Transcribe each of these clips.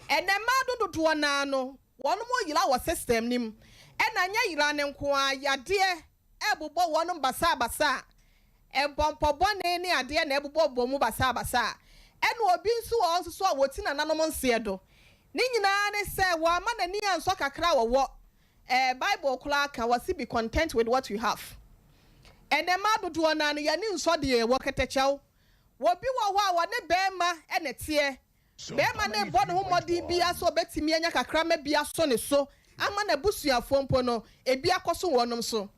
Ɛnɛ mmaa do dodoɔ naa no, wɔn mo yera wɔ system no mu. Ɛna nyɛ yera no nko ara, yadeɛ ɛbobɔ wɔn basabasa. Mpɔmpɔ bɔne ne adeɛ na ɛbobɔbobɔ mu basabasa. Ɛna obi nso wɔ hɔ nso so a wɔti nananom nseɛ do. Ne nyinaa ne sɛ wɔama n'ani ansɔ kakra a wɔwɔ. Ɛɛ Bible koraa ka, wɔse be content with what you have. Ɛnɛ mmaa dodoɔ naa no, yɛn ani nsɔ deɛ yɛwɔ, kɛtɛkyɛw. Obi wɔ hɔ a ɔne barima na ɛteɛ. Barima no rebɔ ne ho mmɔden biara sɛ ɔbɛtumi anya kakra ma bi asɔ ne so ama n'abusuafoɔ mpo no, ebi akɔso wɔnom so.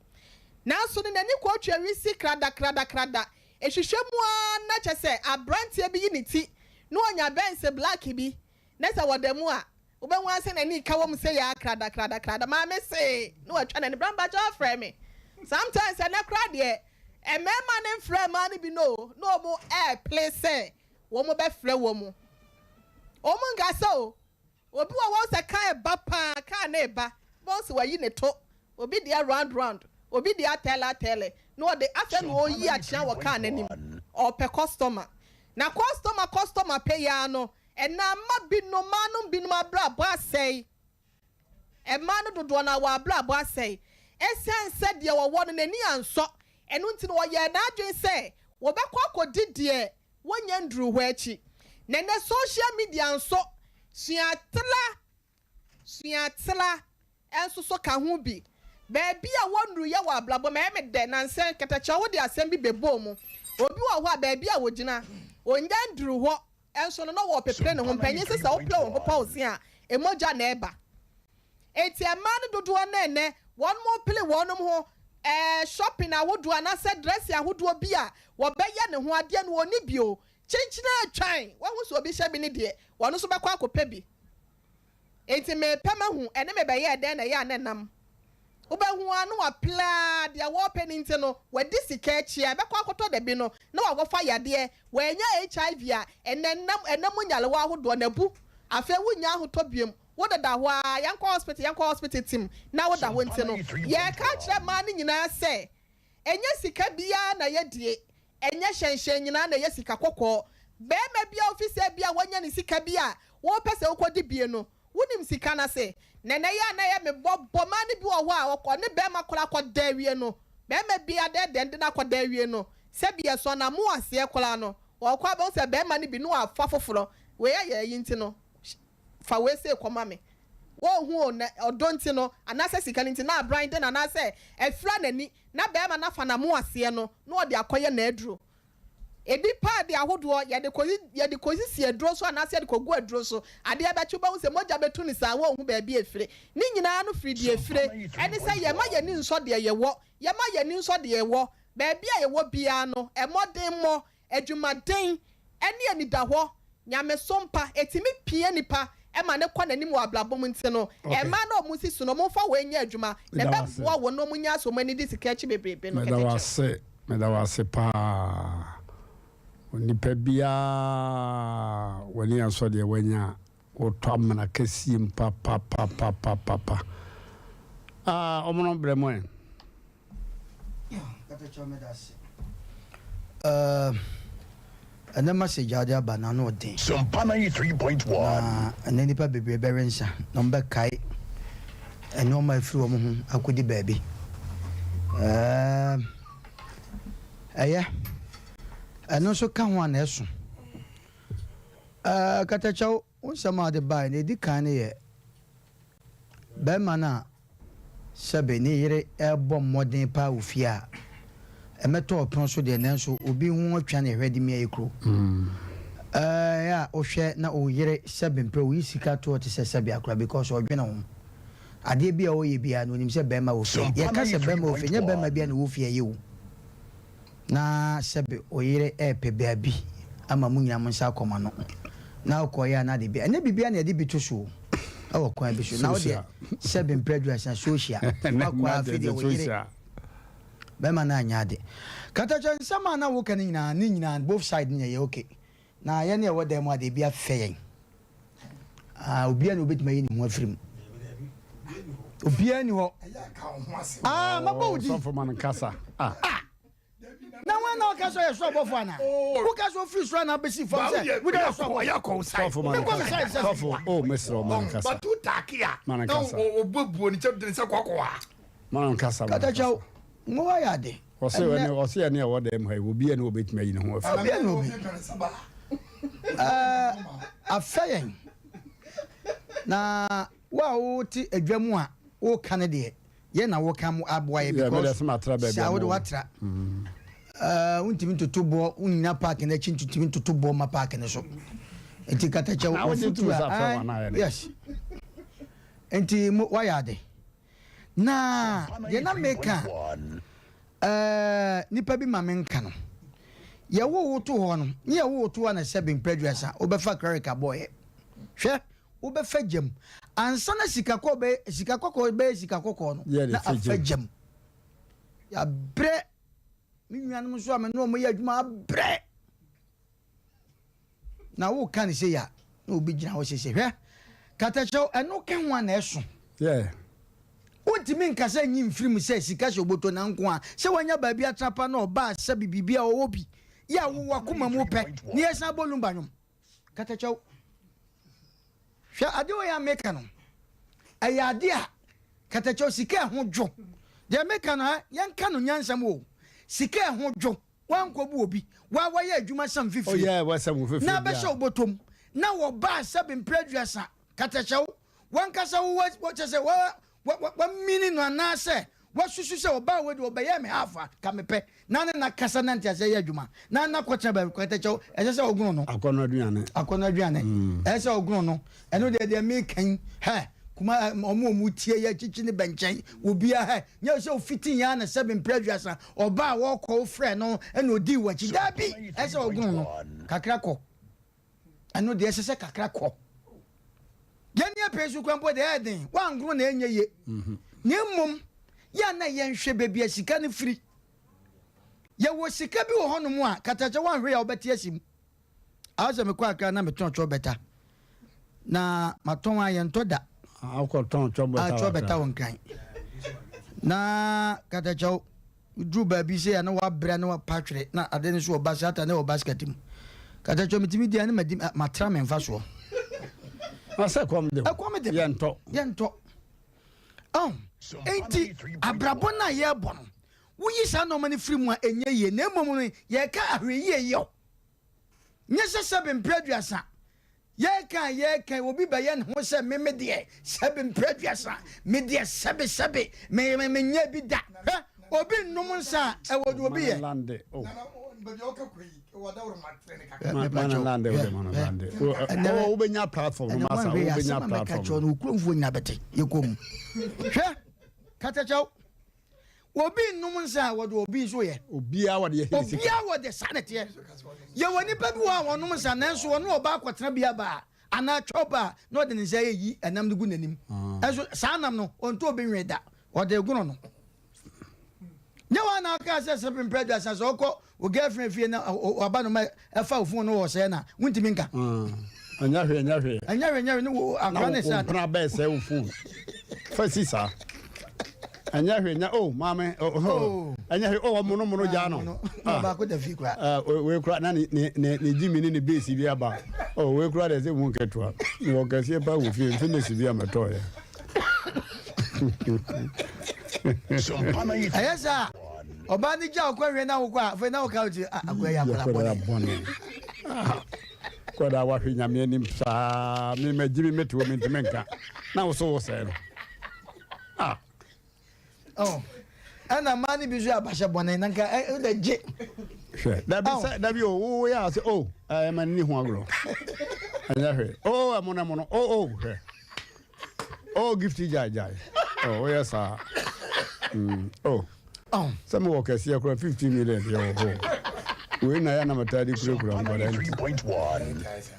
Nanso no n'ani kɔtwa wisi kradakradakrada. Ehwehwɛ mu ara na kyerɛ sɛ aberanteɛ bi yi ne ti na ɔnya Benz black bi na sɛ wɔda mu a, Wobɛhu ara sɛ n'ani reka wɔ mu sɛ yaa krada krada krada maame see na watwa n'ani bra mpakyɛ ɔfrɛ me sometimes ɛnɛ koraa deɛ mmarima no mfrɛ mmaa no bi no na wɔn ɛɛple sɛ wɔn bɛfrɛ wɔn wɔn nka sɛ o obi wɔ hɔ sɛ kaa ɛba paa kaa na ɛba bɔn sɛ wayi ne to obi deɛ round round obi deɛ atɛlɛ atɛlɛ na ɔde afɛ na ɔyi akyea wɔ kaa n'anim ɔpɛ customer na customer customer pɛ yaa no Ɛna ama binom, mmaanom binom abrabɔ asɛe. Mmaa no dodoɔ no ara wɔn abrabɔ asɛe ɛsiane sɛ deɛ wɔwɔ no n'ani ansɔ. Ɛno nti no wɔyɛɛ n'adwene sɛ wɔbɛkɔ akɔdi deɛ wɔnnya nnuruu hɔ akyi. Na ɛnnɛ social media nso, suatra Suatra nso so ka ho bi. Baabi a wɔnnuruyɛ wɔ abrabɔ mu, ɛyɛ me dɛ. Nnansa yi, katakyia wode asɛm bi bɛbɔɔ mu. Obi wɔ hɔ a, baabi a ɔgyina, ɔnnya nnuru hɔ nso no, na ɔrepepere ne ho. Mpanyin se sɛ wopere wo ho pa wo se a, mogya na ɛba. Enti mmaa no dodoɔ no ɛnnɛ, wɔpere wɔn ho ɛɛ shopping ahodoɔ anaasɛ dressing ahodoɔ bi a wɔbɛyɛ ne ho adeɛ no, wɔnni bi o. Kyenkyene atwan, wahu sɛ obi hyɛ bi no deɛ, wɔn nso bɛkɔ akɔpɛ bi. Enti merepɛ mahu ɛne me bɛyɛɛ dɛn na ɛyɛ a na ɛnam. Wobɛhu ara na wapere ara, deɛ wɔrepɛ no nti no, wadi sika akyi a, ɛbɛkɔ akɔtɔ da bi no, na wakɔfa yadeɛ. Wannya HIV a, ɛnnɛ ɛnam, ɛnam mu nyarewa ahodoɔ no abu. Afei wonnya ahotɔ biom. Wodeda hɔ ara, yɛnkɔ hospital, yɛnkɔ hospital tim na woda hɔ nti no, yɛreka akyerɛ mmaa no nyinaa sɛ, ɛnyɛ sika biara na yɛdie, Ɛnyɛ hyɛnhyɛn nyinaa na ɛyɛ sika kɔkɔɔ. Barima bi a ofi sɛ ebia wanya ne sika bi a wopɛ sɛ wokɔdi bie no, wonim sika no ase. Na ɛnnɛ yi a na ɛyɛ me bɔbɔ, mmaa no bi wɔ hɔ a ɔne barima koraa akɔda awie no, barima bi adɛɛdɛɛ no de no akɔda awie no, sɛbi ɛsɔ n'amo aseɛ koraa no, ɔkɔ a wobɛhu sɛ barima no bi na wafa foforɔ. Wei ayɛ ayi nti no, fa wei sei kɔma me. Wonhu o, na ɔdɔ nti no, anaasɛ sika no nti, na abran de no anaasɛ afira n'ani. na barima no afa n'amoaseɛ no na ɔde akɔyɛ n'aduro. Ebi paadi ahodoɔ, yɛde kɔsi yɛde kɔsisi aduro so anaasɛ yɛde kɔgu aduro so. Adeɛ bɛkye wobɛhu sɛ mogya bɛtu no saa, wonhu baabi a ɛfire. Ne nyinaa no firi deɛ ɛfire. Ɛne sɛ yɛma yɛn ani nsɔ deɛ yɛwɔ. Yɛma yɛn ani nsɔ deɛ yɛwɔ. Baabi a yɛwɔ biara no, mmɔdenmmɔ, Adwumaden ne anidahɔ, nyamesom pa, ɛtumi pia nipa ma no kɔ n'anim wɔ abrabɔ mu nti no, mmaa no a wɔsi so no, wɔmfa wei nyɛ adwuma na ɛbɛboa wɔn na wɔnya asɛ wɔn ani di sika akyi bebrebe no Meda wo kɛtɛkyɛw. ase, meda wo ase paa. Onipa biara w'ani asɔ deɛ wanya a, wotɔ amena kɛseɛ mu papapapapapa. Ah, ɔmono brɛ mo ɛ. Ɛnɛ message a wode aba no ano ɔden. Sompa 93.1. Na ɛnɛ nnipa bebree bɛwe nsa na wɔbɛkae nneɛma a ɛfiri wɔn ho akɔdi baabi. Ɛyɛ ɛno nso ka ho a na ɛso. Katakyɛw, wo nsɛm a wode bae no ɛdi kan no yɛ Barima no a sɛbe ne yere rebɔ mmɔden paa wɔ fie a, ɛmmɛtɔ ɔpono so deɛ, nanso obi ho atwa ne hwɛ de mia ekuro. Ɛɛ a wohwɛ na wo yere sɛbe mprɛ woyi sika toɔ te sɛ sɛbe akora because ɔdwene ho. Adeɛ bi a ɔyɛ biara no onim sɛ barima wɔ fie. Yɛka sɛ barima wɔ fie, nyɛ barima biara na ɛwɔ fie ɛyɛ o. Na sɛbe wo yere repɛ baabi ama mo nyinaa mo nsa akɔ mo ano, na wokɔeɛ a na ade bi, ɛnyɛ biribiara na yɛde bi to so o, ɛwɔ kwan bi so, na wo deɛ sɛbe mprɛ aduasa, social, wakɔ a afei deɛ wo yere, bɛrima no anyɛ ade. Katakyɛ nsɛm a na woka no nyinaa, ne nyinaa both side no yɛ okay. Na yɛn a yɛwɔ dan mu a deɛ ebi afɛ yɛn. Ah, obiara na obetumi ayi ne ho afiri mu. Obiara ni hɔ. Ah, mabɔ wo din. Sɔfo man kasa. Ah. Na wɔn na ɔka sɛ ɔyɛ soro abɔfo ana? Woka sɛ ɔfiri soro ana abɛsi fam sɛ wode yɛ soro abɔfo? Sɔfo ma no kasa. Sɔfo, oh mesrɛ wo ma no kasa. Ma no kasa. Ma no kasa. Katakyɛw, mo wayɛ ade. Ɔse ɛne ɔse ɛne ɛwɔ dɛm ha yi obi ɛne obetumi ayi ne ho afiri. Obi ɛne obi. Ɛɛ afɛ yɛn na wo a wote adwa mu a woka no deɛ yɛn na woka mo aboa yɛ because sɛ wode watra ɛɛ wontumi ntoto boɔ wonnyina park no akyi ntumi ntoto boɔ ma park no so nti katakyɛ wɔfotu a yes nti mo wayɛ ade. Na deɛ na meka a nipa bi ma menka no, yɛwoo wo to hɔ no, ne yɛwoo wo to hɔ na sɛbe mprɛ aduasa wobɛfa clerical bɔɔyɛ. Hwɛ, wobɛfa gyam. Ansa na sika kɔkɔɔ bɛyɛ sika kɔkɔɔ bɛyɛ sika kɔkɔɔ no, na afa gyam. Yɛabrɛ me nuanom nso a me ne wɔn yɛ adwuma abrɛ. Na woka no sei a, na obi gyina hɔ sese, hwɛ, katakyɛw, ɛno ka ho a na ɛso. Yeah. Wontumi nka sɛ nyi mfiri mu sɛ sika hyɛ oboto na nko a, sɛ wanya baabi atena pa na ɔba a sɛbi biribi a ɔwɔ bi yɛ a wo w'akoma mu wopɛ na yɛsan bɔ lumba nwom. Katakyɛw. Hwɛ ade wei a meka no, ɛyɛ ade a katakyɛw sika ɛho dwo. Deɛ meka no ha, yɛnka no nyansam o. Sika ɛho dwo. Woankɔbu obi, woa woayɛ adwuma sam fifire, na abɛhyɛ wo bɔtɔ mu, na wɔbaa sɛbe mprɛ aduasa, katahyɛ wo, wankasa wo wa, kyɛ sɛ wa, wa, wa, wamini no anaasɛ wasusu sɛ ɔbaa wei deɛ ɔbɛyɛɛ me half a, ka mepɛ, na ne na kasa na nteaseɛ yɛ adwuma, na na kɔtena baabi, katakyɛ wo, ɛsɛ sɛ ɔgono no. Akɔnnɔ aduane. Akɔnnɔ aduane. Ɛsɛ sɛ ɔgono no. Ɛno deɛ deɛ meka yi, hɛ, kuma ɛ, ɔmo a ɔmo tie yɛ kyikyi ne bɛnkyɛn, obiara hɛ, nyɛ sɛ ofiti yɛn ana sɛbe mprɛ aduasa, ɔbaa a wɔkɔ wo frɛ no ɛna odii w'akyi, daabi, ɛsɛ sɛ ɔgono no, kakra kɔ. Ɛno deɛ ɛsɛ sɛ kakra kɔ. Yɛn ne apɛ so kura mpo deɛ ɛyɛ den, woangono na ɛnyɛ ye. Na mmom, yɛ a na yɛnhwɛ baabi a sika no firi. Yɛwɔ sika bi wɔ hɔnom a, katakyɛ woanhwɛ yɛ a wobɛte asi mu. Ayɛ sɛ mekɔ Accra na metɔn chɔbɛta. Na matɔn a yɛntɔ da. Ah, wokɔtɔn chɔbɛta ah, chɔbɛta wɔ Nkran. Na katakyɛw duru baabi sɛ na wabrɛ na wapa twere na ade no so wɔ basket ata ne wɔ basket mu. Katakyɛw metumi di a ne madi matra me mfa soɔ. Na sɛ kɔm de. Ɛkɔm de. Yɛntɔ. Yɛntɔ. Oh, enti abrabɔ no a yɛrebɔ no, woyi saa nneɛma no firi mu a ɛnyɛ yie na mmom no yɛka ahwɛyie yɛ Nyɛ sɛ sɛbe mprɛ aduasa yɛreka a yɛreka yi obi bɛyɛ ne ho sɛ me me deɛ sɛbe mprɛ aduasa me deɛ sɛbe sɛbe me me menyɛ bi da hwɛ obi nnom nsa a ɛwɔ deɛ obi yɛ. Lande oh. Mana lande o de mana lande. Oh wobɛnya platform no masa wobɛnya platform. No kuromfoɔ nyina bɛte yɛkɔ mu. Hwɛ katakyɛw Obi nnom nsa a wɔde obi nso yɛ. Obiara wɔ deɛ sika. Obiara wɔ deɛ saa na ɛteɛ. Yɛwɔ nipa bi wɔ hɔ a wɔnom nsa nanso ɔne ɔbaa kɔtena bia baa anaa twɛw baa na ɔde ne nsa reyi ɛnam no gu n'anim. Ɛnso saa nam no ɔntɔ obi nwee da. Ɔde regono no. Nyɛ wɔn na ɔkaa sɛ sɛ mpɛ aduasa sɛ ɔkɔ wo girlfriend fie na waba no ma ɛfa wo phone no wɔ sɛɛ na wontumi nka. Ɛnyɛ hwee ɛnyɛ hwee. Ɛnyɛ hwee ɛnyɛ hwee ne wo akora ne saa. Na wo mpena bɛɛ sɛ wo phone. Fa si saa. Ɛnyɛ hwee nyɛ oh maame oh oh ɛnyɛ hwee oh ɔmono mono gyaa no. Ah baako da fie kura. Wei kura na ne ne ne ne gyimi ne ne beesi bi aba. Oh wei kura deɛ sɛ mu nketewa. Wɔ kɛseɛ pa wɔ fie mfinisi bi a mɛtɔɔ yɛ. Ɛyɛ saa ɔbaa no gya ɔkɔ hwɛ na wokɔ a afei na woka wo ti akɔyɛ yɛ akɔda bɔne. Kɔda wahwe nyame anim saa me magyi me mete wɔ mentumi nka na wo so wo sɛe no. Ah. Oh. Ɛna mmaa no bi nso yɛ abahyɛ bɔne na nka wode gye. Hwɛ dabi sɛ dabi o wo yɛ ase o ɛɛ ma ni ho agorɔ ɛnyɛ hwɛ o ɛmo na ɛmo no o o hwɛ o gift gyae gyae o woyɛ saa o sɛ mewɔ kɛseɛ kora 15 million deɛ wɔ hɔ wei na yɛ na metaa de kurakura nkwadaa nti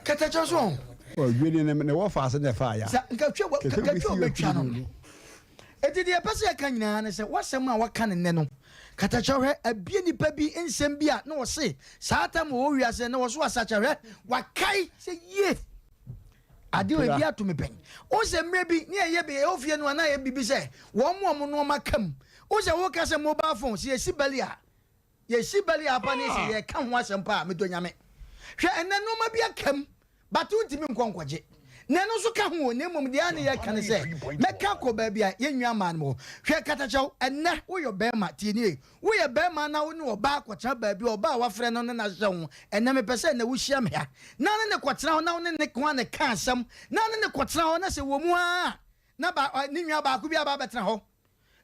kɛtɛkyɛ so ɔdwene ne ne wɔ faase na ɛfa ya nka twa wobɛtwa no. Enti deɛ yɛpɛ sɛ yɛka nyinaa ne sɛ, w'asɛm a woaka no nnɛ no, katakyɛ hwɛ, abue nnipa bi nsɛm bi a na wɔse saa tam wɔwɔ wiase na wɔso asakyɛ hwɛ, wakae sɛ yie, adeɛ wɔ ebi ato me pɛn. Wohu sɛ mmerɛ bi ne yɛyɛ bi, yɛwɔ fie no a na yɛ biribi sɛ wɔn a wɔn nnoɔma ka mu. Wohu sɛ woka sɛ mobile phone, sɛ yɛsi bali a, Yɛsi belly apa ne sɛ yɛka ho asɛm paa medɔ Nyame. Hwɛ ɛnɛ nnoɔma bi aka mu but wontumi nkɔ nkɔgye. Na ɛno nso ka ho o, na mmom deɛ a ne yɛka ne sɛ mɛka akɔ baabi a yɛn nua maa no wɔ. Hwɛ katakyɛw, ɛnɛ woyɔ bɛrima, tie nie, woyɛ bɛrima na wo ne ɔbaa kɔtena baabi a ɔbaa a wafrɛ no ne no ahyehyɛ ho, ɛnɛ mepɛ sɛ ɛnɛ wohyia me ha na ne ne kɔtena hɔ na wo ne ne ko a ne ka asɛm na ne ne kɔtena hɔ na sɛ wɔ mu ara na ba, ne nua baako bi aba abɛtena hɔ.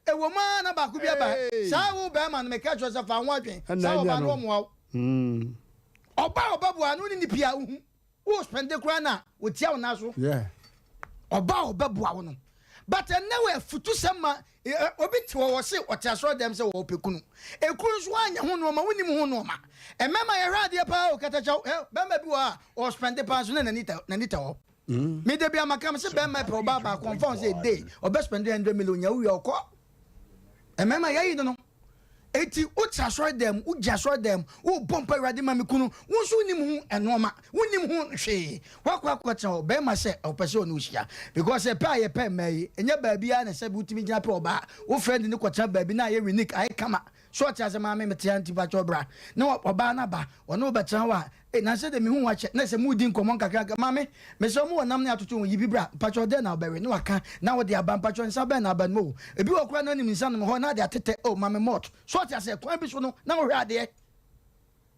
Ɛwɔ mu ara na baako bi aba. Saa wo bɛrima no meka kyerɛ sɛ fa ho adwen. Saa ɔbaa no ɔmmoa wo. Ɔbaa a ɔbɛboa no wo ne ne pii a wohu. Wo spɛnde koraa na ɔtia wo nan so. Ɔbaa a ɔbɛboa wo no. But ɛnnɛ wɔ afutusɛm ma obi te hɔ ɔse ɔte asɔre dɛm sɛ ɔpɛ kunu. Ekunu nso anyɛ ho nnoɔma wonim ho nnoɔma. Mmarima yɛhwɛ adeɛ paa o katakyɛw. Bɛrima bi wɔ hɔ a ɔspɛnde paa nso na n'ani tɛ hɔ. Me da bia maka me se bɛrima pɛ ɔbaa baako ɔmfa ho sɛ a day ɔbɛ spend 100 million nya wowie ɔkɔ. Mmarima yɛyi no no. Eti wote asɔre dan mu, wogye asɔre dan mu, wobɔ mpa Awurade ma me kunu, wo nso wonim ho ɛnoɔma, wonim ho hwee. Wakɔ akɔtena hɔ, bɛrima sɛ ɔpɛ sɛ ɔne wo hyia. Because ɛpɛ a yɛpɛ mmaa yi, ɛnyɛ baabiara na sɛbi wotumi gyina pɛ ɔbaa. Wo friend ne kɔtena baabi na ayɛ unique, ayɛ kama. So ɔte ase maame mete ha nti pakyɛw bra. Na ɔbaa no aba, ɔne wo bɛtena hɔ a, Ei na sɛdeɛ mehu wo akyɛ na sɛ moredi nkɔmmɔ nkakrankra maame mesrɛ wo mowɔ nam ne atoto ho yi bi bra mpakyɛw dɛn na wobɛwe na waka na wode aba mpakyɛw nsa bɛn na aba no mu o ebi wɔ koraa na nim nsa nom hɔ na ade atetɛ o maame malt so ɔte aseɛ kwan bi so no na wohwɛ adeɛ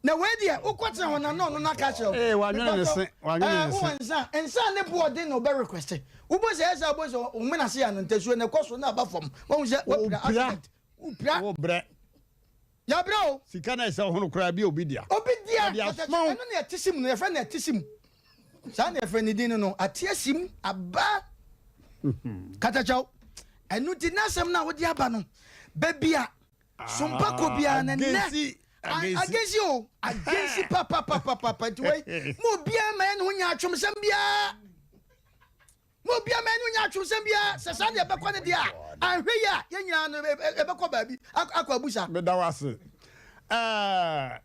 na wei deɛ wokɔ tena hɔ na na ɔno na aka akyerɛ wo Ee wadwene ne se wadwene ɛɛ ne se. wowɔ nsa nsa ne boɔ den na ɔbɛ request wobɔ sɛ ɛsɛ wobɔ sɛ wo mena se ano ntasuo na ɛkɔ so na aba fam wahu sɛ wapira Wopira accident wopira wobrɛ. Yɛabrɛ o. Sika no a ɛsɛ wo ho no koraa bi a obi dea. Obi dea. Ɔde Kɛtɛkye, asoma wo. ɛno na ɛte sim no, yɛfrɛ no ɛte sim. Saa na yɛfrɛ ne din no no, ate asim, aba. Katakyɛw, ɛno nti n'asɛm no a wode aba no, baabi a sompa kɔ biara no nnɛ, Agesi, agesi. Agesi o, agesi papapapapa. Nti wei, ma obiara ma yɛne ho nyɛ atwomsɛm biara. Ma obiara mma ɛno nyɛ atwomsɛm biara. Sɛ saa na ɛbɛkɔ no deɛ a, anhwɛ yie a, yɛn nyinaa no, yɛbɛkɔ baabi akɔ abusa. Meda wo ase. Ɛɛ,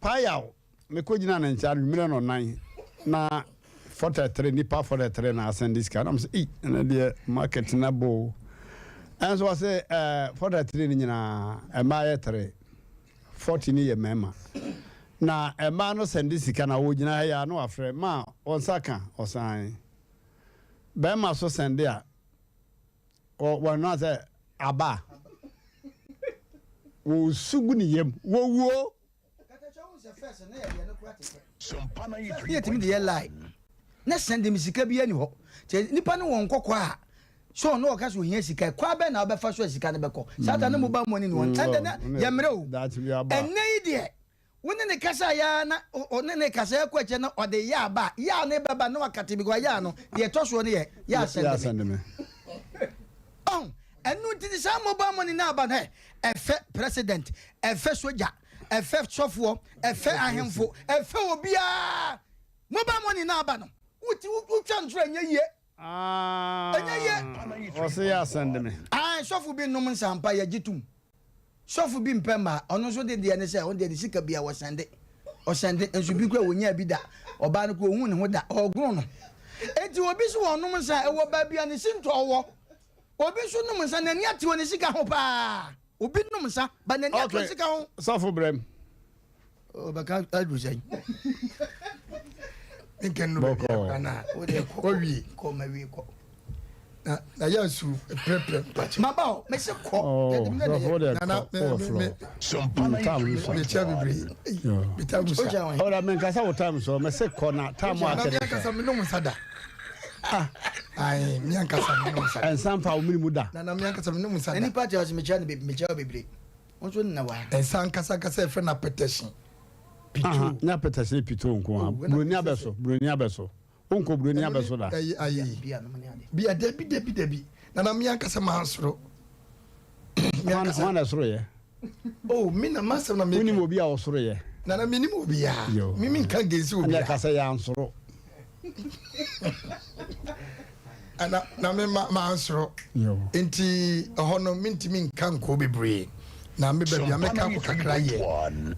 Payaw, mekɔgyinaa ne nkyɛn anwummerɛ nnɔnnan na 43, nnipa 43 na asɛnde sika. Na mesɛ, ei, ɛnɛ deɛ market no abɔ o. Ɛnso ɔse, ɛɛ, 43 no nyinaa, mmaa yɛ 3, 40 no yɛ mmarima. Na mmaa no sɛnde sika na wɔgyina ha yi a na wafrɛ, ma wɔn nsa ka, ɔsan. Bɛrima so sɛnde a, wɔnoa sɛ aba a, wɔsu gu ne yam, wɔwuo. Ne yɛtumi de yɛ lie na sɛnde me sika biara ni hɔ kyɛ nipa no wɔ nkɔkɔ a so ɔno ɔka sɛ ohia sika kwan bɛn na wobɛfa so a sika no bɛkɔ saa ta ne mobile money ni hɔ ɛndɛ na yɛmmerɛ o ɛnnɛ yi deɛ Wo ne no kasa yɛ ara na ɔne no kasa ɛkɔ akyire na ɔde yɛ aba a, yɛ a no bɛba na wakate because yɛ a no deɛ ɛtɔ soɔ no yɛ yɛ asɛnde me. Ɔho, ɛno nti ne saa mobile money no aba no ɛ, ɛfɛ president, ɛfɛ sogya, ɛfɛ sɔfoɔ, ɛfɛ ahemfo, ɛfɛ obiara. Mobile money no aba no, wotwa ntorɔ ɛnyɛ yie. Ɛnyɛ yie. Ɔse yɛ asɛnde me. Ae, sɔfo bi nnom nsa ampa, yɛgye tom. Sɔfo bi mpɛ mmaa, ɔno nso de deɛ ne sɛ, ɔno deɛ ne sika bia wɔsɛnde, ɔsɛnde, nso bi koraa wɔnyaa bi da, ɔbaa no koraa ɔhuu ne ho da, ɔɔgono no. Enti obi nso ɔnom nsa, ɛwɔ baabi a ne sintɔ wɔ. Obi nso nom nsa, n'ani ate wɔ ne sika ho paa. Obi nom nsa, but n'ani ate wɔ ne sika ho. Sɔfo brɛm. Ɔbɛka aduru sɛn? Nkɛ no baabi akora na wawie. Kɔ ma wie kɔ. Na na yɛ asu prɛprɛ mpakyɛ. Maba o, mese kɔ. Oh, sɔfo deɛ Nana kɔ wɔ me me floor. Time no so. me kyɛ bebree. Me time so. Ɔda me nkasa wo time so, mese kɔ na time a Nana kɛde me ankasa sɛ. me nom nsa da. Ah, ayi me ankasa me nom nsa da. Ɛnsa mfa wo mene mu da. Nana me ankasa me nom nsa da. Nipa kyɛ ɔse mekyɛ no bebree, mekyɛ bebree. Wo nso nna wɔ ha. Nsa ankasa ankasa yɛfrɛ no apɛtɛhye. Aha, Pitoo. nyɛ apɛtɛhye ne pitoo nko ara. Oh, ɛna Buroni pɛsɛ abɛso, buroni abɛso. Wonkɔ buroni Ɛno ne abɛso da. ɛyi ayi. Bia nom ne ade. Bia dabi dabi dabi. Nana me ankasa mansoro. Me Hwan ankasa. hwan na ɛsoro yɛ? Oh, me na masɛm na meka. Wonim obi a ɔsoro yɛ? Nana menim obiara. Yo. Me menka gensi Ɛnna obiara. ɛka sɛ yɛansoro. Na na me ma mansoro. Nti ɛhɔ no mentumi nka nkɔɔ bebree. Na me baabi a mɛka akɔ kakra yɛ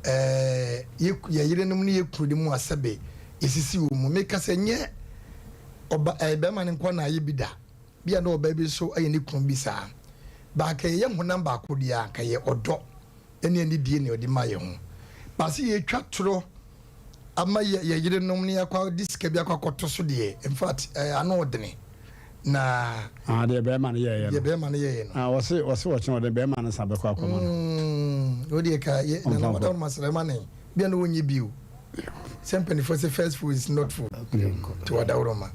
ɛɛ yɛ yɛ yerenom ne yɛ kunu de mu asɛbe yɛsisi wɔ mu. Meka sɛ nyɛ ɔba ɛɛ bɛrima no nko na ayɛ bi da. Bi a na ɔbaa bi nso ayɛ ne kunu bi saa. Baaka yɛyɛ honam baako deɛ a nka yɛ ɔdɔ. ne anidie na ɔde ma yɛn ho. Baase yɛtwa torɔ ama yɛ yɛ yerenom ne yɛakɔ de sika bi akɔ akɔto so deɛ, in fact, ano ɔdene na. Ah, deɛ bɛrima no yɛɛyɛ no. Deɛ bɛrima no yɛɛyɛ no. Ah, wɔse wɔse wɔkyena ɔde bɛrima no sa bɛkɔ akɔma no. O deɛ ka yɛ nana ɔda ma srɛ ma ne bia na wɔnyɛ bio sɛ mpanimfoɔ sɛ first food is not food nti wɔda worɔ ma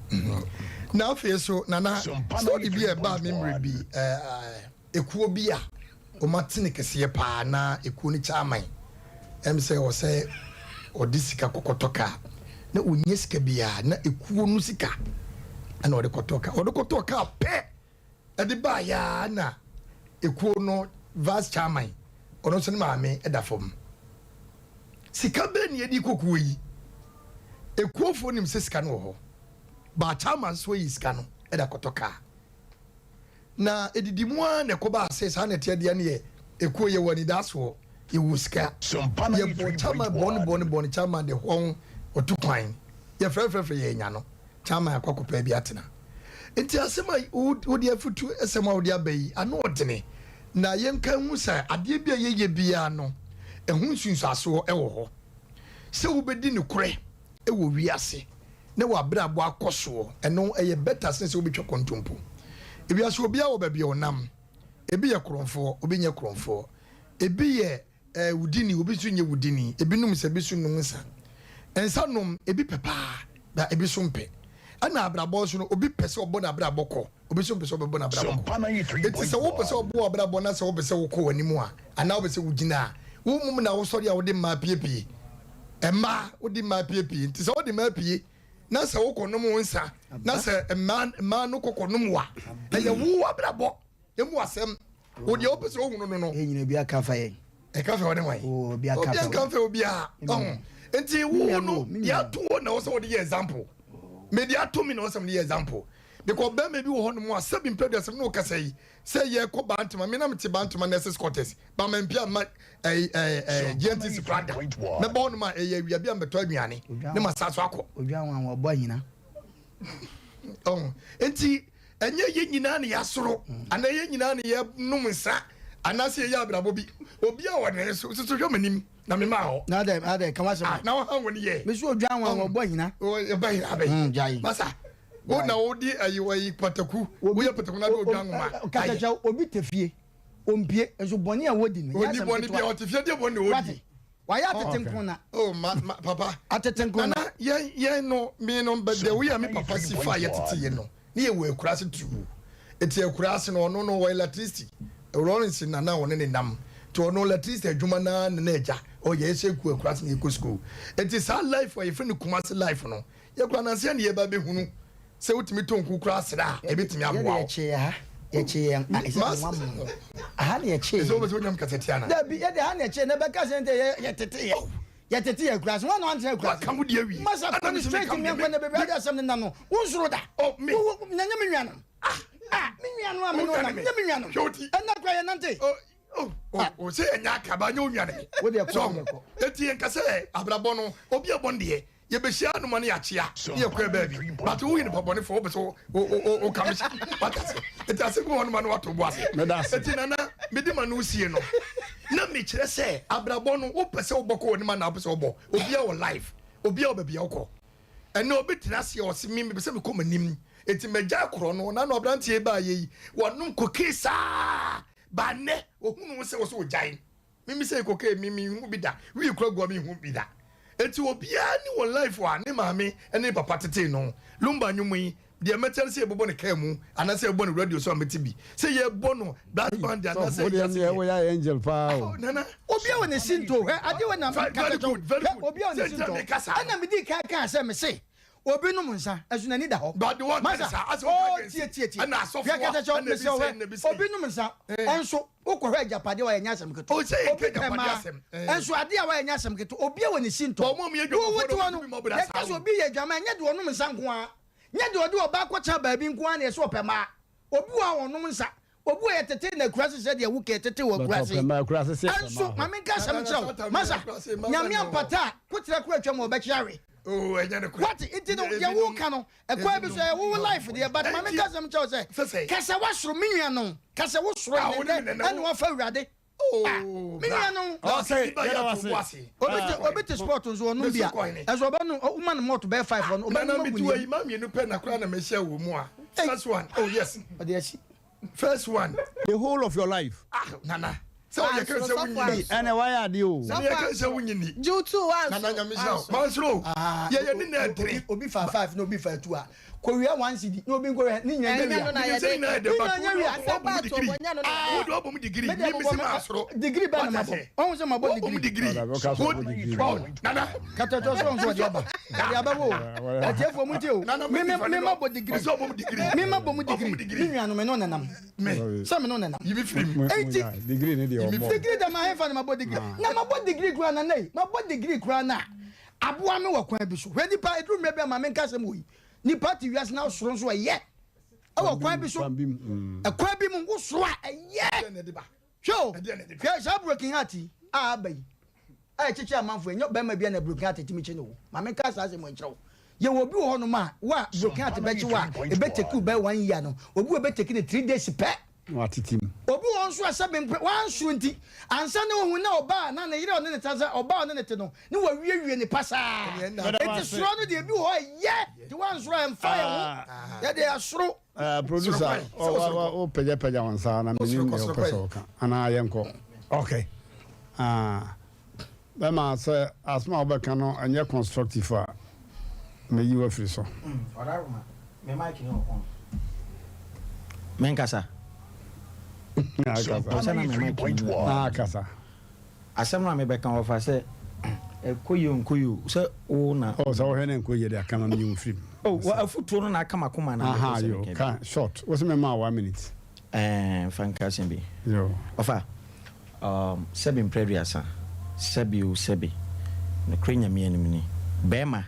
na afei so nana story bi a ɛbaa me mmerɛ bi ekuo bi a wɔate ne kɛseɛ paa na ekuo no chairman ɛm sɛ ɔsɛ ɔde sika kɔkɔtɔ kaa na ɔnyɛ sika biara na ekuo no sika ɛna ɔde kɔtɔ kaa, ɔde kɔtɔ kaa pɛ ɛde baeɛ ara na ekuo no vice chairman ɔno nso ne maame ɛda fam. Sika bɛn na yɛde kɔ kuo yi? Ekuofoɔ nim sɛ sika no wɔ hɔ, baa chairman nso ayi sika no ɛde akɔtɔ kaa. Na ɛdidi mu ara na ɛkɔbaa sɛ saa na ɛteɛ deɛ neɛ ekuo yɛwɔ anidasoɔ, yɛwɔ sika, yɛbɔ chairman bɔne bɔne bɔne, chairman de hɔn ɔtu kwan, yɛfrɛfrɛfrɛ yɛanya no, chairman akɔ akɔpɛ bi atena. Nti asɛm a wode afutu asɛm a wode aba yi ano ɔdene, na yɛnka nhu sɛ adeɛ bi a yɛyɛ biara no ɛho nsunsuasoɔ wɔ hɔ. Sɛ wobɛdi nokorɛ wɔ wiase na w'abrabɔ akɔ soɔ, ɛno ɛyɛ better sen sɛ wobɛtwa kontompo. Ewiase obiara wɔ baabi a ɔnam, ebi yɛ korɔmfoɔ, obi nyɛ korɔmfoɔ, ebi yɛ wudini, obi nso nyɛ wudini, ebi nom nsa, ebi nso nnom nsa. Nsa nom, ebi pɛ paa, na ebi nso mpɛ. Ɛna abrabɔ nso no, obi pɛ sɛ ɔbɔ n'abrabɔ kɔ, obi nso mpɛ sɛ ɔbɛbɔ n'abrabɔ kɔ. Eti sɛ wopɛ sɛ ɔbɔ w'abrabɔ na sɛ wopɛ sɛ wokɔ w'anim a, anaa wopɛ sɛ wogyina a, wo mmom na wosɔre a wode mmaa piepie. Mmaa, wode mmaa piepie. Nti sɛ wode mmaa pie na sɛ wokɔnom wo nsa na sɛ mmaa mmaa no kɔkɔnom wo a, ɛyɛ wo abrabɔ emu asɛm. Wo deɛ wopɛ sɛ wohunu no no. Yɛn nyina obi aka afa yɛn. Ɛka fɛ ɔne wan? Obi aka Obi nka fɛ obiara. Ɔho. Nti wo no deɛ ato wo na wɔ sɛ wode yɛ example. Me deɛ ato me na wɔ sɛ mede yɛ example. Because bɛrima bi wɔ hɔ nom a sɛbi mpɛ duasɛm na ɔkasa yi sɛ yɛkɔ Bantama, me na mete Bantama nurses quarters, ba mampia mma ɛyi ɛɛ ɛɛ GNTC koraa da. Mɛba hɔ nom a ɛyɛ awia bi a mɛtɔ aduane ne ma sa so akɔ. Odwan wɔn a wɔbɔ ahina. Ɔho. Nti ɛnyɛ yɛn nyinaa na yɛasoro anaa yɛn nyinaa na yɛnom nsa anaasɛ yɛyɛ abrabɔ bi. Obi a ɔne so soso hwɛ m'anim na mema hɔ. Na adɛ adɛ ka w'asɛm. Ah, na wɔha wɔn yɛ. Mesu odwan wɔn a wɔbɔ ahina. Ɔbɔ ahina abɛn. Gyae. Masa. Wo na wode ayi ayi pataku. Woyɛ pataku na de odwan nwoma. Katakyɛ obi te fie. Ompie nso bɔne a wodi no. Oni bɔne bi a ɔte fie deɛ bɔne na odi. Wate. Wayɛ atete nko na. Oh ma ma papa. Atete nko na. Nana yɛn yɛn no me no but the way a me papa si fa yɛ tete yɛ no ne yɛ wɔ akuraase tuu. Eti akuraase no ɔno no ɔyɛ electricity. Lawrence na na ɔne ne nam. Nti ɔno electricity adwuma naa na na agya ɔyɛ yɛhyɛ ku akuraase na yɛkɔ school. Eti saa life a yɛfrɛ no Kumasi life no Yɛ koraa nansa na yɛba bɛhunu sɛ wotumi tɔ nku koraa srɛ a ɛbɛtumi aboa wo. Yɛde yɛkyee ha, yɛkyee yɛn a ɛsɛ sɛ wɔn mo. Aha na yɛkyee. Ɛsɛ wobɛsɛ wonyam kasa tia na. Dabi yɛde ha na yɛkyee na ɛbɛka sɛ nti yɛ yɛtete yɛ. Yɛtete yɛ akura se wɔn na wɔn akura se. Waka wo deɛ awie. Masa kɔ ne straight mi nkɔ na baabi ade asɛm ne nam no. Wonsoro da. Oh me. Wo wo na nyɛ me nuanom. Ah. Ah me nuanom a me ne wɔn nam nyɛ me nuanom. Ɛnna kora yɛ nante. Oh oh oh sɛ yɛnyɛ akaba nyɛ wo nua ne me. Wo deɛ kɔ wo deɛ kɔ. Eti yɛn kasa abrabɔ no obi ɛbɔ ne deɛ. Yɛbɛhyia anoma ne yɛakyea ne yɛkɔɛ baabi, but woyɛ nipa bɔnefoɔ wopɛ sɛ woka me hyɛ wate ase nti asɛm bi wɔ hɔ noma no wato bo ase. Nti nana mede ma no sie no na mekyerɛ sɛ abrabɔ no wopɛ sɛ wobɔ kɔ w'anim anaa wopɛ sɛ wobɔ obia wɔ life obia wɔ baabi a wokɔ ɛnɛ obi tena ase ɔse me mepɛ sɛ mekɔ m'anim nti magya korɔ no na no aberanteɛ baayɛ yi wɔnom kokee saa ba nnɛ ohunu sɛ wɔ sɛ ogyae. Me me sei cocaine me me hu bi da wii kura gua me hu bi da eti obiara ni wɔn life a ne maame ne ne papa tetee no. Lumba nnwom yi deɛ mɛte ne sɛ yɛbɛbɔ no car mu anaasɛ yɛbɛbɔ no radio so a mɛte bi sɛ yɛbɔ no brass band anaasɛ Wo deɛ deɛ woyɛ angel paa o. Oh nana. Obiara wɔ ne sintɔ hwɛ adeɛ wei na meka Very kyerɛ wo good very hwɛ good obiara wɔ ne sɛ nti na sintɔ meka saa no. ɛna medii kan kaa sɛ mese Obi nom nsa, nso n'ani da hɔ. But the one Masa, saa, asɛ oh, ɔka tie, tie, tie. ɛna asɔfo Hwɛ a, kasa kyɛw, ɛna ebi mesrɛ wo, sɛ, hwɛ. ɛna ebi sɛ. Obi nom nsa, nso wokɔhwɛ agyapadeɛ a wayɛ nyɛ asɛm ketewa. Oh, sɛ yɛnka Obi pɛ agyapadeɛ mmaa, asɛm, eh. nso adeɛ a wayɛ nyɛ asɛm ketewa. Obi a wɔ ne sintɔ. But ɔmo a wɔyɛ Wo, adwamafoɔ wote no, hɔ no, ɔmo bi mmɔ bra yɛka saa sɛ o. obi yɛ adwaman, nyɛ deɛ ɔnom nsa nko ara, nyɛ deɛ ɔde ɔbaa kɔtena baabi nko ara na yɛsɛ ɔpɛ mmaa. Obi wɔ hɔ a ɔnom nsa, Obi wɔ yɛ tete na akurase sɛ deɛ wokɛ tete wɔ akurase. Ɛnso ma menka asɛm nkyerɛ wo masa, Nyame ampata a koterɛ koro atwam a ɔbɛkye awe. Wate nti no deɛ woka no ɛkwan bi so ɛyɛ wo life deɛ but ma menka asɛm nkyerɛ wo sɛ kasa wasoro me nua no kasa wo soro ɛnɛ ɛna wafa awurade. Ah, me nua no. Okay, yɛda wo ase. Obi te obi te sport nso ɔnom bi a. Ɛso ɔbɛ no ɔma no malt bɛyɛ five ɔno ɔbɛ nom agu ne yam. Ma mmienu pɛ na koraa na mehyɛ wɔ mu a. First one, oh yes. Ɔde akyi. First one. The whole of your life. Ah, nana. Sɛ ɔyɛ kɛ sɛ wonyi ni. Ɛnɛ wayɛ adeɛ o. Sɛ ɔyɛ kɛ sɛ wonyi ni. Gyew tu wanso. Nana nyame hyira wo. Mansoro o. Yɛyɛ ne na ɛdene. Obi fa five na obi fa two a. Kowia one cedi na obi nkowia ne nyinaa nyɛ wia. Menim sɛ nyinaa yɛ dɛ but wo de wabɔ mu degree. Wo de wabɔ mu degree. Me mese mansoro. Degree bɛn na mabɔ? Ɔhu sɛ mabɔ degree. Wabɔ mu degree. Wo nana. Katɔtɔ sɛ ɔhu sɛ ɔde aba. Ɔde aba wo. Atiefoɔ mu ntie o. Me me me mabɔ degree. Me mabɔ mu degree. Me nuanom me ne wo nenam. Sɛ me ne wo nenam. Enti degree ne deɛ ɔbɔ. Degree dɛ ma hefa na mabɔ degree. Na mabɔ degree koraa na nai. Mabɔ degree koraa na aboa me wɔ kwan bi so. Hwɛ nipa eduru mmerɛ bi a ma menka asɛm wɔ yi. Nipa te wiase na wosoro nso ɛyɛ. Ɛwɔ kwan bi so. Ɛkwan bi mu wosoro a ɛyɛ. Hwɛ o, hwɛ saa broken heart yi a aba yi a ɛkyekyere amanfoɔ yi, ɛnyɛ ɔbarima biara na broken heart tumi kye no o. Ma menka saa asɛm wei nkyerɛ wo. Yɛwɔ obi wɔ hɔnom a, wo a broken heart bɛkye wo a, ɛbɛtake wo bɛyɛ one year no, obi wɔ ɛbɛtake no three days pɛ. Na watete mu. Obi wɔ hɔ nso a sɛbe mpɛ, wansoro nti, ansa na wahu na ɔbaa anaa ne yere a ɔne no te, ɔbaa a ɔne no te no, ne wawiewie no pasaa. Enti soro no deɛ, ebi wɔ hɔ a ɛyɛ, nti wansoro a ɛmfa yɛn ho. Yɛde asoro. Eh, producer, wo pagya pagya wɔn nsa na menim deɛ wopɛ sɛ woka anaa yɛnkɔ. Okay. Ah, bɛma sɛ asɛm a wobɛka no ɛnyɛ constructive a mɛyi wo afiri so. Menkasa. Akasa. Akasa. Asɛm no a mebɛka wɔfa sɛ ɛkɔ yie o nkɔ yie o sɛ wo na. Oh sɛ wohwɛ na ɛnkɔ yie de aka ma menyi wo mfiri mu. Oh wɔ afutuo no na aka m'akoma na mepɛ Aha sɛ yo meka bi. ka short wo se mema wo one minute. Ɛɛ fa nka asɛm bi. Yo. Ɔfa um sɛbi mprɛ aduasa sɛbi o sɛbi nokorɛ Nyame anim ni bɛɛma.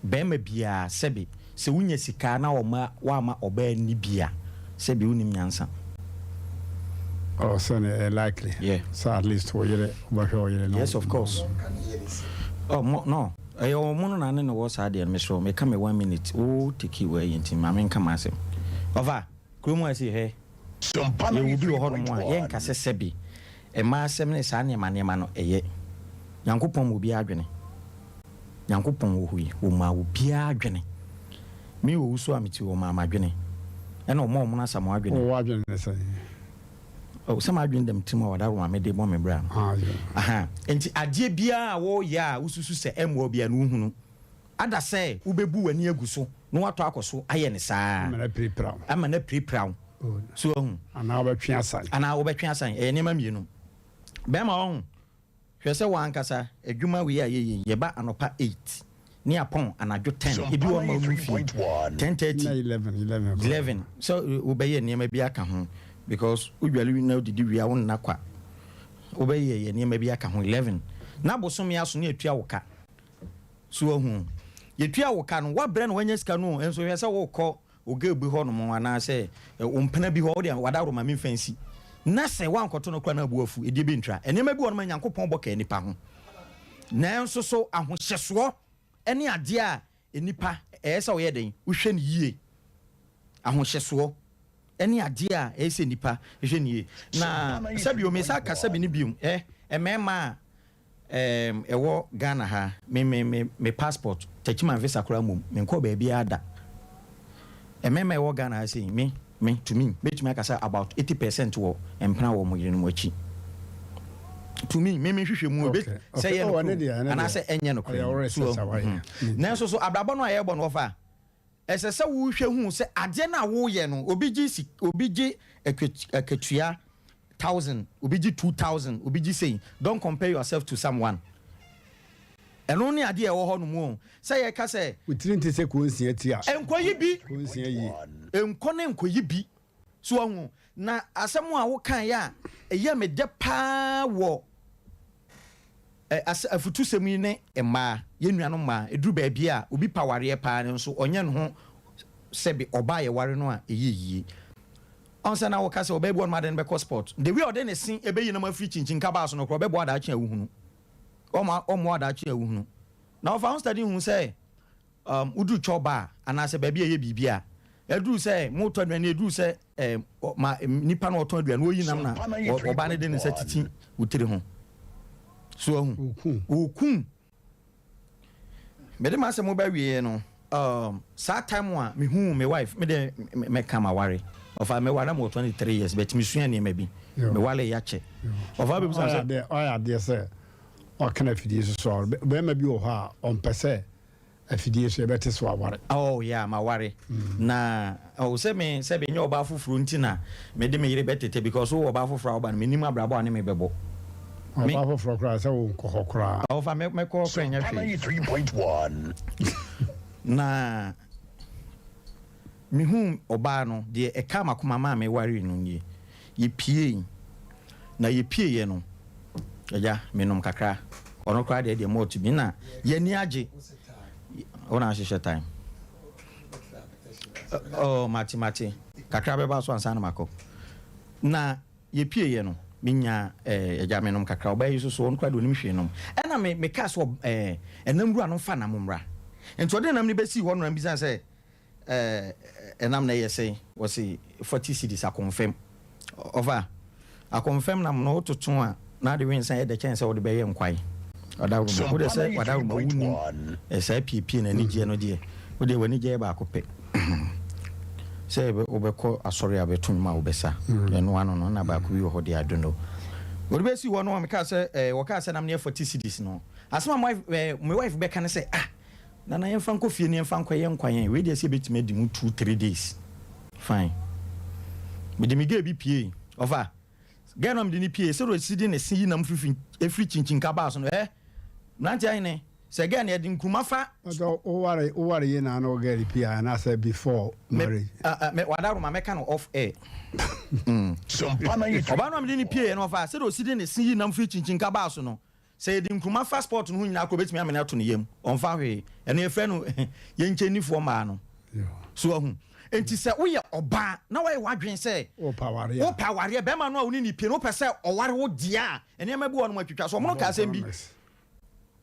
Barima biara, sɛbe, sɛ wonya sika na wɔma woamma ɔbaa nni bi a, sɛbe wonnim nyansa. Oh, sɛ no ɛyɛ likely. Yeah. Sɛ at least wo yere, wobɛhwɛ wo yere na. Yes, of course. Oh, mo, no, ɛyɛ wɔn no na ne no wɔ saa deɛ no, mesrɛ wo, meka me one minute, wo take w'ayi nti, ma menka m'asɛm. Ɔfa, kurom ha sei, hwɛ. Yɛwɔ bi wɔ hɔnom a, yɛnka sɛ sɛbe mmaa asɛm ne saa nneɛma nneɛma no, ɛyɛ. Nyankopɔn ma obiara adwene. Nyankopɔn wɔ hɔ yi, Ɔmaa obiara adwene. Me wɔ wusu a mete hɔ, Ɔmaa m'adwene. Ɛna Ɔma wɔn Asamoah adwene. Wo w'adwene ne sɛn? Oh, sɛ m'adwene da me tirim a, wadaworo ma mede bɔ me bra no. Ah, yeah. Aha. Nti adeɛ biara a wɔreyɛ a wosusu sɛ ɛmmoa obiara no, wohunu. Ada sɛ wobɛbu w'ani agu so na woatɔ akɔ so ayɛ no saa. Ama no apirapira wo. Ama no apirapira wo. So wahu? Anaa wobɛtwe asan. Anaa wobɛtwe asan. Ɛyɛ nneɛma mmienu. Bɛrima wahu? Hwɛ sɛ w'ankasa adwuma wei a yɛyɛ yi, yɛba anɔpa 8 ne apɔn anadwo 10. Ebi wɔ hɔ nom a wonnu fie 10:30. Na 11, 11 koraa. 11. Sɛ wobɛyɛ nneɛma bi aka ho because wodware na wodidi wie a wonna kwa. Wobɛyɛ yɛ nneɛma bi aka ho 11. Na bosome aso ne atua wo ka. So wahu? Yɛtua wo ka no, woabrɛ na woanya sika no o, nso hwɛ sɛ wokɔ wo girl bi hɔnom anaasɛ wo mpena bi hɔ, wo deɛ wadaworo ma memfa nsi. Na sɛ woankɔto no koraa na abu afu, ɛdeɛ bɛntira. Nneɛma bi wɔ hɔnom a Nyankopɔn bɔ kaa nnipa ho. Nanso so ahohyɛsoɔ ne adeɛ a nnipa ɛyɛ sɛ woyɛ dɛn? Wohwɛ no yie. Ahohyɛsoɔ ne adeɛ a ɛyɛ sɛ nnipa hwɛ no yie. Na sɛbio, mesan ka sɛbi no bio, ɛ, mmarima a Erm ɛwɔ Ghana ha, me me me me passport, Techiman visa koraa mmom, menkɔɔ baabiara da. Mmarima a ɛwɔ Ghana ha sei, me, me, to me, mɛtumi aka sɛ about 80% wɔ mpena wɔ wɔn yerenom akyi. To me, me me nhwehwɛ mu, ebe, Okay, sɛ okay. ɛyɛ Oh, nokorɛ ɛno o, deɛ, ɛno deɛ. anaasɛ ɛnyɛ nokorɛ Ɛyɛ wo no, so research a wahu. woayɛ. Hmm. Nanso so abrabɔ no a yɛrebɔ no, wɔfa, ɛsɛ sɛ wohwɛ hu sɛ adeɛ no a woreyɛ no, obi gye sik, obi gye akatua thousand, obi gye 2000, obi gye sei, don't compare yourself to someone. Ɛno ne adeɛ a ɛwɔ hɔ nom o. Sɛ yɛka sɛ. Wo tiri nte sɛ konsia ti a. Nkɔyi bi. Konsia yie. Nkɔ ne nkɔyi bi. So wahu? Na asɛm a wokaeɛ a ɛyɛ me dɛ paa wɔ ɛ, as, afutusɛm yi ne mmaa, yɛn nuanom mmaa, ɛduru baabi a obi pa awareɛ paa nanso ɔnyɛ ne ho sɛbe ɔbaa a yɛware no a ɛyɛ yie. Ɔn sɛ na woka sɛ ɔbaa bi wɔ nom ade no bɛkɔ sport. The way ɔde ne se ɛbɛyi nam afiri kyinkyin kabaa so no koraa ɔbɛboa daakye a wohunu. Ɔmma ɔmmoa daakye a wohunu. Na ɔfa ho study hu sɛ um, woduru chɔ bar anaasɛ baabi a ɛyɛ biribi a, Ɛduru sɛ motɔ aduane, ɛduru sɛ ɛɛ ma nipa na ɔtɔn aduane oyi nam na ɔbaa no de ne nsa titi wo tiri ho. So ahu? Okum. Mede m'asɛm ba wieɛ no, um, saa time a mehuu me wife, me de mɛka maware. Ɔfa meware na mewɔ 23 years, but mesua nneɛma bi. Meware yɛakyɛ. Ɔfa bɛbisa sɛ. Ɔyɛ adeɛ sɛ ɔka afidie so so a, bɛrima bi wɔ hɔ a ɔmpɛ sɛ afidie so yɛbɛte so aware. Oh yeah, maware. Na oh sɛ me sɛ menyɛ ɔbaa foforɔ nti na mede me yere bɛtete because wowɔ ɔbaa foforɔ a woba no mennim abrabɔ a ne me bɛbɔ. Me Ɔbaa foforɔ koraa sɛ wonkɔ hɔ koraa. Ɔfa me mɛkɔ hɔ koraa nyɛ hwee. Na Mehuu ɔbaa no, deɛ ɛkaa m'akoma maa mewaree no nie. Yɛpuei, na yɛpueeɛ no, agya, menom kakra. Ɔno koraa deɛ, deɛ malt bi, na yɛn ani agye. Wo na ahyehyɛ time. Oh, mate, mate. Kakra bɛba so ansa na makɔ. Na yɛpueeɛ no, menya eh, agya, menom kakra. Ɔbaa yi nso so, ɔno koraa deɛ ɔnim hwee nom. Ɛna me, mekaa sɛ, eh, ɛnam wura no mfa nam mmra. Nti ɔde nam no bɛsii hɔ no na mebisa no sɛ, Eh ɛnam na ɛyɛ sɛn? Wɔse 40 cedis akɔnfɛm. Ɔfa, akɔnfɛm nam no wototo a na ade wensan yɛ dɛ kyɛn sɛ wode bɛyɛ nkwae. Ɔdawuruma, wode sɛ wadawuruma wonim eh, saa piepie na anigyeɛ no deɛ, wodeɛ w'anigyeɛ yɛ baako pɛ. Sɛ wobɛkɔ asɔre a bɛto nnwom a wobɛsa, ɛno ano no na baako bi wɔ hɔ deɛ I don't know. Wɔde bɛsi hɔ no mekaa sɛ eh, wɔkaa sɛ nam no yɛ 40 cedis no, asɛm a my wife, eh, my wife bɛka ne sɛ ah, Nana yɛmfa nkɔ fie na yɛmfa nkɔ yɛ nkwan ɛ, wei deɛ sɛ yɛbɛtumi adi mu two three days fine. Mede me girl bi piee, ɔfa, girl no a mede no piee sɛdeɛ ɔsi de ne se yi nam firi ɛfiri kyinkyinkka baa so no eh, mmeranteɛ ahene, sɛ girl no yɛde nkruma fa. Ɔdɔ woware woware yie na na wo girl pie anaasɛ before marriage? Me ah ah me wadaworoma mɛka no off air mm. Ɔbaa no a mede no pieeɛ no ɔfa, sɛdeɛ ɔsi de ne se yi nam firi kyinkyinkka baa so no Sɛ yɛde nkruma fa spot no ho nyinaa koraa obetumi amene ato ne yam. Ɔmfa hwee. Ɛno yɛfrɛ no yɛn nkyɛnnifoɔ mmaa no. So wahu? Enti sɛ woyɛ ɔbaa na woayɛ w'adwene sɛ Wopɛ awareɛ a. wopɛ awareɛ, barima no a wo ne no pie no wopɛ sɛ ɔware wo deɛ a, nneɛma bi wɔ hɔ nom atwitwa so. Wɔn no ka asɛm bi.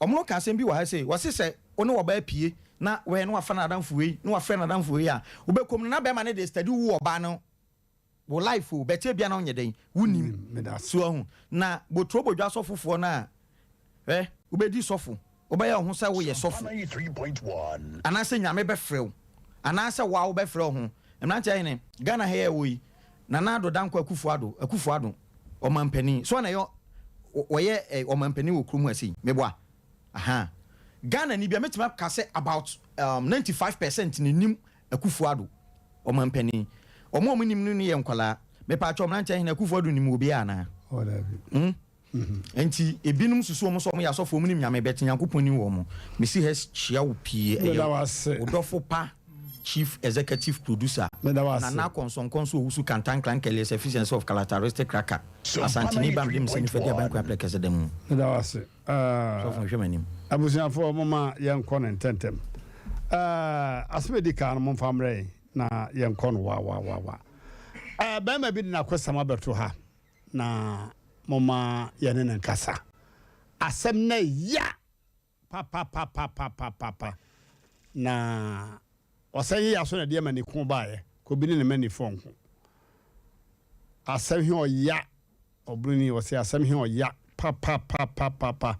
Wɔn no ka asɛm bi wɔ ha sei. Wɔse sɛ wo ne ɔbaa pie na wɛ na wafa n'adamfo wei na wafrɛ n'adamfo wei a, wobɛkɔ mu no na barima no de study wo ɔbaa no Wo life o but ebia na wonyɛ dɛn wonim so wahu na boturo bodwa sɔfo foɔ no a hwɛ wobɛdi sɔfo wobɛyɛ wo ho sɛ woyɛ sɔfo anaasɛ nyame bɛfrɛ wo anaasɛ woa wobɛfrɛ wo ho mmeranteɛ ahene Ghana ha yi a ɛwɔ yi Nana Addo Dankwa Akufo Addo Akufo Addo ɔmampanin so na ɛyɛ wɔyɛ ɔmampanin wɔ kurom ha sei meboa aha Ghana ni bia mɛtumi aka sɛ about um, 95% ne nim Akufo Addo ɔmanpanin. Wɔn a wɔnim no no yɛ nkwadaa. Mepaakyɛw mmeranteɛ hene Akufo Addo nim obiara anaa? Oh, dabi. Hmm? Nti ebinom susu wɔn sɛ wɔyɛ asɔfo, wɔn nim Nyame, but Nyankopɔn nim wɔn. Mesi ha kyia wo pii. Meda Ɛyɛ wo ase. wo dɔfo pa, Chief Executive Producer, Meda wo ase. Nana Akɔnsɔnkɔnsɔ Owusu Kantankran Kelly's Efficiency of Characteristic Cracker, Asanteni Ba Mede Mese Nifa Di Aban Kwan Prɛkɛsɛ Da Mu. Meda wo ase. Sɔfo nhwɛ m'anim. Abusuafoɔ momma yɛnkɔ no ntɛntɛm. Asɛm a ɛdi kan no momfa mmrɛ yɛn na yɛnkɔ no wawawawa. Barima bi de n'akosɛm abɛto ha na momma yɛne no nkasa. Asɛm no ya papapapapapapa na ɔsɛ yɛ aso na ɛde ama ne ko baeɛ kɔbi ne ne manifoɔ nko. Asɛm he ɔya. Ɔbroni ɔse asɛm he ɔya papapapapapa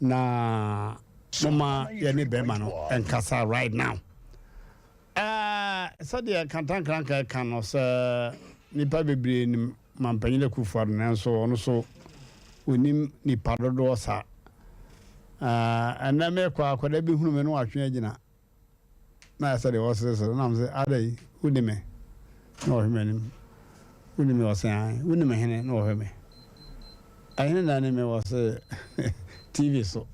na momma yɛne bɛɛma no nkasa right now. Ɛɛ sɛdeɛ Kantankranka ɛka no sɛ nipa bebree nim Mampanyin Akufo Addo nanso ɔno so ɔnim nipa dodoɔ saa. Ɛɛ ɛnɛ mekɔ akwadaa bi hunu me na watwe agyina. Na ayɛ sɛ deɛ ɔreseresere. Na mese, Adɛn, wonni me? Na ɔhwɛ m'anim. Wonni me? Ɔse, Aane. Wonni me hene? Na ɔhwɛ me. Ɛhene na ɛne me? Ɔse, TV so.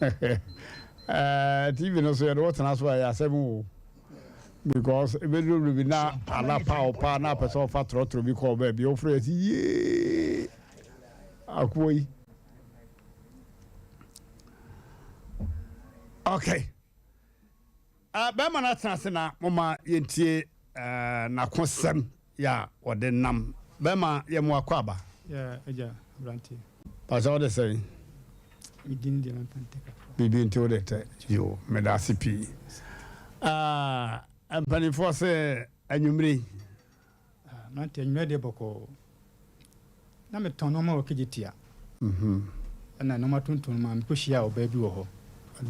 Ɛɛ, TV no so yɛde wo tena so a, ɛyɛ asɛm o. Because ɛbɛduru bere bi na ala pa wo paa na apɛ sɛ ɔfa trɔtrɔ bi kɔɔ baabi. Wofrɛ yɛ sɛ yee, akoa yi. Okay. Uh, bɛrima no atena ase na moma yɛntie uh, n'akosɛm yɛ a ɔde nam. Bɛrima yɛ mo akɔ aba. Yeah, agya, aberanteɛ. Pasɛ wode sɛn? Medin deɛ memfa ntɛ kakra. Biribi nti wode tɛ. Yo, meda ase pii. Uh, mpanimfoɔ sɛ anwummere yi. Ah, mmerante anwummerɛ deɛ bɔkɔɔ. Na metɔn nneɛma wɔ Kejetia. Ɛna nneɛma tontɔn mu a mekɔhyiaa ɔbaa bi wɔ hɔ.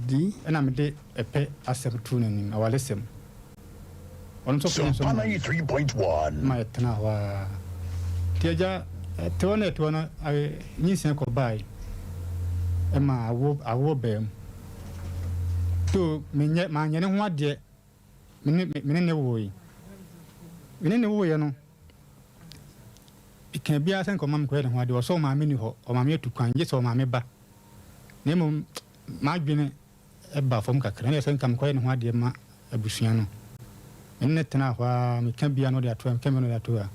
Di. Ɛna mede ɛpɛ asɛm too n'anim, awaresɛm. Ɔno nso penee so maa me ma yɛtenaa hɔ ara. Nti agya, ɛte hɔ na ɛte hɔ no, nyinsɛn kɔbae. Ɛma awoɔ awoɔ baa mu. Though menyɛ manyɛ ne ho adeɛ, me ne me ne no woe. Me ne no woeɛ no, meka biara sɛ nka ɔma mekɔyɛ ne ho adeɛ, ɔsɛ ɔmaame nni hɔ, ɔmaame atu kwan, gye sɛ ɔmaame ba. Na mmom m'adwene ba fam kakra, na ɛyɛ sɛ nka mekɔyɛ ne ho adeɛ ma abusua no. Me ne no tenaa hɔ ara, meka biara na ɔde ato ha, meka biara na ɔde ato ha.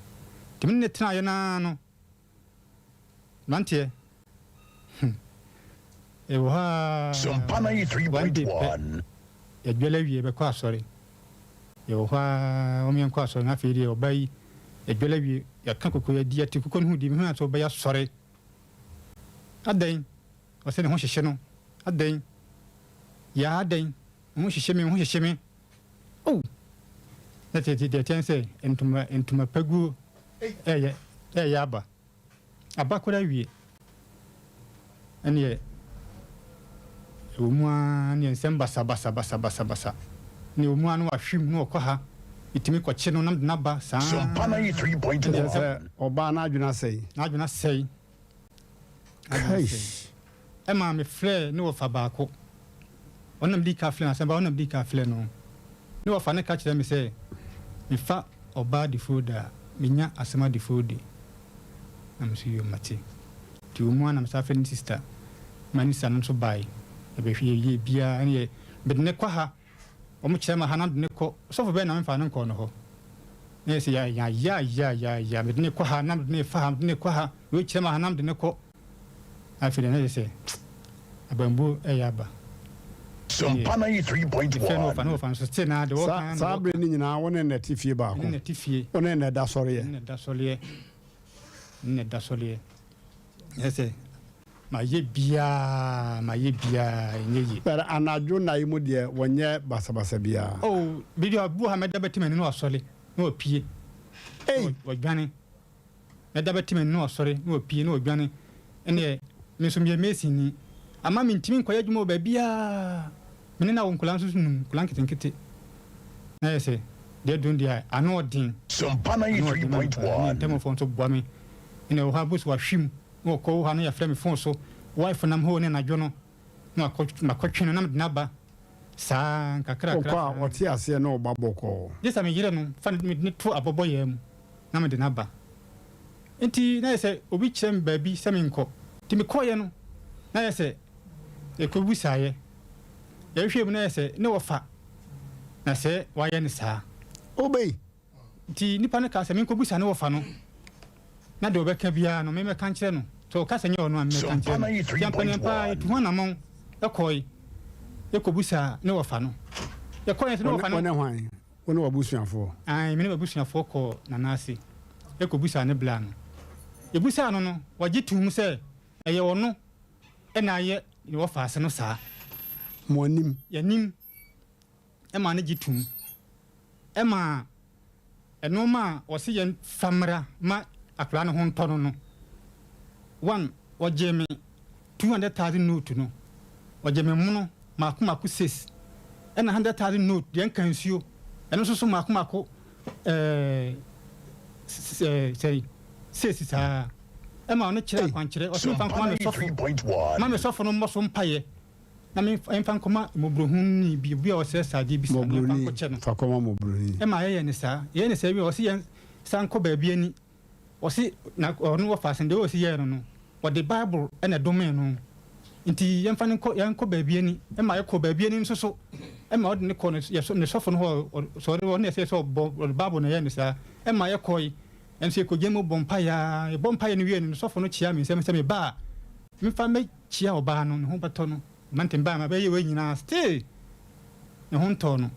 Nti me ne no tenaeɛ no ara no, Mmeranteɛ, hmm, yɛwɔ hɔ ara, one day pɛ, yɛdwɛle awie, yɛbɛkɔ asɔre. Yɛwɔ hɔ ara, wɔn yɛnkɔ asɔre, na afei deɛ ɔbaa yi, yɛdwɛle awie, yɛaka koko, yɛadi, yɛte koko no ho di, mehunu sɛ ɔbaa yi asɔre. Adɛn? Ɔsɛ ne ho hyehye no. Adɛn? Yaa adɛn? Me ho hyehye me, me ho hyehye me. Oh! Na deɛ deɛ ɛteɛ ne sɛ ntoma ntoma paguo ɛyɛ ɛyɛ aba. Aba koraa awie. Ɛneɛ ɛwɔ mu ara neɛ nsɛm basabasa basabasa basa. Neɛ ɛwɔ mu ara na wahwim na ɔkɔ ha. Metumi kɔkye no na mede no aba saa. Kyerɛ sɛ ɔbaa no adwene asɛe. N'adwene asɛe. Kaish. Ɛmaa mefrɛɛ ne wɔfa baako. Ɔno na medii kan frɛɛ no, asɛm ba, ɔno na medii kan frɛɛ no. Ne wɔfa no ka kyerɛɛ me sɛ mefa ɔbaa defood a, menya asɛm adefoode. Na me nso yoo mate. Nti wɔ mu ara na mesan frɛɛ ne sista ma ne sista no nso bae. Yɛbɛhwɛ yɛyɛɛ biara ɛne mede no kɔ ha. Wɔn kyerɛ me ha na mede no kɔ, sɔfo bɛn na memfaa no nkɔɔ no hɔ? Na yɛ sɛ ya ya ya ya ya, mede no kɔ ha na mede no fa ha, mede no kɔ ha, wei kyerɛ me ha na mede no kɔ. Afei deɛ na yɛ sɛ abambuo ɛyɛ aba. Sompa 93.1. Fɛ no wɔfa no wɔfa nso te na de wɔka na Saa bere no nyinaa wo ne na te fie baako. Ne na te fie. Wo ne na da sɔreɛ. Ne na da sɔreɛ. Ne na da sɔreɛ. Yɛ sɛ Mayɛ biaa, mayɛ biaa, ɛnyɛ yie. But anadwo nna yi mu deɛ wɔnyɛ basabasa biaa. Oh, bi deɛ ɔbu ha mɛda bɛte m'ani na wasɔre na wapue. Ei! Wadwane. Mɛda bɛte m'ani na wasɔre na wapue na wadwane. Ɛnneɛ, me nso meyɛ masonni. Ama mentumi nkɔyɛ adwuma wɔ baabiara. Me ne no awo nkwadaa nso num, nkwadaa nketenkete. Na ayɛ sɛ deɛ aduro no deɛ ano ɔden. Sompa Ano ɔden ma me paa. 93.1. Ne ntamufoɔ nso boa me. Ɛnna ɛwɔ hɔ a, bosu wahwim. Na wɔkɔ wo ha na yɛfrɛ me fon so, wife nam hɔ ne anadwo no na makɔ makɔtwe no na mede no aba saa nkakrakra Wokɔ a saa. ɔte aseɛ na ɔba bɔkɔɔ. Gye sɛ me yere no fa no mede no to abɔbɔyaa mu na mede no aba. Nti na ayɛ sɛ obi kyerɛ me baabi sɛ menkɔ. Nti mekɔeɛ no na ayɛ sɛ yɛkɔbisaeɛ. Yɛhwehwɛɛ mu na ayɛ sɛ ne wɔfa na sɛ wayɛ no saa. Obey! Nti nnipa no kaa sɛ menkɔbisa ne wɔfa no, na deɛ ɔbɛka biara no, memmɛka nkyerɛ no. Sɛ ɔka sɛ nyɛ ɔno a, memmɛka nkyerɛ no. Nti ampaneampa ara yɛtuu ho anammɔn kɔe kɔbisaa ne wɔfa no. Yɛkɔeɛ nso ne wɔfa no. Wo ne hwan? Wo ne w'abusuafoɔ? Aane, me ne m'abusuafoɔ kɔɔ Nana ase kɔbisaa ne bla no. Yɛbisaa no no, ɔgye toom sɛ ɛyɛ ɔno na ayɛ ne wɔfa ase no saa. Mo anim? Yɛn anim. ma no gye tom ma nnoɔma a wɔse yɛn fa mmra ma akwadaa no ho ntɔ no no, one, wɔgyee me 200,000 note no, wɔgyee me mono mako mako six, ɛna 100,000 note deɛ nka nsuo, ɛno nso so mako mako ɛɛ sɛn six saa, ɛma ɔno kyerɛ akwankyerɛ, ɔse memfa nkɔma me sɔfo, ma me sɔfo no mmɔ so mpaeɛ. Na memfa nkɔma mmɔborɔhununi bi, obi a ɔsrɛ saa adeɛ bi saa, na memfa nkɔkyɛ no. Fa kɔma mmɔborɔni. Ɛma yɛyɛ no saa. Yɛyɛ no saa wie a, ɔse yɛn san nkɔ baabi ani. Ɔse, na ɔno wɔfa asɛm, deɛ ɔsi yɛɛ no no, ɔde Bible na ɛdomee no. Nti yɛmfa no nkɔ, yɛnkɔ baabi ani. Ɛma yɛkɔɔ baabi ani nso so, ɛma ɔde no kɔɔ ne, ne sɔfo no hɔ, sɛ ɔno na ɛsɛ sɛ ɔbɔ, ɔde Bible na ɛyɛɛ no saa. Ɛma yɛkɔe. Ɛnso yɛkɔgyina mu bɔ mpaeɛ ara. Yɛbɔ mpaeɛ no wieeɛ no, ne sɔfo no kyeaa me nsam sɛ meba a, memfa mmɛ. Kyia ɔbaa no, ne ho bɛtɔ no. Mante baa ma bɛyɛ wei nyinaa still ne ho ntɔɔ no.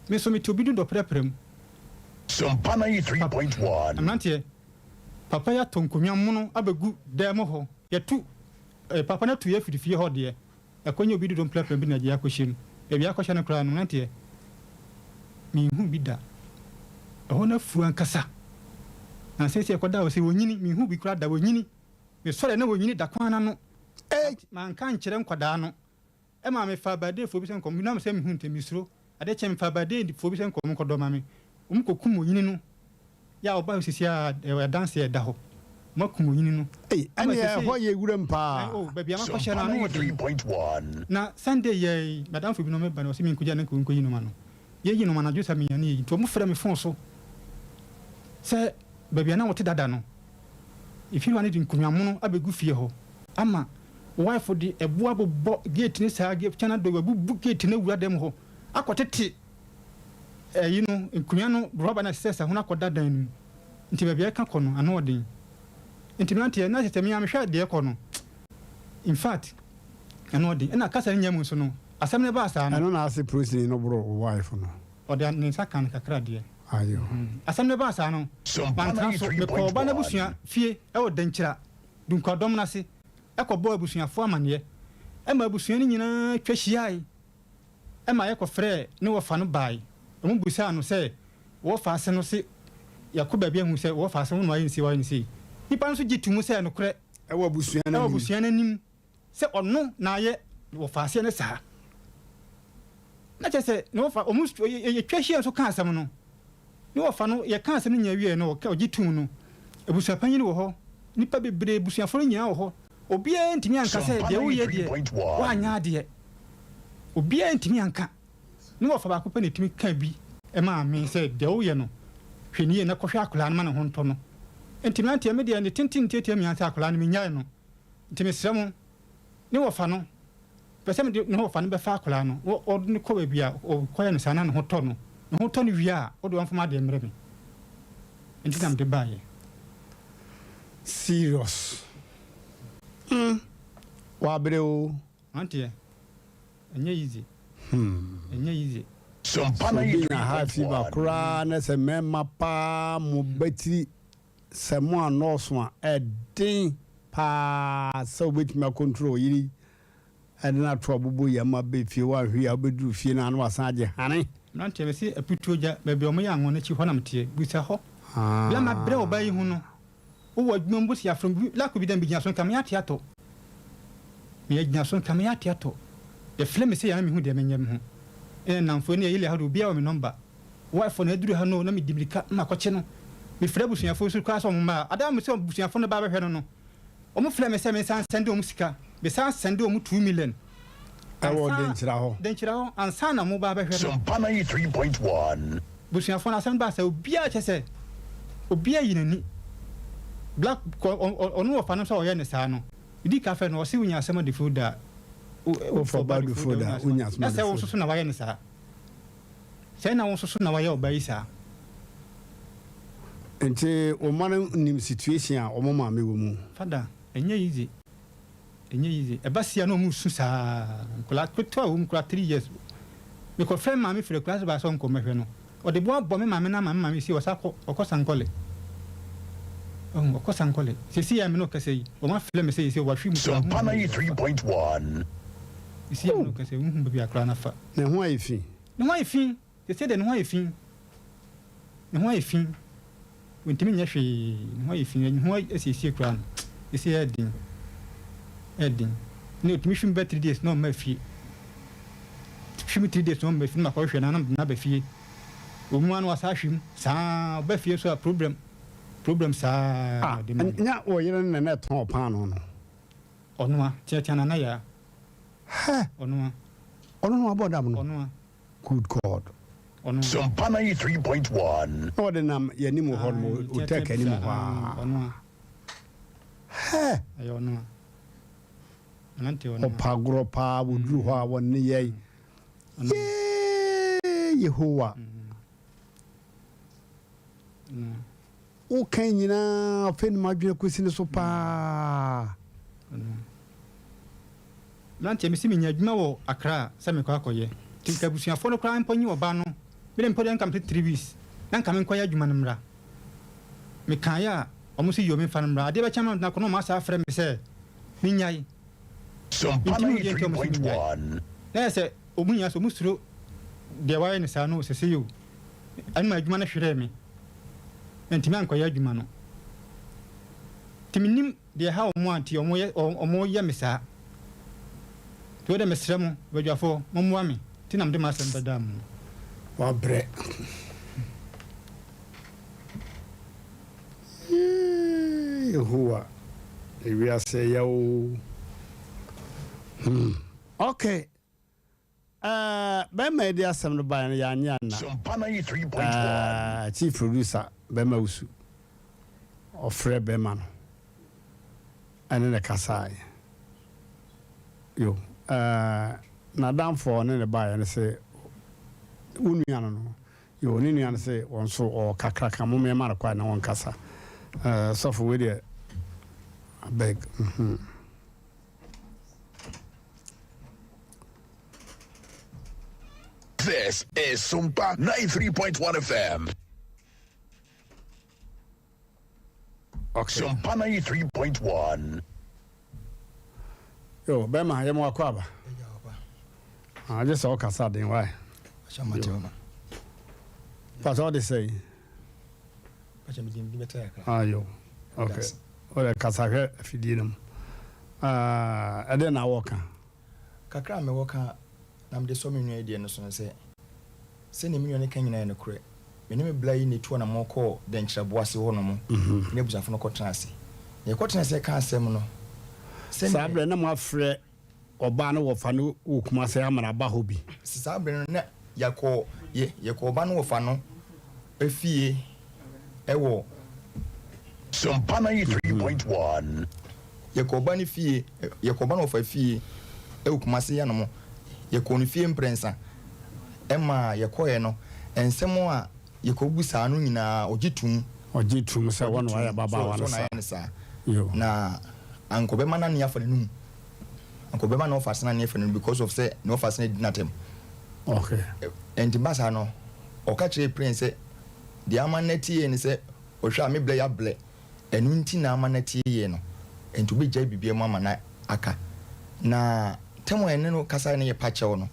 Me nso mete obi dodɔ prɛprɛ mu. Sompa 93.1. Mmeranteɛ, papa yi atɔ nkonnwa mono abɛgu dan mu hɔ. Yɛtu eh, papa no atu yɛn afiri fie hɔ deɛ, yɛakɔnya obi dodɔ mprɛprɛ bi na yɛakɔhyɛ mu. Baabi a yɛakɔhyɛ no koraa no, mmeranteɛ. Menhuu bi da. Ɛhɔ no afu ankasa. Na seesei ɛkɔda hɔ sɛ wɔnyini, menhuu bi koraa da, wɔnyini. Mesɔre a na wɔnyini da kwan no ano. Manka ankyerɛ nkwadaa no. Ɛmaa mefaa Baadeefoɔ bi sɛ nkɔ, menam sɛ mehu nti mesuro. Adeɛ kyeeɛ mefaa Baadeefoɔ bi sɛ nkɔ wɔn nkɔdɔ ma me. Wɔn kɔkum onyini no. Yɛ a ɔba hɔ seesei a ɛwɔ adanseɛ a ɛda hɔ. Wɔn akum onyini no. Ei, Ama ɛneɛ seesei ɛhɔ yɛ wuram Ae paa. oh, baabi a makɔhyɛ no Sompa ano wɔ den. 93.1. Na Sunday yɛe, m'adamfo bi na ɔmɛba no ɔse menkɔgya no nkɔyi nnoɔma no. Yɛyi nnoɔma anadwo saa menyane yɛyi nti wɔn frɛ me phone so sɛ baabi a na wɔte dada no, efie wura no de nkonnwa mono abɛgu fie hɔ ama Wife de ɛboɔ abobɔ gate no saa kyɛn adɔ wabubu gate no awura dɛm hɔ akɔtete ɛyi no nkonnwa no rɔba no ɛsɛ sɛ ho no akɔda dan no mu nti baabi a ɛka kɔ no ano ɔden nti mmeranteɛ na kyerɛ sɛ me ara mehwɛ deɛ ɛkɔ no in fact ano ɔden ɛna kasa no nya mu nso no asɛm no baa saa no. Ɛno na ase polisini no boro wo wife no. Ɔde ne nsa ka no kakra deɛ. Ayo. Asɛm no baa saa no mantena so mekɔɔ ɔba no abusua fie ɛwɔ Dankyira Dunkwadɔm no ase kɔbɔɔ abusuafoɔ amaneɛ ma abusua no nyinaa twa hyiae ma yɛkɔfrɛɛ ne wɔfa no bae. Wɔbisaa no sɛ, Wo wɔfa ase no se yɛakɔ baabi ahu sɛ wo wɔfa ase wo na wayɛ no sei, wayɛ no sei? Nnipa no nso gye too mu sɛ ɛyɛ nokorɛ Wɔ abusua no wɔ anim. abusua no anim sɛ ɔno na ayɛ ne wɔfa aseɛ no saa. Na kyerɛ sɛ ne wɔfa, wɔn yɛtwa hyia nso ka asɛm no. Ne wɔfa no, yɛka asɛm no nyinaa wieɛ no, ɔgye toom no, abusuapanyin wɔ hɔ, nnipa bebree, abusuafoɔ no nyinaa wɔ hɔ. Obiara ntumi anka sɛ Sompa deɛ woyɛ deɛ, 93.1. woanyɛ adeɛ. Obiara ntumi anka. Ne wɔfa baako pɛ na ɛtumi ka bi maa me sɛ deɛ woyɛ no, hwɛ no yie na kɔhwɛ akwadaa no ma ne ho ntɔ no. Nti mmeranteɛ, me deɛ ne tenten tiatia me ara sɛ akwadaa no mennyae no. Nti mesrɛ mo, ne wɔfa no, pɛ sɛ mede ne wɔfa no bɛfa akwadaa no, na ɔde no kɔ baabi a ɔkɔyɛ no saa na ne ho tɔ no. Ne ho tɔ no wie a, wode ɔmfa m'adeɛ mmrɛ me. Nti na mede baeɛ. Serious hmm wabrɛ oo. Mmeranteɛ, ɛnyɛ easy. Hmm. Ɛnyɛ easy. Sompa Sɛ obi nya high fever 93.1. koraa na sɛ mmarima paa mo batiri Sɛ mo annɔɔso a, ɛden paa sɛ wobɛtumi akɔntro wo yere de no ato abobo yam aba fie. Woanhwɛ yie a, wobɛduru fie no a na wasan agye hane. Mmeranteɛ, mese Aputuo gya, baabi a wɔyɛ anwo no akyi hɔ na meteɛ. Bisa hɔ. Berɛ a mabrɛ ɔbaa yi ho no, wowɔ adwuma mu bosi afrom bi, lako bi da mebɛgyina so nka meyɛ ate atɔ. Meyɛ gyina so nka meyɛ ate atɔ. Yɛfrɛ me sei a na mehu deɛ menyɛ me ho. Ɛna nnamfoɔ ne Elia hɔ deɛ obiara wɔ me nɔmba. Wife no aduru ha no na medi mirika na makɔkye no. Mefrɛ abusuafoɔ nso koraa sɛ wɔn mma. Ada a mesɛ abusuafoɔ no ba abɛhwɛ no no, wɔn frɛ me sɛ mensan nsɛnde wɔn sika. Mesan sɛnde wɔn 2 million. Ɛwɔ Ansa Denkyira hɔ. Denkyira hɔ ansa na wɔn ba abɛhwɛ no. Sompa 93.1. Abusuafoɔ no asɛm baa sɛ obiara kyɛ sɛ obiara yi n'ani. Black kɔ ɔno wɔfa no sɛ ɔyɛ ne saa no. Medi ka frɛ no ɔse wonya asɛm adifo da. Wofa ba adifo da wonya asɛm Na sɛ wo adifo nso da. so na wayɛ ne saa. Sɛn na wo nso so na wayɛ ɔbaa yi saa? Nti wo mma no nim situation a wɔn maame wɔ mu? Father, ɛnyɛ easy, ɛnyɛ easy. Ɛba sei a na wɔn resu saa. Nkwadaa ketewa wɔ mu koraa 3 years. Mekɔfrɛ me maame firi akuraase baa sɛ ɔnkɔ mmɛhwɛ no. Ɔde boa bɔ me maame no ama me maame sei ɔsan kɔ, ɔkɔ Sankɔle. Ɔhu, ɔkɔ Sankɔle. Seesei a me ne wo kasa yi, wɔn afrɛ me sɛ seesei wɔahwe mu koraa, Sompa wɔnhu baabi a ɔfa. 93.1. Seesei a me ne wo kasa yi, wɔnhu baabi a koraa no afa. Ne ho ayɛ fi. Ne ho ayɛ fi. Seesei deɛ ne ho ayɛ fi. Ne ho ayɛ fi. Ɔntumi nyɛ hwee. Ne ho ayɛ fi. Ne ho asiesie koraa no, seesei ɛyɛ den. Ɛyɛ den. Ne ɔtumi hwim bɛ 3 days na ɔmma fie. Hwim 3 days na ɔmma fie na makɔhwehwɛ no na mede no aba fie. Ɔmu ara na wasan ahwim saa. Ɔba fie nso a problem problem saa na Ah, ɔde ma me. nya wo yere no na na ɛtɔn paanoo no. Ɔnoa. Teatea Nana Yaa. Hɛ! Ɔnoa. Ɔno na wabɔ dam no? Ɔnoa. Good God. Ɔnoa. Sompa 93.1. Na ɔde nam yɛn anim hɔ nom, Ae, teatea Otek bi anim saa, hɔ ae, ara. ɔnoa. Hɛ! Ɛyɛ ɔnoa. Mmerante ɔnoa. Ɔpɛ agorɔ paa, wɔduru hɔ a wɔne yɛn. Ɔnoa. Yee! Yehowa. Ɔnoa. Woka nyinaa afei na m'adwene akɔsi ne so paa. Mmeranteɛ, mese menya adwuma wɔ Accra sɛ mekɔ akɔyɛ. Nti nka abusuafoɔ no koraa mpo nye ɔba no. Mede mpo deɛ nka mese 3 weeks na nka menkɔyɛ adwuma no mmra. Mekaeɛ a, wɔn se yoo memfa no mmra. Adeɛ bɛkye ama mede no akɔ na wɔn asan afrɛ me sɛ mennyae. Sompa Mentumi hu deɛ nti a wɔn se mennyae. 93.1. Na ayɛ sɛ wɔn nyinaa sɛ wɔn suro deɛ wayɛ no saa no sɛsɛi o. Ɛno ma adwuma no hweree me. Mantumi ankɔyɛ adwuma no. Nti mennim deɛ ɛha wɔn a nti wɔyɛ wɔyɛ me saa. Nti wo deɛ mesrɛ mo, badwafoɔ, mommoa me. Nti na mede m'asɛm bɛdaa mo no. Wabrɛ. Yee Yehowa, ewiase yɛ oo. Hmm. Okay. Eh, bɛrima yi de asɛm no baeɛ no yɛanye anna. Eh, chief producer bɛrima wusu ɔfrɛ bɛrima no ɛne ne kasaeɛ. Yo, eh, n'adamfo a ɔne ne baeɛ no se wo nua no no, yo, ne nua no se wɔn nso ɔwɔ kakra ka, mom yɛma no kwan na wɔnkasa. Eh, sɔfo wei deɛ, abeg, mhm. This is Sumpa 93.1 FM. Okay. Sumpa 93.1. Yo, bɛma yɛ mo akɔ aba. Ah, gye sɛ ɔkasa den wae. Pàtó ɔde sɛ yi. Ayo, okay. Ɔde kasa hwɛ afidie no mu. Ah, ɛdɛn na wɔka? Kakra a mewɔ ka na mede sɔ me nua yi deɛ no so ne sɛ, sɛdeɛ me nua no ka nyinaa yɛ nokorɛ. Me ne me bla yi na ɛtu anammɔn kɔɔ Dɛnkyerɛboase hɔ nom ne abusuafo no kɔtenaa ase. Na yɛkɔtenaa ase reka asɛm no, sɛdeɛ. Saa berɛ no na moafrɛ ɔbaa no wɔfa no wɔ Kumase ama no aba hɔ bi. Saa berɛ no na yɛkɔ, yɛ, yɛkɔ ɔbaa no wɔfa no fie wɔ. Sompa 93.1. Yɛkɔɔ ɔba no fie, yɛkɔɔ ɔba no wɔfa fie wɔ Kumasi hanom. Yɛkɔɔ ne fie mprɛnsa. Ɛma yɛkɔeɛ no, nsɛm a yɛkɔbisaa no nyinaa, ɔgye toom. Ɔgye toom sɛ wɔn na wɔayɛ ababaawa no saa. Sɛ wɔn na wɔayɛ no saa. Yo. Na anka ɔbɛma n'ani afa n'anum. Anka ɔbɛma ne wɔfa ase n'ani afa n'anum because of sɛ ne wɔfa ase no adi n'atɛm. Okay. Ɛnti ba saa no, ɔka kyerɛɛ Prince sɛ deɛ ama no atie ne sɛ ɔhwɛ a me blɛ yɛablɛ. Ɛno nti na ama no atie yie no, enti wobɛgyae biribiara mu ama no aka. Na tɛm a yɛne no kasaeɛ na yɛpa kyɛw no,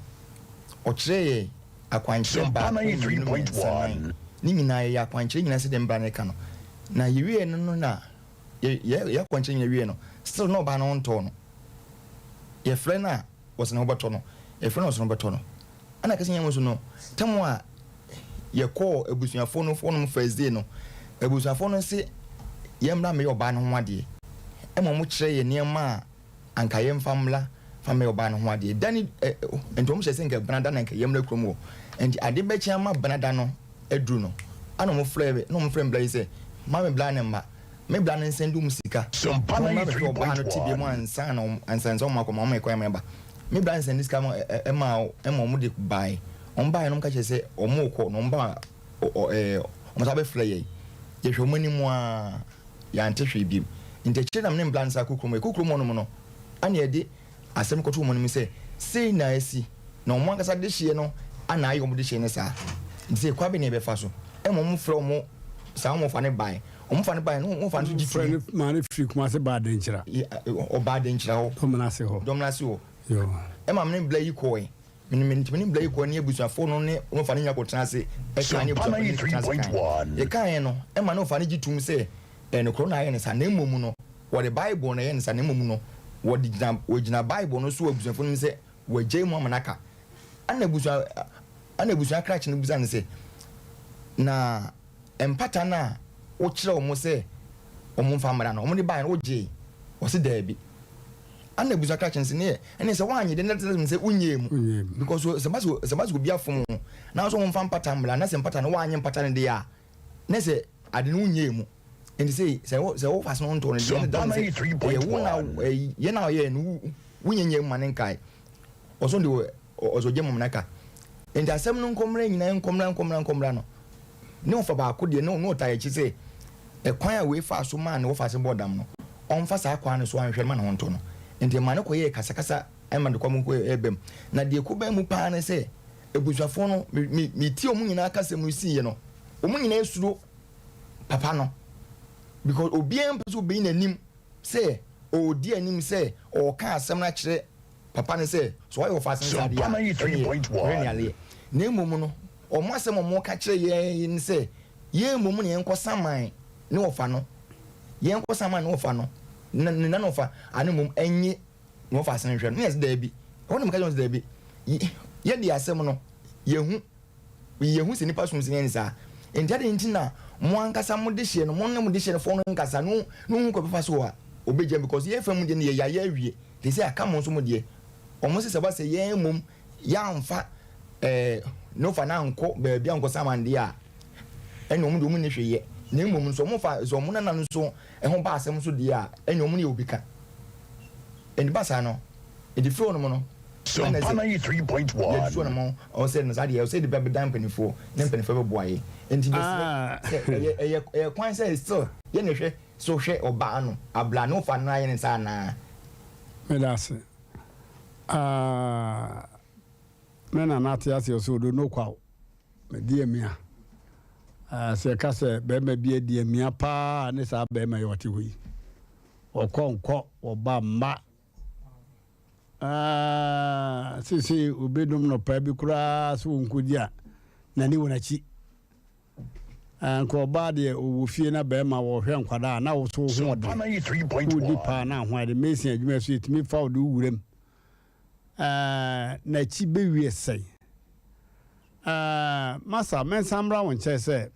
ɔkyerɛɛ yɛn akwankyerɛ baako, mmienu, mmiɛnsa, nnan. Ne nyinaa yɛyɛ akwankyerɛ nyinaa sɛdeɛ mmara no reka no. Na yɛwieɛ no no na yɛ yɛ akwankyerɛ nyinaa wieɛ no, still na ɔbaa no ho ntɔɔ no. Yɛfrɛ no a, ɔse ne ho bɛtɔ no. Yɛfrɛ no a, ɔse ne ho bɛtɔ no. Ɛna kɛse nyɛ mu nso no, tɛm a yɛkɔɔ abusuafoɔ no hɔ nom first day no, abusuafoɔ no se yɛmmra mmɛyɛ ɔbaa no ho adeɛ. Ɛma wɔn kyerɛ yɛn nneɛma a anka yɛmfa mmra fa mmɛyɛ ɔbaa no ho adeɛ. Da ne ɛ nti wɔn hyɛ sɛ nka benada na nka yɛmmra kurom hɔ. Nti ade bɛkye ama benada no aduru no, ɛna wɔn frɛ me, ɛna wɔn frɛ me bla yi sɛ, ma me bla ne mma, me bla no nsɛnde wɔn sika na wɔn mmra bɛhwɛ ɔbaa no tebea mu ansa na wɔn ansa na wɔn akɔ ma wɔn kwan ma yɛba. Me bra nsɛnde sika ma ɛma ɛma wɔn de bae. Wɔn bae no wɔn ka kyerɛ sɛ wɔn rekɔ na wɔn ba ɛɛ wɔn san bɛfrɛ yɛn. Yɛhwɛ wɔn anim aa yɛante hwee biem. Nti akyire na me ne me bra no san kɔ kurom. Yɛkɔ kurom hɔnom no ɛna yɛde asɛm kɔto wɔn anim sɛ sei na asi na wɔn ankasa dehyeɛ no ana ayɛ wɔn dehyeɛ no saa. Nti sɛ kwan bɛn na yɛbɛfa so. Ɛma wɔn frɛ wɔn saa wɔn fa no bae. Wɔn fa no bae no wɔn fa no nso gye Wɔfrɛ tom. no maa no firi Kumase baa Denkyira. Ɔbaa Denkyira hɔ. Dɔmena hɔ. Dɔmena ase hɔ. Yoo. Ɛma me ne bla yi kɔɔe. Me ne me ne bla yi kɔɔe ne abusuafoɔ no ne wɔn fa no nyinaa kɔtena ase ɛkaa ne Sompa abusuafoɔ no kɔtena ase kae. 93.1. Yɛkaeɛ no, ɛma ne wɔfa no gye tom sɛ ɛyɛ nokorɛ na ayɛ no saa na mmom no wɔde Bible na ɛyɛ no saa na mmom no wɔde gyina wɔgyina Bible no so wɔ abusuafoɔ no mu sɛ wɔagyae mu ama no aka. Ɛna abusua ɛna abusua krakye no bisa no sɛ na Mpata no a wokyerɛɛ wɔn sɛ wɔmfa mmra no, wɔde baeɛ no, wogyee? Wɔse daabi. Ɛna abusua krakye no se, neɛ, ɛneɛ sɛ woannye deɛ, na ɛkyerɛ sɛ wonyɛɛ mu. Because sɛ ɛba sɛ, sɛ ɛba sɛ obi afom wo, na wo sɛ wɔmfa mpata mmra, na sɛ mpata no woannye mpata no deɛ a, na sɛ ade no wonyɛɛ mu. Nti sei, sɛ wo, sɛ wofa so no ntoo no deɛ, ɛna da no sɛ ɛyɛ wo na, yɛn a ɔyɛɛ no, wonyɛnyɛɛ mu ma ne nkae. Ɔso deɛ ɔsɛ ɔgye mom no ka. Nti asɛm no nkɔmmra nyinaa nkɔmmra nkɔmmra nkɔmmra no, ne ɔfa baako deɛ ne ɔtaa akyi sɛ ɛkwan a wei faa so maa ne wɔfa ase bɔɔ dam no, ɔmfa saa kwan no so anhwɛ no ma ne ho ntɔ no. Nti ɛmaa no kɔyɛɛ kasakasa ma ntɔkwa mu kɔɛ ɛbam. Na deɛ ɛkɔbaa mu paa ne sɛ, abusuafoɔ no, me, me, metie wɔn nyinaa kasɛm no siiɛ no, wɔn nyinaa suro papa no because obiara mpɛ sɛ ɔbɛyi n'anim sɛ ɔredi anim sɛ ɔreka asɛm no akyerɛ papa no sɛ, sɛ ɔyɛ ɔfa asɛm saa deɛ a, ɛneɛ ɔhwɛ nea aleyɛ. Na mmom no, Wɔn asɛm a wɔka kyerɛ yɛn ne sɛ, yɛn mmom na yɛnkɔ saman ne wɔfa no, yɛnkɔ saman ne wɔfa no, na ne nana wɔfa ano mmom ɛnye ne wɔfa asene nhwɛ no. Ne yɛsɛ daabi. Ɛhɔ na meka kyerɛ wɔn sɛ daabi. Yɛde asɛm no, yɛhu, yɛhu sɛ nipa som sɛ yɛn saa. Nti adɛn nti na mo ankasa mo de hyeɛ no, mo ne mo de hyeɛ no fɔ no nkasa, no no hu kɔ bɛfa so a, obɛgya because yɛn fam deɛ no yɛyɛ awie. Te sɛ aka mo nso mo deɛ. Wɔn sɛ sɛ ba sɛ yɛn mmom yɛamfa ɛɛ Nofa no ankɔ baabi ankɔ saman deɛ a, ɛne wɔn deɛ wɔn nni hwee yɛ. Na mmom nso wɔn fa sɛ wɔn nana no nso ɛho ba asɛm nso deɛ a, ɛne wɔn ne obi ka. Ɛnti ba saa no, ɛdi firi hɔ nom no, ɛna sɛ yɛde suo nom ɔsɛ no saa deɛ ɔsɛ de bɛdan mpanimfoɔ ne mpanimfoɔ bɛboa yɛ. Nti bɛsrɛ sɛ ɛyɛ ɛyɛ ɛyɛ kwan sɛ still yɛ na ɛhwɛ so hwɛ ɔbaa no abla ne ɔfa no ayɛ ne saa anaa. Meda ase. Ah, me nana te ase ɔsɛ odo no kwaw. Medi amia. Ah, sɛ ɛka sɛ bɛrima bi adi amia paa ne saa bɛrima yi ɔte hɔ yi. Ɔkɔ nkɔ, ɔba mma. Ah, sese obi nom nɔpaa bi koraa sɛ wɔnkɔdi a, n'ani wɔ n'akyi. Anka ɔbaa deɛ ɔwɔ fie na bɛrima wɔhwɛ nkwadaa na wo so wo ho ɔden wodi paa na ho ayɛ mason adwuma so yɛtumi fa wo de wo wuram n'akyi bɛwie sɛn. Masa mɛnsan mmra wo nkyɛn sɛ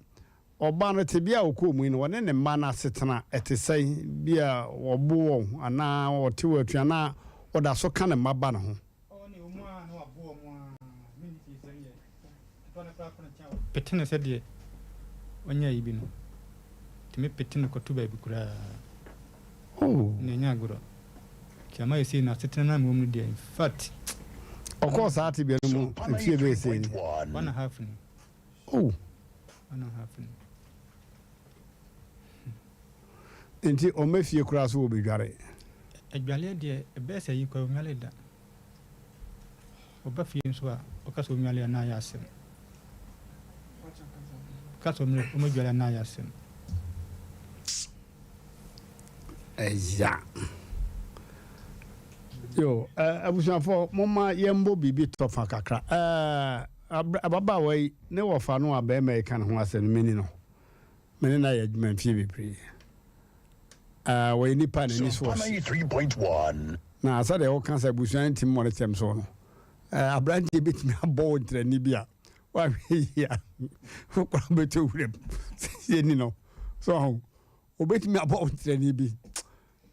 ɔbaa no tebea a ɔkɔɔ mu yi no ɔne ne mma no asetena ɛte sɛn bi a wɔbo wɔn anaa ɔte wɔ atua anaa ɔda so ka ne mma ba ne ho. Pete no sɛdeɛ ɔnyɛ ayi bi no, tumi pete no kɔto baabi koraa. Oh. Na ɛnyɛ agorɔ. Nti ama yɛsei no asetena no a mewɔ mu no deɛ, in fact. Ɔkɔɔ saa tebea no mu mfie bɛyɛ sɛn ni? One and a half ni. Oh. One and a half ni. Nti ɔmma fie koraa so wɔbɛdware? Adwaleɛ deɛ ɛbɛyɛ sɛ ayi koraa ɔnnwale da. Ɔba fie nso a, ɔka sɛ ɔnnwale a na ayɛ asɛm. Ɔka sɛ ɔmmɛdwale a na ayɛ asɛm. Ɛya. Yo, abusuafoɔ momma yɛmbɔ biribi tɔfa kakra. Ababaawa yi ne wɔfa no a bɛrima yi ka ne ho asɛm no meni no. Me ne no ayɛ adwuma mfeɛ bebree. Ah, wɔyɛ nipa a n'ani so ɔhye. Na sɛdeɛ woka sɛ abusua no ntumi mmɔ ne kyɛm so no, eh, aberanteɛ bɛtumi abɔ wo ntrani bi a woahwɛ yie a wokora wobɛtɔ wuram yɛni no. So ho, obɛtumi abɔ wo ntrani bi.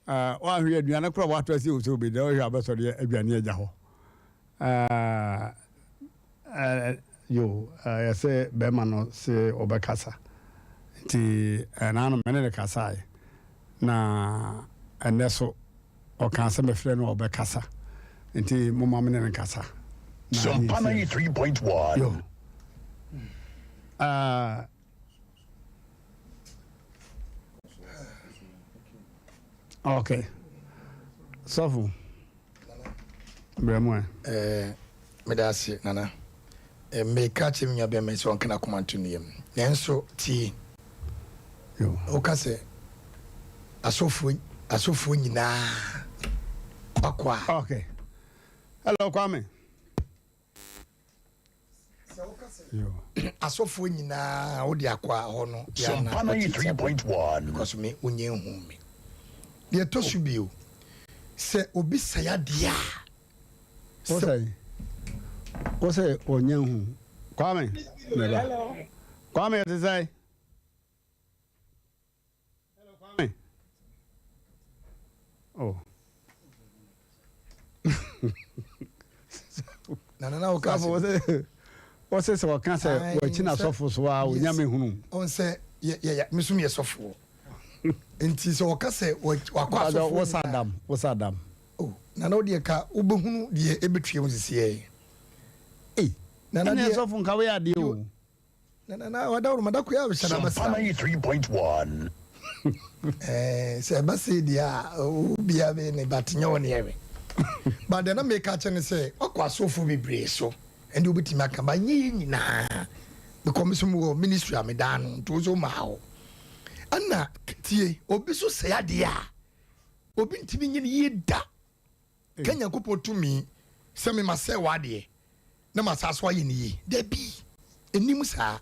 Ah, woahwɛ aduane kora woatɔ asi wo sɛ wobɛdi, wohwɛ a wobɛsɔre aduane agya hɔ. Ah, eh, yo, eh, yɛsɛ bɛrima no se ɔbɛkasa. Nti ɛna no mene ne kasae. Na ɛnɛ so ɔkaa sɛ mɛfrɛ no ɔbɛkasa. Nti moma mene ne kasa. Na Sompa yɛntie. 93.1. Yo. Ah, okay. Sɔfo. Brɛ mu ɛ. Eh, meda ase, Nana. Eh, meka kyerɛ me nua bɛrima yi sɛ ɔnka n'akoma nto ne yam. Nanso, tie. Woka sɛ asɔfoɔ asɔfoɔ nyinaa wakɔ a. Okay. Hello, Kwame. Sɛ woka sɛ asɔfoɔ nyinaa wode akɔ a hɔ no yɛ ana Sompa 93.1. because me wonyɛ nhu me. Deɛ ɛtɔ so bio, sɛ obi sɛe adeɛ a, sɛ. Wosɛ wosɛ ɔnyɛ nhu. Kwame, meba. Kwame ɛte sɛn? Hello, Kwame. Oh. Nana na woka sɛ wɔsɛ sɛ wɔka sɛ wɔakyi na sɔfo so a wɔnya me hunu. Ɔn sɛ yɛ yɛ me so meyɛ sɔfoɔ. Nti sɛ wɔka sɛ wakɔ asɔfoɔ wosa dam wosa dam. Oh, nana wo deɛ ka wobɛhunu deɛ ɛbɛtwa mu sisiɛ. Ei, nana deɛ sɔfo nka woyɛ adeɛ o. Nana na wadaworo ma dako yɛ abɛhyɛ na Sompa abɛsra. 93.1. Ɛɛ sɛ ɛba sei deɛ a obiara bɛyɛ ne but nyɛ wo ne ɛwe. But deɛ na meka kyerɛ ne sɛ wakɔ asɔfoɔ bebree so ɛnde wobɛtumi aka but nyɛ yɛ nyinaa because me so mewɔ ministry a medaa no nti wo so maa hɔ. Ɛna tie obi so sɛe adeɛ a obi ntumi nyɛ ne yie da. Ka Nyankopɔn tumi sɛ me masɛe w'adeɛ na masa so ayɛ ne yie. Dabi. Ɛnim saa.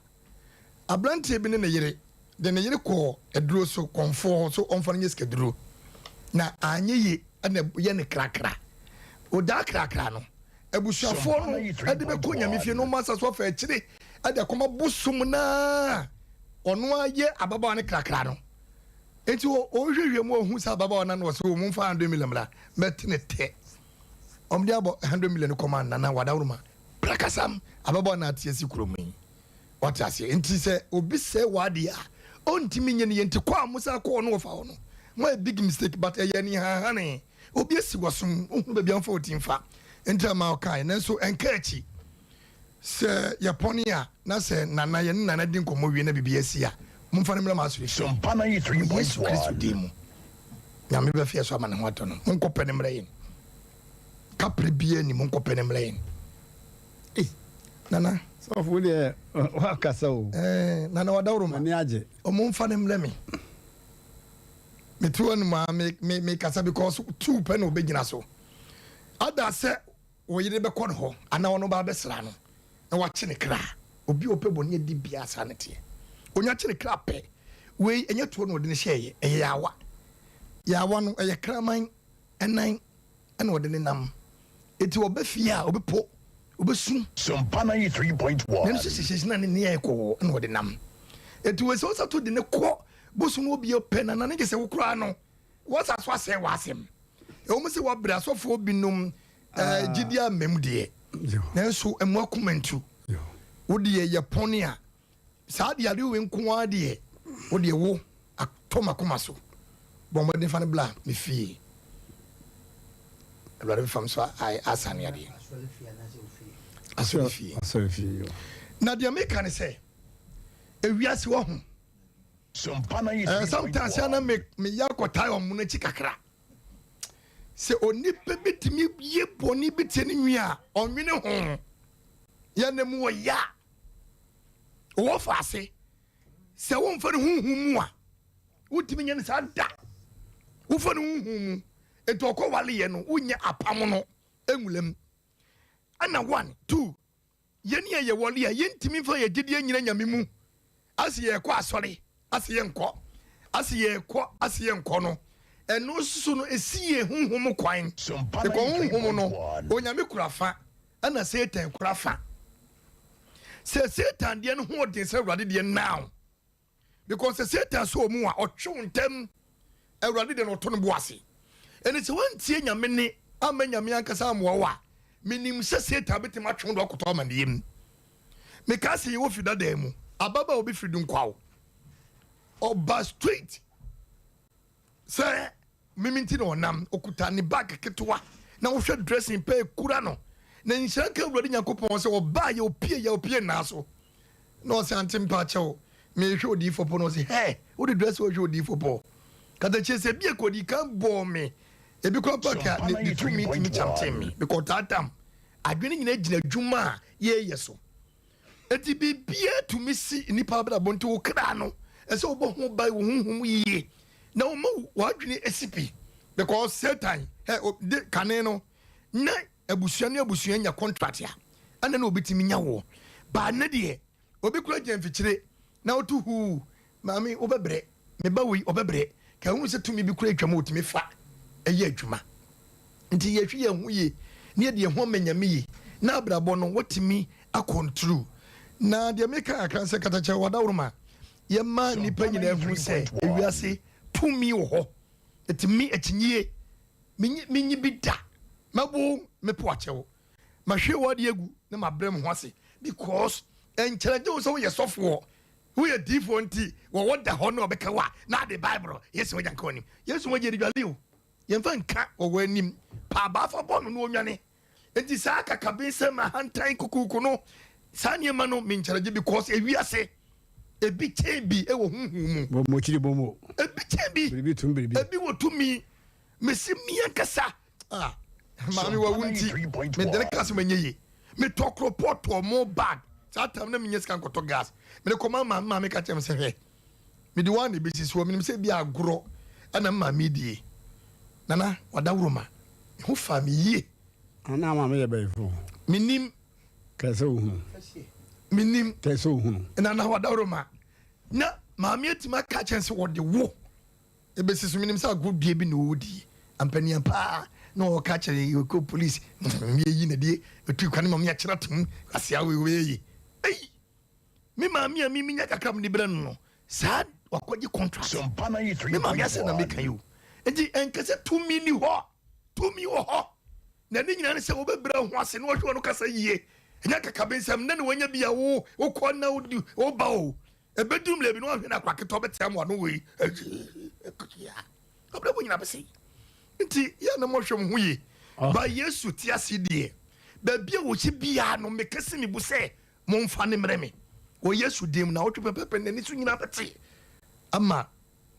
Aberanteɛ bi ne ne yere de ne yere kɔɔ aduro so kɔmfoɔ hɔ so ɔmfa no nyɛ sikaduro. Na anyɛ yie ɛna yɛ no krakra. Ɔdaa krakra no, abusuafoɔ no de bɛkɔ nyame fie no ɔma asa so afa akyire de akɔma bosom no a ɔno ara yɛ ababaawa no krakra no. Nti ɔhwehwɛ mu ɔhu sɛ ababaawa no ano ɔsɛ ɔmu mfa 100 million mmra mɛte ne tɛ. Ɔmde abɔ 100 million kɔma Nana Wadaworoma prakasam ababaawa no ate asi kurom yi. Wate aseɛ? Nti sɛ obi sɛe w'adeɛ a, ɔntumi nyɛ ne yie. Nti kɔ a mo san kɔɔ no wɔfa hɔ no, moayɛ big mistake but ɛyɛ anihanhane. Obi asi w'asom, wohunu baabi a womfa wo ti mfa. Nti ama ɔkaeɛ. Nanso ɛnka akyi. Sɛ yɛpɔne a, na sɛ Nana, yɛne Nana di nkɔmmɔ wie na biribi asi a, momfa no mmra m'asɔrefie. Wɔ Yesu Kristo din mu, Nyame bɛfa yɛn so ama ne ho atɔ no. Monkɔpɛ no mmrɛ yɛn. Kapre biara nni, monkɔpɛ no mmrɛ yɛn. Ei, Nana. Sɔfo wo deɛ wakasa o. Eh, Nana wadaworo ma. M'ani agye. Ɔmo nfa no mmrɛ me. Me te hɔ nom a me me me kasa because tuu pɛ na ɔbɛgyina so. Ada sɛ wo yere bɛkɔ ne hɔ anaa ɔno ba abɛsra no na wakye ne kra. Obi a ɔpɛ bɔne adi biara saa ne teɛ. Onya kye ne kra pɛ. Wei ɛnyɛ toɔ na ɔde no hyɛɛyɛ, ɛyɛ yaawa. Yaawa no ɛyɛ kraman ɛnan. ɛna ɔde ne nam. Eti ɔba fie a, ɔbɛpo, ɔbɛsu. Sompa 93.1. Nanso sesei na ne nne ayɛ kɔɔ ɛna ɔde nam. Eti wɔ sɛ ɔsa to de ne kɔ bosom hɔ bio pɛ na nane gye sɛ wo koraa no wɔsa so asɛe w'asɛm. Ɛwɔ mu sɛ wɔabrɛ asɔfoɔ binom eh, gyidie amma mu deɛ, nanso mmu akoma ntu. Wo deɛ yɛ pɔne a Saa de ade wei nko ara deɛ, wo deɛ wo atɔ m'akoma so. Bɔ mmɔden fa no bra me fie. Awurade bɛfa me so asa ne adeɛ. Asɔre fie. Asɔre fie. Na deɛ meka ne sɛ, ewiase wɔ ho. Eh, sometimes ya na me me yɛ akɔtae wɔn n'akyi kakra. Sɛ onipa bi tumi yɛ bɔne bi tie ne nwi a, ɔnwene ho. Yɛ na mu wɔ ya. Wɔ faase sɛ womfa no honhom mu a, wontumi nyɛ no saa da. Wofa no honhom mu, nti ɔkɔ waleyɛ no, wonyɛ apam no nwulam. Ɛna one, two, yɛn a yɛwɔle a, yɛntumi mfa yɛ gyedie nyina Nyame mu. Ase yɛkɔ asɔre, ase yɛnkɔ, ase yɛkɔ, ase yɛnkɔ no, ɛno nso so no, ɛsi yɛn honhom kwan. Ɛkɔ honhom no, Onyame kura fa, ɛna Satan kura fa. Sɛ Satan deɛ no ho ɔden sɛ Awurade deɛ now. Because sɛ Satan sɔ ɔmu a, ɔtwe wo ntɛm. Awurade deɛ no ɔto no bo ase. Ɛne sɛ wantie Nyame ne amma Nyame ankasa ammoa wo a, menim sɛ Satan bɛtumi atwe wo de wakɔtɔ amanneɛ mu. Mekaa sɛ yɛwɔ fi dadaa mu, ababaawa bi firi Dunkwaw. Ɔba straight sɛ Mimi nti na ɔnam, ɔkuta ne bag ketewa na wohwɛ dressing pɛ ekura no. Na nhyira nka Awurade Nyankopɔn sɛ ɔbaa yɛ opie yɛ opie nnaa so. Na ɔse ante mpakyɛw mehwɛ odiyifoɔ pɔ na ɔse hɛ wode dress ɔhwɛ odiyifoɔ pɔ. Katakyie sɛ ebi ɛkɔdi kan bɔɔ me ebi kora mpo aka ne tumi tumi kyamkyem me mekɔ taatam. Adwene nyina gyina adwuma a yɛyɛ so. Enti biribiara tumi si nnipa abrabɔ nti wo kra no ɛsɛ wobɔ ho ban wɔ honhom yie na woma w'adwene si pi because Satan ɛ de kane no na abusua ne abusua nya contract a ɛna na obi tumi nya woɔ baa ne deɛ obi kura gyina mfikyire na woto huu Maame, wobɛbrɛ. Me ba wei, ɔbɛbrɛ. Ka hunu sɛ tumi bi kura atwam a ɔtumi fa yɛ adwuma. Nti yɛhwɛ yɛn ho yie na yɛde yɛn ho ama Nyame yie na abrabɔ no watumi akɔ nturu. Na deɛ meka kakra ne sɛ katakyɛ wadaworoma yɛma nnipa nyinaa hunu sɛ ewiase tumi wɔ hɔ. Ɛtumi akyinyie menyi bi da. Mɛbo mepo akyɛw. Mahwie w'adeɛ agu na mabrɛ me ho ase because ɛnkyerɛgye wo sɛ woyɛ sɔfoɔ Woyɛ diifoɔ nti wɔwɔ da hɔ na ɔbɛka wo a na ade bible Yesu mogya nka w'anim Yesu mogya yɛde dwale o yɛmfa nka wɔwɔ anim paabaa fa bɔ no na ɔnwane nti saa kakabensɛm ahantan kukuuku no saa nneɛma no menkyerɛgye because ewiase ebi kyɛn bi wɔ honhom mu Bɔ mo kyiri bɔ mo. Ebi kyɛn bi. Biribi tum biribi. Ebi wɔ tumi. Mesi mi ankasa. Ah, maame wawu nti mede ne ka sɛ manyɛ yie. Metɔ koropɔ tɔɔ mo bag. Saa tam na menyɛ sika nkɔtɔ gas. Mede kɔma maame, maame ka kyerɛ me sɛ hwɛ, mede wo ara na ɛbɛsi soɔ. Menim sɛ bi agorɔ ɛna me maame die. Nana, wadaworoma, me ho faa me yie. Ana maame yɛ bɛyifo? Menim. Kɛɛ sɛ wohunu. Menim. Tɛ sɛ ohunu. Nana Wadaworoma, na maame atumi aka akyerɛ no sɛ wɔde wo ɛbɛsi so. Menim sɛ agodie bi na ɔredi. Ampania paa na ɔka kyerɛ yɛkɔ police yɛyi na deɛ ɛtu kwane ma meakyerɛ atom asea wei wei ei me maame a meminya kakra mede brɛ no no saa wakɔgye contract me maame asɛ na meka yi o nti ɛnkɛ sɛ tumi ni hɔ tumi wɔ hɔ Na ne nyinaa ne sɛ wobɛbrɛ wo ho ase na wɔhwɛ wɔn kasa yie. Ɛnyɛ akakabensɛm nnɛ na wanya bi a wo wokɔ na wodi woba o. Ɛbɛduru mmerɛ bi na wahwɛ no akora ketewa bɛtea mo ano wei. Abrabɔ nyinaa bɛsɛe. Nti yɛ na mohwɛ mo ho yie. Ah. Ba Yesu te ase deɛ, baabi a wɔhyɛ biara no meka si me bo sɛ momfa no mmerɛ me. Wɔ Yesu din mu na wotwe pɛpɛpɛ n'ani so nyinaa bɛte ama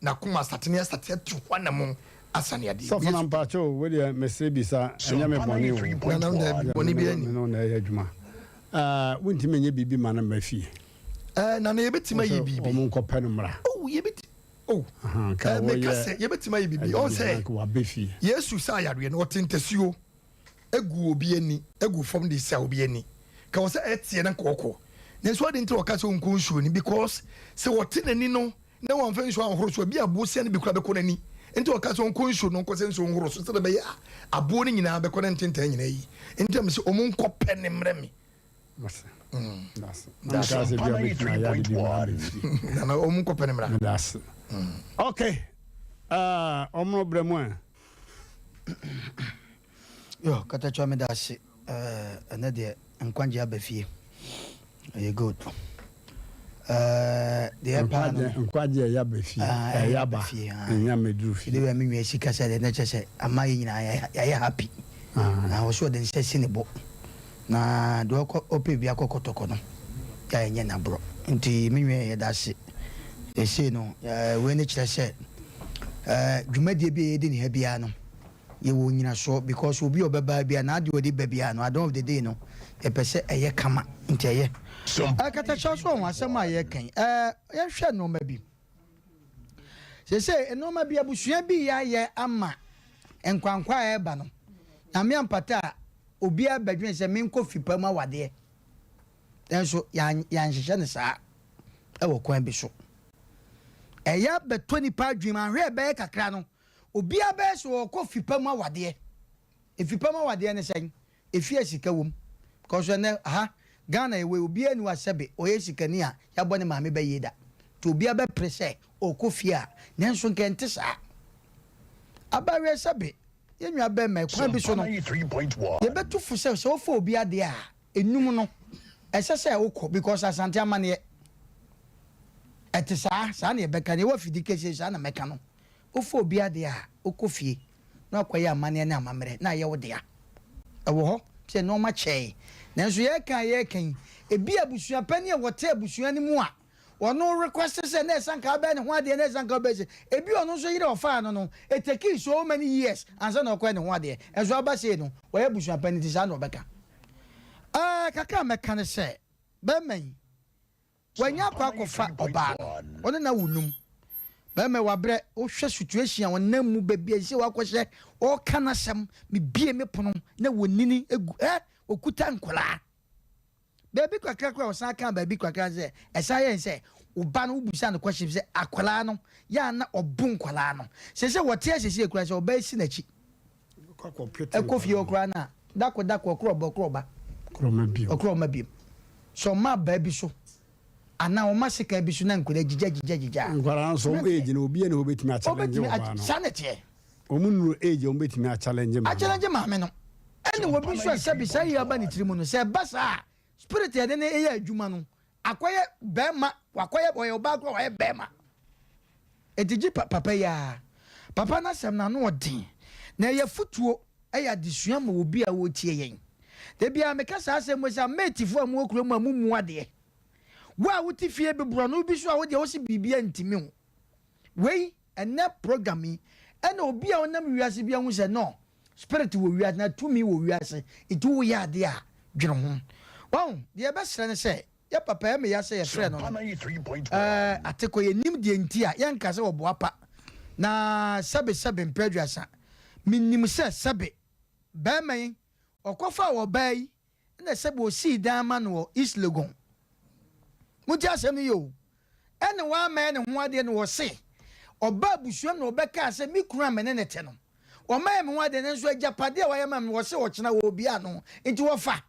N'akoma asate ne asate atu hɔ anamon asane adeɛ. Sɔfo na mpakyɛ o wo deɛ mesrɛ bisa ɛnyɛ me bɔne o. Nana daabi bɔne biara ni. Me ne wo na ɛyɛ adwuma ɛɛ wontumi nyɛ biribi ma no mma fie. Ɛɛ nana yɛbɛtumi ayɛ biribi. Wɔn nkɔ pɛ no mmra. Oh yɛbɛtumi oh ɛɛ meka sɛ yɛbɛtumi ayɛ biribi ɔn sɛ Yesu saa yareɛ no ɔte ntasuo. gu obi ani, gu fam de sia obi ani. Ka wɔ sɛ ɛteɛ na nka ɔkɔ. Nanso adɛn nti na ɔka sɛ ɔnkɔ nsuo no? Because sɛ ɔte n'ani no na wamfa nsuo anhoro so a, bi aboɔ sia no bi koraa bɛkɔ n'ani. Nti ɔka sɛ ɔnkɔ nsuo no, ɔnkɔ sɛ nsuo nhoro so sɛdeɛ ɛbɛyɛ a aboɔ no nyinaa bɛkɔ na ntentan nyinaa yi. Nti na mese wɔn nkɔ pɛ no mmrɛ me. Mase. Dase. Na meka sɛ bi a bɛtumi ayɛ ade bi ma abɛ fie. Nana wɔn nkɔ pɛ no mmra. Medase. Okay. Uh, ɔmono brɛ mu ɛ. Yo, Katakywa meda ase. Ɛnɛ deɛ nkwagye aba fie. Ɛyɛ good. Deɛ ɛpaa no. Nkwagye ɛyɛ aba fie. Ɛyɛ aba. Ɛnya mɛduru fie. Ɛde wei me nua si kasa deɛ na kyerɛ sɛ ama yɛ nyinaa yɛayɛ happy. Na ɔso ɔde nsa si ne bo. Na deɛ ɔkɔ ɔpɛ bi akɔ kɔtɔkɔ no yɛ a ɛnyɛ n'aborɔ. Nti me nua yɛda ase. Seesei no wei no kyerɛ sɛ dwumadie bi a yɛdi ne ha biara no yɛwɔ nyinasoɔ because obi a ɔbɛba biara n'adeɛ ɔde ba biara no at the end of the day no yɛpɛ sɛ ɛyɛ kama nti ɛyɛ. Katakyɛ so ɔho asɛm a yɛreka yi yɛnhwɛ nnoɔma bi. Seesei nnoɔma bi abusua bi reyɛ ayɛ ama nkwankwa a ɛreba no Nyame ampata a obiara bɛdwene sɛ menkɔ fi pa mu awadeɛ nanso yɛanhyehyɛ no saa wɔ kwan bi so. Ɛyɛ abɛtɔ nipa adwene mu ahwɛ ɛbɛyɛ kakra no obiara bɛyɛ sɛ ɔrekɔ fi pa mu awadeɛ. Efi pa mu awadeɛ ne sɛn? Efi a sika wom. Because ɛnɛ ha Ghana yɛwɔ yi obiara nni hɔ a sɛbe ɔyɛ sikani a yɛabɔ ne maame bɛ yie da. Nti obiara bɛpere sɛ ɔrekɔ fie a nanso nka ɛnte saa. Abayewa sɛbe yɛn nua bɛrima yi kwan bi so no yɛbɛtu fo sɛ sɛ wofa obi adeɛ a enum no ɛsɛ sɛ wokɔ because Asante amaneɛ ɛte saa saa na yɛbɛka no yɛwɔ afidi kɛseɛ saa na mɛka no wofa obi adeɛ a wokɔ fie na wakɔyɛ amanneɛ ne amammerɛ na ayɛ wo dea. Ɛwɔ hɔ sɛ nneɛma kyɛe, nanso yɛreka a yɛreka yi, ebia abusua panin a wɔte abusua no mu a ɔno request sɛ na ɛsɛ anka wobɛyɛ ne ho adeɛ na ɛsɛ anka wobɛyɛ sei, ebia ɔno nso yere a ɔfaa no no, it takee so many years ansa na ɔkɔyɛ ne ho adeɛ, nso aba sei no, ɔyɛ abusua panin nti saa na ɔbɛka. Ɛɛ, kakra a mɛka ne sɛ, bɛrima yi, Wanya akɔ akɔfa ɔbaa no, ɔne no awo num. Bɛrima yi wabrɛ, wohwɛ situation a ɔnam mu, baabi a ɛsɛ wakɔhyɛ, ɔreka n'asɛm, mebie me pono na wɔnini egu, ɛ, ɔkuta nkwadaa. Baabi kakra koraa ɔsan kaa baabi kakra sɛ, ɛsan yɛ sɛ, wo ba no wobusa no question sɛ akwadaa no, yɛ a na ɔbo nkwadaa no. Sɛ sɛ wɔte asiesie koraa sɛ ɔbaa si n'akyi. Ɛkɔ fie hɔ koraa no a, dako dako ɔkorɔ ɔba ɔkorɔ ɔba. Ɔkorɔ ɔma biom. Sɛ ɔma abaa bi so anaa ɔma sekan bi so na nkwadaa gyigya gyigya gyigya a. Nkwadaa nso wɔn age no obiara ni hɔ obetumi a challenge ɔbaa no. Saa na ɛteɛ. Wɔn nnuru age a wɔn betumi a challenge maame. A challenge maame no. Ɛna obi nso a sɛbi saa yi aba ne tiri mu no sɛ ɛba saa a spirit a yɛde no yɛ adwuma no akɔyɛ bɛɛma wakɔyɛ ɔyɛ ɔbaa koraa wayɛ bɛɛma eti gye papa yi ara papa n'asɛm no ano ɔden na ɛyɛ futuo ɛyɛ adesua ma obi a ɔretie yɛn da biara meka saa asɛm wei sɛ ameetifoɔ a mowɔ kuro mu a mummu adeɛ wo a wote fie bi borɔno bi so a wodeɛ wose biribi antimi wo wei ɛnɛ program yi ɛna obi a ɔnam wiase bi ahu sɛ no Spirit wɔ wiase na tumi wɔ wiase nti wo yɛ adeɛ a dwene ho. Wahu, deɛ yɛbɛsrɛ ne sɛ yɛ papa ɛyɛ me ya sɛ yɛfrɛ no no ɛɛ Atekɔ yɛnnim deɛ nti a yɛnka sɛ ɔboa pa na sɛbe sɛbe mpɛ aduasa menim sɛ sɛbe bɛɛma yi ɔkɔfaa ɔbaa yi ɛna sɛbe ɔsii dan ma no wɔ East Legon. Montie asɛm no yie o. Ɛna wammɛyɛ ne ho adeɛ na ɔse ɔba abusua mu na ɔbɛkaa sɛ me kunu a me ne no te no ɔmmɛyɛ me ho adeɛ nanso agyapadeɛ a wayɛ ma me no ɔse ɔkyena ɔrebia ano nti wɔfa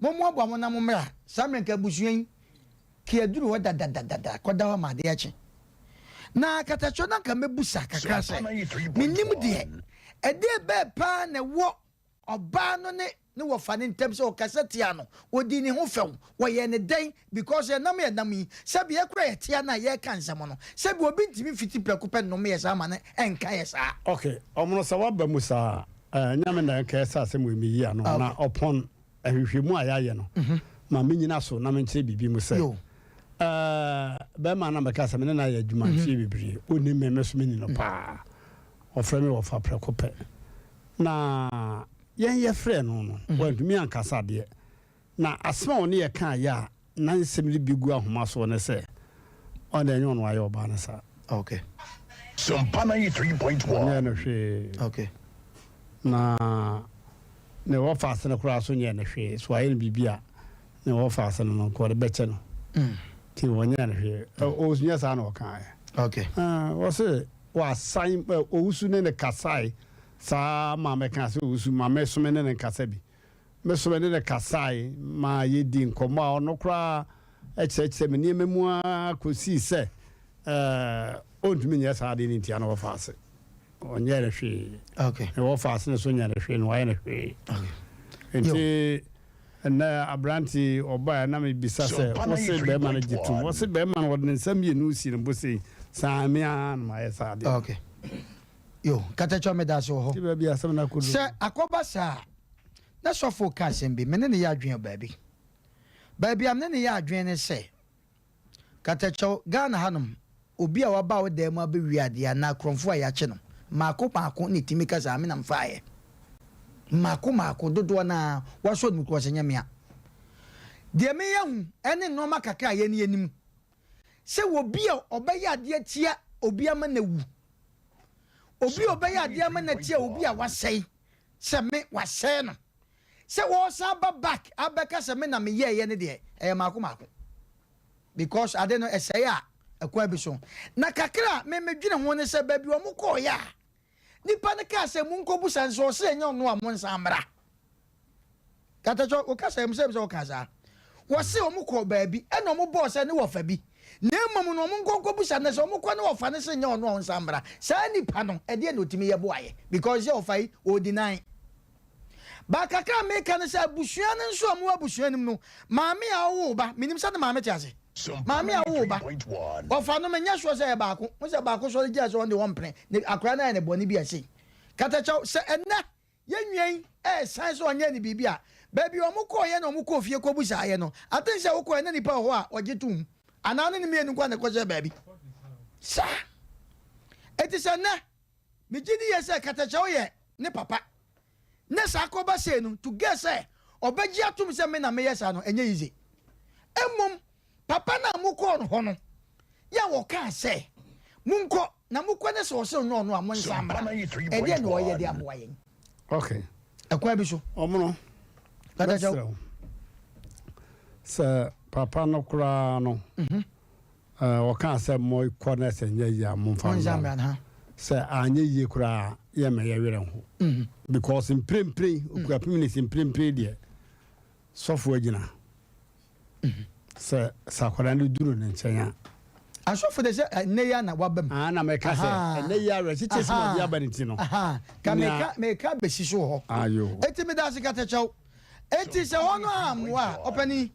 mommoaboa mo na mommra saa mmerɛ nka abusua yi ke aduru hɔ dadadadada kɔda hɔ ma adeɛ akye na katakyɛ na nka mɛbusa kakra sɛ mennim deɛ ɛdeɛ bɛɛ paa na ɛwɔ Ɔbaa no ne ne wɔfa no ntam sɛ ɔkasa tiaa no, ɔdii ne ho fɛw, wɔyɛɛ no dɛn? Because yɛnam yɛn nam yi, sɛbi yɛ koraa yɛte a na yɛreka nsɛm no, sɛbi obi ntumi mfiti prɛko pɛ nnome yɛ saa ma no nka yɛ saa. Ok, ɔmono sɛ waba mu saa a, ɛnyɛ me na ɛnka ɛsɛ asɛm wei meyi ano, na ɔpɔn nhwehwɛmu a yɛayɛ no, ma menyina so na menkyerɛ biribi mu sɛ, ɛɛ, bɛrima no a mɛka sɛ me ne no ayɛ adwuma mfeɛ bebree, ɔnim me, me nso meni no paa, ɔfrɛ me wɔfa prɛko pɛ. Na yɛn yɛfrɛɛ no no, wantumi ankasa deɛ. Na asɛm a ɔne yɛ kaeɛ a na nsɛm no bi gu ahoma soɔ ne sɛ, ɔno deɛ ɛnyɛ ɔno ayɛ ɔbaa no saa. Okay. Sompa 93.1. Ɔnyɛɛ no hwee. Okay. Na ne wɔfaase no koraa so nyɛɛ no hwee. So wayɛ no biribi a, ne wɔfaase no no, nka ɔde bɛkyɛ no. Nti ɔnyɛɛ no hwee. Ɔ, nyɛ saa na ɔkaeɛ. Okay. Ah, ɔse wasan, owusu ne no kasae Saa ara maa mɛkaa sɛ ɔresu ma me so me ne no nkasa bi. Me so me ne no kasae ma yɛdii nkɔmmɔ a ɔno koraa kyerɛkyerɛɛ me nneɛma mu ara kɔsii sɛ ɔntumi nyɛ saa adeɛ no ntia na wɔfa ase. Ɔnyɛɛ no hwee. Okay. Na wɔfa ase no so nyɛ no hwee na wayɛ no hwee. Okay. Nti ɛnɛ aberante ɔbaeɛ na mebisa sɛ wose bɛrima no gye tom. Wɔse bɛrima no wɔde ne nsa mmienu si ne bo sei saa me ara na mayɛ saa adeɛ. Okay. Yo, Katakyɔ medase wɔ hɔ. Ti baabi asɛm no akɔduru. Sɛ akɔba saa a, na sɔfo reka asɛm bi, me ne no yɛ adwene wɔ baabi. Baabi a me ne no yɛ adwene ne sɛ, Katakyɛw, Ghana hanom, obi a waba wo dan mu abɛwia adeɛ anaa korɔmfoɔ a yɛakye no, mmaako mmaako na ɛtumi ka saa, me na mefaeɛ. Mmaako mmaako, dodoɔ no ara, wɔasɔ ne mu koraa sɛ nyɛ me a. Deɛ meyɛ hu ne nnoɔma kakra a yɛn yɛnim sɛ obi a ɔbɛyɛ adeɛ atia obi ama no awu, obi a ɔbɛyɛ adeɛ ama no atia obi a wasɛe, sɛ me wasɛe no, sɛ ɔresan ba back abɛka sɛ me na meyɛɛyɛ no deɛ, ɛyɛ maako maako. Because ade no ɛsɛe a, ɛkwan bi so. Na kakra a me medwene ho ne sɛ baabi wɔn kɔɔeɛ a, nipa no kaa sɛ monkɔbusa no sɛ ɔse ɛnyɛ ɔno a monsan mmra. Katakyɛ, wo kasa mu sɛ sɛ wɔkaa saa. Wɔse wɔn kɔɔ baabi ɛna wɔn bɔɔ sɛ ne wɔfa bi. Na mmom no wɔn nkɔ nkɔbusa no sɛ wɔn kɔ ne wɔfa no se nyɛ ɔno a ɔnsan mmra. Saa nipa no ɛdeɛn na ɔtumi yɛ boa yɛ? Because sɛ ɔfa yi ɔɔ deny. But kakra a meka ne sɛ abusua no nso a wɔwɔ abusua no mu no, maame a ɔwoo ba, menim sɛ ne maame te ase. Maame a ɔwoo ba, ɔfa no menyɛ sure sɛ ɛyɛ baako. Wohu sɛ baako sɔre gyina sɛ ɔno deɛ ɔmpene, ne akwadaa no ayɛ no bɔne bi a sei. Katakyɛw, sɛ ɛnnɛ Yɛn nua yi ɛɛsan sɛ ɔnyɛɛ no biribi a, baabi a wɔn kɔɔeɛ na wɔn kɔɔ fie kɔbusaeɛ no, I think sɛ wokɔeɛ na nipa wɔ hɔ a ɔgye toom, anaa ɔne no mmienu nko ara na ɛkɔhyɛɛ baabi. Saa. Enti sɛ nnɛ, megye di yie sɛ Katakyɛw yɛ ne papa, ne saa kɔba sei no, to get sɛ ɔbɛgye atom sɛ me na meyɛ saa no, ɛnyɛ easy. Mmom, Papa no a mokɔɔ no hɔ no yɛ a wɔkaa sɛ, Monkɔ, na mokɔ ne sɛ ɔse ɔnyɛ ɔno a, monsan mmra. Ɛdeɛn na ɔyɛ de aboa yɛn? Okay. Ɛkwan bi so. Ɔmono, mɛsrɛ wo, sɛ papa no koraa no, ɔkaa sɛ mokɔ na sɛ nyɛ yie a momfa mmra no, sɛ anyɛ yie koraa a, yɛmma yɛ werɛ nho. Because mprempren, Okuapem ne sɛ mprempren deɛ, sɔfo agyina. Sɛ sɛ akwadaa no duru ne nkyɛn a. Asɔfo de sɛ ɛnɛ yi ara na waba mu. Ah, na mɛka sɛ ɛnɛ yi awerɛkyekyɛ sɛ wɔde aba ne ti no. Ka meka meka besi so wɔ hɔ. Ayo. Eti meda ase katɛkyɛw. Eti sɛ hɔ no ammoa a, ɔpanin,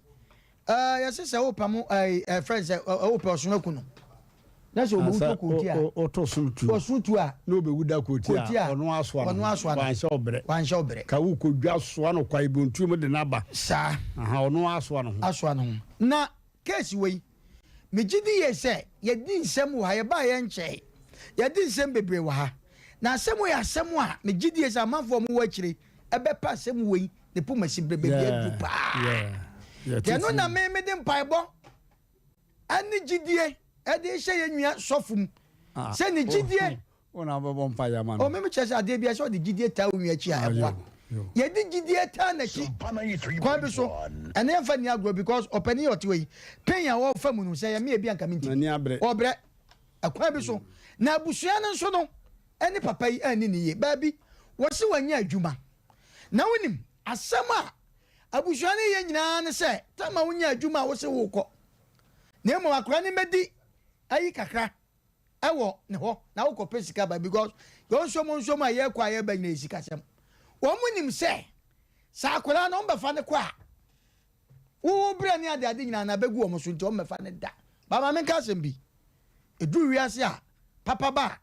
ɛɛ yɛse sɛ wopɛ mo ɛɛ ɛfrɛ sɛ wopɛ ɔsono aku no. Na sɛ obewu to kooti a. Ɔtɔ sono tuo. Ɔsono tuo a. Na obewu da kooti a. Ɔno asoa no. Ɔno asoa no. Wanhyɛ ɔbrɛ. Wanhyɛ ɔbrɛ. Ka wo kɔ dwa soa no kwae bontuo mu de no aba. Saa. Aha ɔno asoa no ho. Asoa no ho. Na case wei, me gye di yie sɛ yɛdi nsɛm wɔ ha, yɛbaa yɛ nkyɛe. Yɛadi nsɛm bebree wɔ ha. Na asɛm wei yɛ asɛm a me gye di yie sɛ amanfoɔ a wɔwɔ akyire ɛbɛpɛ asɛm wei ne pomasi berɛ baabi aduru paa. Deɛ ɛno na me mede mpaebɔ. ne gyidie de rehyɛ yɛn nua sɔfo mu sɛ ne gyidie. Wo na wobɛbɔ mpaeɛ ama no. O meme kyerɛ sɛ adeɛ biara sɛ ɔde gyidie taa wo nua akyi a ɛboa. Yɛde gyidie taa n'akyi kwan bi so. Ɛno yɛmfa nni agorɔ because ɔpanin a ɔte hɔ yi, pain a ɔrefa mu no, sɛ ɛyɛ me a ebi anka mentumi. Ɔbrɛ ɛkwan bi so. Na abusua no nso no, ɛne papa yi anni no yie. Baabi, wɔse wanya adwuma. Na wonim, asɛm a abusua no yɛ nyinaa ne sɛ, tam a wonya adwuma a wose worekɔ, na mmom akwadaa no mmɛdi ayi kakra ɛwɔ ne hɔ na wokɔ pɛ sika ba because yɛn nso mo nso mo a yɛkɔ a yɛba nyina yɛ sikasɛm. Wɔn mo nim sɛ sɛ akwadaa no wɔn bɛfa no kɔ a wowo brɛ ne ade ade nyinaa na abɛgu wɔn so nti wɔn bɛfa no da. Ba ma menka asɛm bi, ɛduru wiase a papa ba a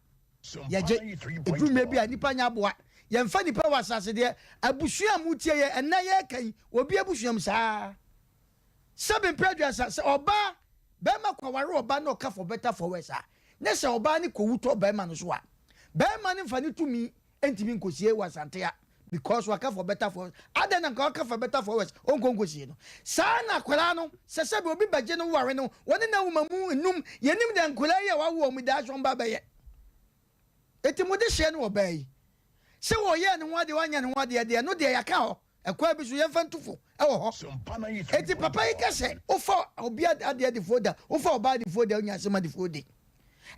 yɛgye, ɛduru mmerɛ bi a nipa nyɛ aboa, yɛmfa nipa wɔ asase deɛ abusua a motie yɛ ɛnɛ yɛka yi obi abusua mu saa. Sɛbe mprɛ aduasa, sɛ ɔbaa, barima kɔware ɔbaa na ɔka for better for worse a, ne sɛ ɔbaa no kɔwu tɔ barima no so a, barima no mfa ne tumi ntumi nkɔsie wɔ Asante ha because waka for better for worse. Adɛn na nka waka for better for worse ɔnkɔ nkɔsie no? Saa na akwadaa no, sɛ sɛbe obi bɛgye no ware no, wɔne no awo ma mu nnum, yɛnnim deɛ nkwadaa yi a wɔawo wɔn yi daakye wɔn ba bɛyɛ. Enti mode hyeɛ no ɔbaa yi, sɛ ɔyɛɛ ne ho adeɛ wanyɛ ne ho adeɛ deɛ, ɛno deɛ yɛaka hɔ. Ɛkwan bi so yɛmfa ntu fo wɔ hɔ. Enti papa yi ka sɛ, Wofa obi adeɛ adifoɔ da, wofa ɔbaa adifoɔ da, wonya asɛm adifoɔ di.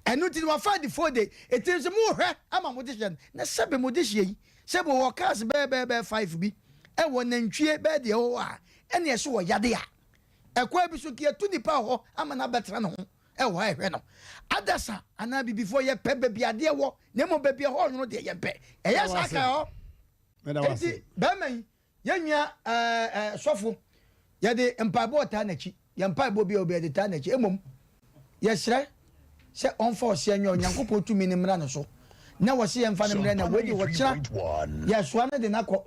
Ɛno nti no wafa adifoɔ de. Enti nso mohwɛ ama mo dehyeɛ no. Na sɛbe mo dehyeɛ yi, sɛbe wɔwɔ cars bɛyɛ bɛyɛ bɛyɛ five bi wɔ nantwie bɛyɛ deɛ ɛwɔ hɔ a, ɛne ɛso wɔ yade a. Ɛkwan bi so nka yɛtu nipa wɔ hɔ ama no abɛtena ne ho wɔ hɔ a ɛhwɛ no. Adasa anaa abibifoɔ yɛpɛ baabi adeɛ wɔ, na mmom baabi ɛhɔ nwono deɛ yɛmpɛ. Ɛyɛ saa ka hɔ. Enti bɛrima yi, yɛn nua ɛɛ sɔfo, yɛde mpaebɔ taa n'akyi. Yɛn mpaebɔ bi a obi yɛde taa n'akyi. Mmom, yɛsrɛ sɛ ɔmfa ɔseɛ nyɛ Onyankopɔn tumi no mmra ne so. Na wɔse yɛmfa no mmrɛ na wei deɛ ɔkyena yɛsoa no de no akɔ.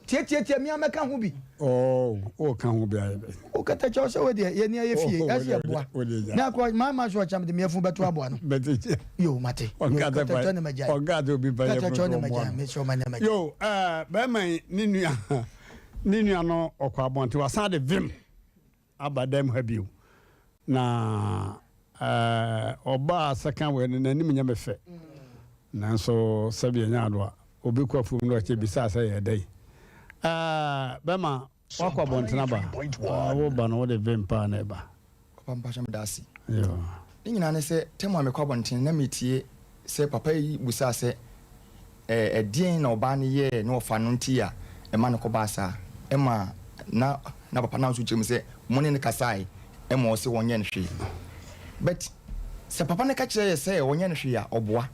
Tiatiatia mi a mɛka ho bi. Oh, o ka ho bi ayɛ dɛ. O kata kyɛw sɛ wo deɛ yɛ ni ayɛ fie ɛsɛ yɛ boa. Na akɔ maa ma so ɔkyɛm de miɛfun bɛto aboa no. Bɛte kyɛ. Yo mate. Yo kata kyɛw ne magya. Ɔnka sɛ obi ba yɛ funu to ɔmoa no. Kata kyɛw ne magya. Yo ɛɛ bɛrima yi ne nua ne nua no ɔkɔ abɔnten wasan de vim. aba dɛm ha bio na ɔbaa second wei no n'anim nyɛ me fɛ nanso sɛbi ɛnyɛ ado a obi kɔ afuom na ɔkyɛ bisaa sɛ yɛ dɛn bɛma wakɔ abɔntene aba wo ba no wode vim paa na ɛba. Papa mpakyɛ meda ase. Ne nyinaa ne sɛ tɛm a mekɔ abɔntene na metie sɛ papa yi busaa sɛ Ɛdeɛn na ɔbaa no yɛɛ ne wɔfa no nti a ɛma no kɔbaa saa? Ɛma na na papa no nso kyerɛ mu sɛ mo ne no kasae ma ɔse wɔnyɛ no hwee. But sɛ papa no ka kyerɛ yɛ sɛ wɔnyɛ no hwee a ɔboa.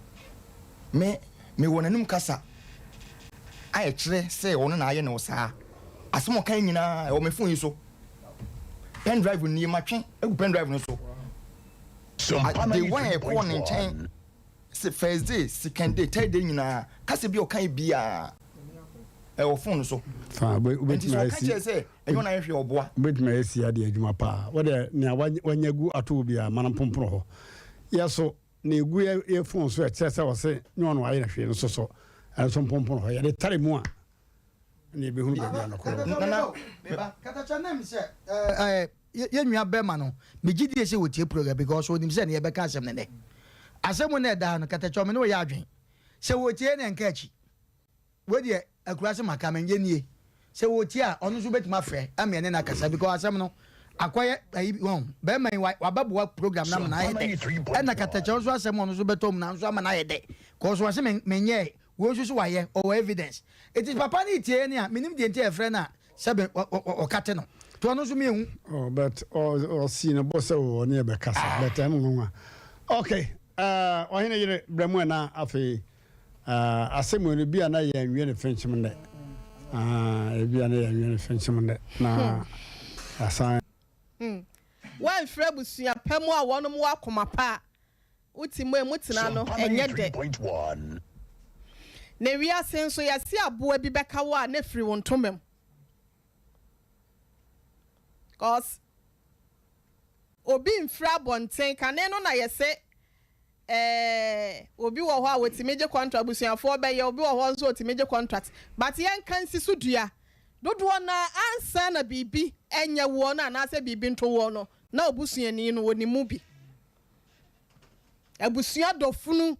Me mewɔ n'anum kasa a ɛkyerɛ sɛ ɔno na ayɛ ne wo saa. Asɛm a ɔkae nyinaa ɛwɔ me phone yi so. Pen drive nie matwe agu pen drive no so. Day one a yɛkɔɔ ne nkyɛn Se first day, second day, third day nyinaa kasa bi a ɔkae biara ɛwɔ phone no so. Fa Nti wobɛtumi sɛ ayɛ ɔka si kyerɛ sɛ ɛnyɛ ɔno ayɛ hwee a ɔboa. wobɛtumi ayɛ si adeɛ adwuma paa. Wode nea wanya gu ato wo biara ma no mpomporo hɔ. Yɛ so nea ɛgu yɛ yɛ phone so ɛkyerɛ sɛ ɔse nyɛ ɔno ayɛ no hwee no nso so ɛno nso mpomporo hɔ. Yɛde tare mu a ɛna yɛbɛhunu baabi a nokorɛ wɔ. Nana, Meba, katakyɛ na mi sɛ ɛɛ yɛn nua bɛrima no, megye die sɛ wɔtie program because onim sɛ ne yɛbɛka asɛm no nɛ. Asɛm no ɛda ha no, katakyɛ ɔme ne wɔyɛ adwen. Sɛ wɔtie na ɛnka akyi. Wei deɛ akura sɛ maka me nyɛ nie. Sɛ wɔtie a, ɔno nso bɛtumi afrɛ ama yɛne no akasa because asɛm no akɔyɛ ayi wɔn bɛrima yi wabɛboa program no ama no ayɛ dɛ. Ɛna katakyɛ nso asɛm ɔno nso bɛtɔ mu na nso ama no ayɛ dɛ. Kɔɔ so ɔse menyɛɛ wei nso so wayɛ ɔwɔ evidence. Eti papa no tie ne a menim deɛ nti a yɛfrɛ no a sɛbe ɔkate no nti ɔno nso mehu. Oh, but ɔsii ne bo sɛ ɔne yɛ bɛkasa but ɛno nwanwa. Okay, ɔhene yere brɛ mu ɛna afei asɛm wei no bi a na yɛnwie ne fenkyem nnɛ. Ebi a na yɛnwie ne fenkyem nnɛ na asan. Woamfiri abusua pa mu a wɔnom wɔ akoma pa a, Wo te mu a emu tena no ɛnyɛ dɛ. Na wiase nso yɛse aboa bi bɛka wo a na firi wo ntoma mu. Cause obi mfiri abɔnten kane no na yɛse eh, obi wɔ hɔ a wɔtumi gye contract abusuafoɔ bɛyɛ obi wɔ hɔ nso ɔtumi gye contract but yɛnka nsi so dua dodoɔ no ara ansa na biribi nyɛ woɔ no anaasɛ biribi nto woɔ no na obusuani no ɔnim mu bi. Abusua dɔ funu.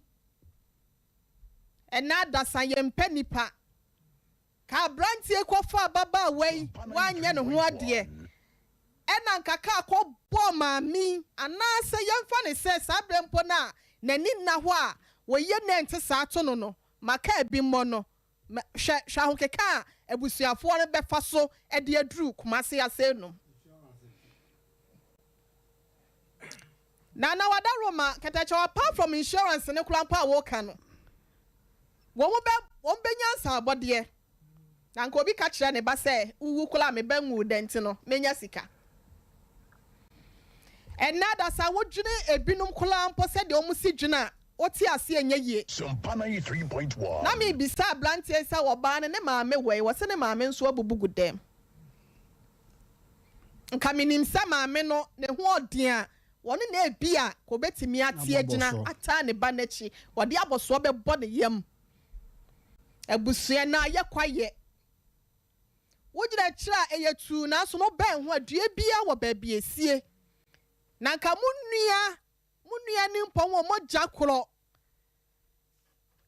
Ɛnɛ adasa yɛmpɛ nipa. Ka aberanteɛ yi kɔfa ababaawa yi wanyɛ ne ho adeɛ ɛna nka kaa kɔ bɔɔ maame yi anaasɛ yɛmfa no sɛ saa berɛ mpo no a n'ani nna hɔ a wɔyɛ nɛ nte saa to no no ma kaa bi mmɔ no ma hwɛ hwɛ ahokeka a abusuafoɔ no bɛfa so de aduru Kumasi asɛnum. Nana Wadaroma Kɛtɛkyɛw apart from insurance no koraa mpo a woka no wɔn bɛ wɔn bɛnya nsaabɔdeɛ na nka obi ka kyerɛ ne ba sɛ wowu koraa me ba nwuu dɛn nti no menya sika. Ɛnnɛ adasa wodwene ebinom koraa mpo sɛdeɛ wɔn si dwene a wote aseɛ nyɛ yie. Na mebisa abranteɛ yi sɛ ɔbaa no ne maame wɔ he wɔse ne maame nso abubu gu dɛm. Nka menim sɛ maame no ne ho ɔden a, ɔno na ebia nka obetumi ate agyina ataa ne ba no akyi, ɔde abɔsoɔ bɛbɔ ne yam. Abusua no ayɛ kwayɛ. Wogyina akyiri a ɛyɛ tuu nanso no bɛn ho a dua biara wɔ baabi a esie. Na nka mo nua, mo nua nimpɔn wɔ mogya korɔ.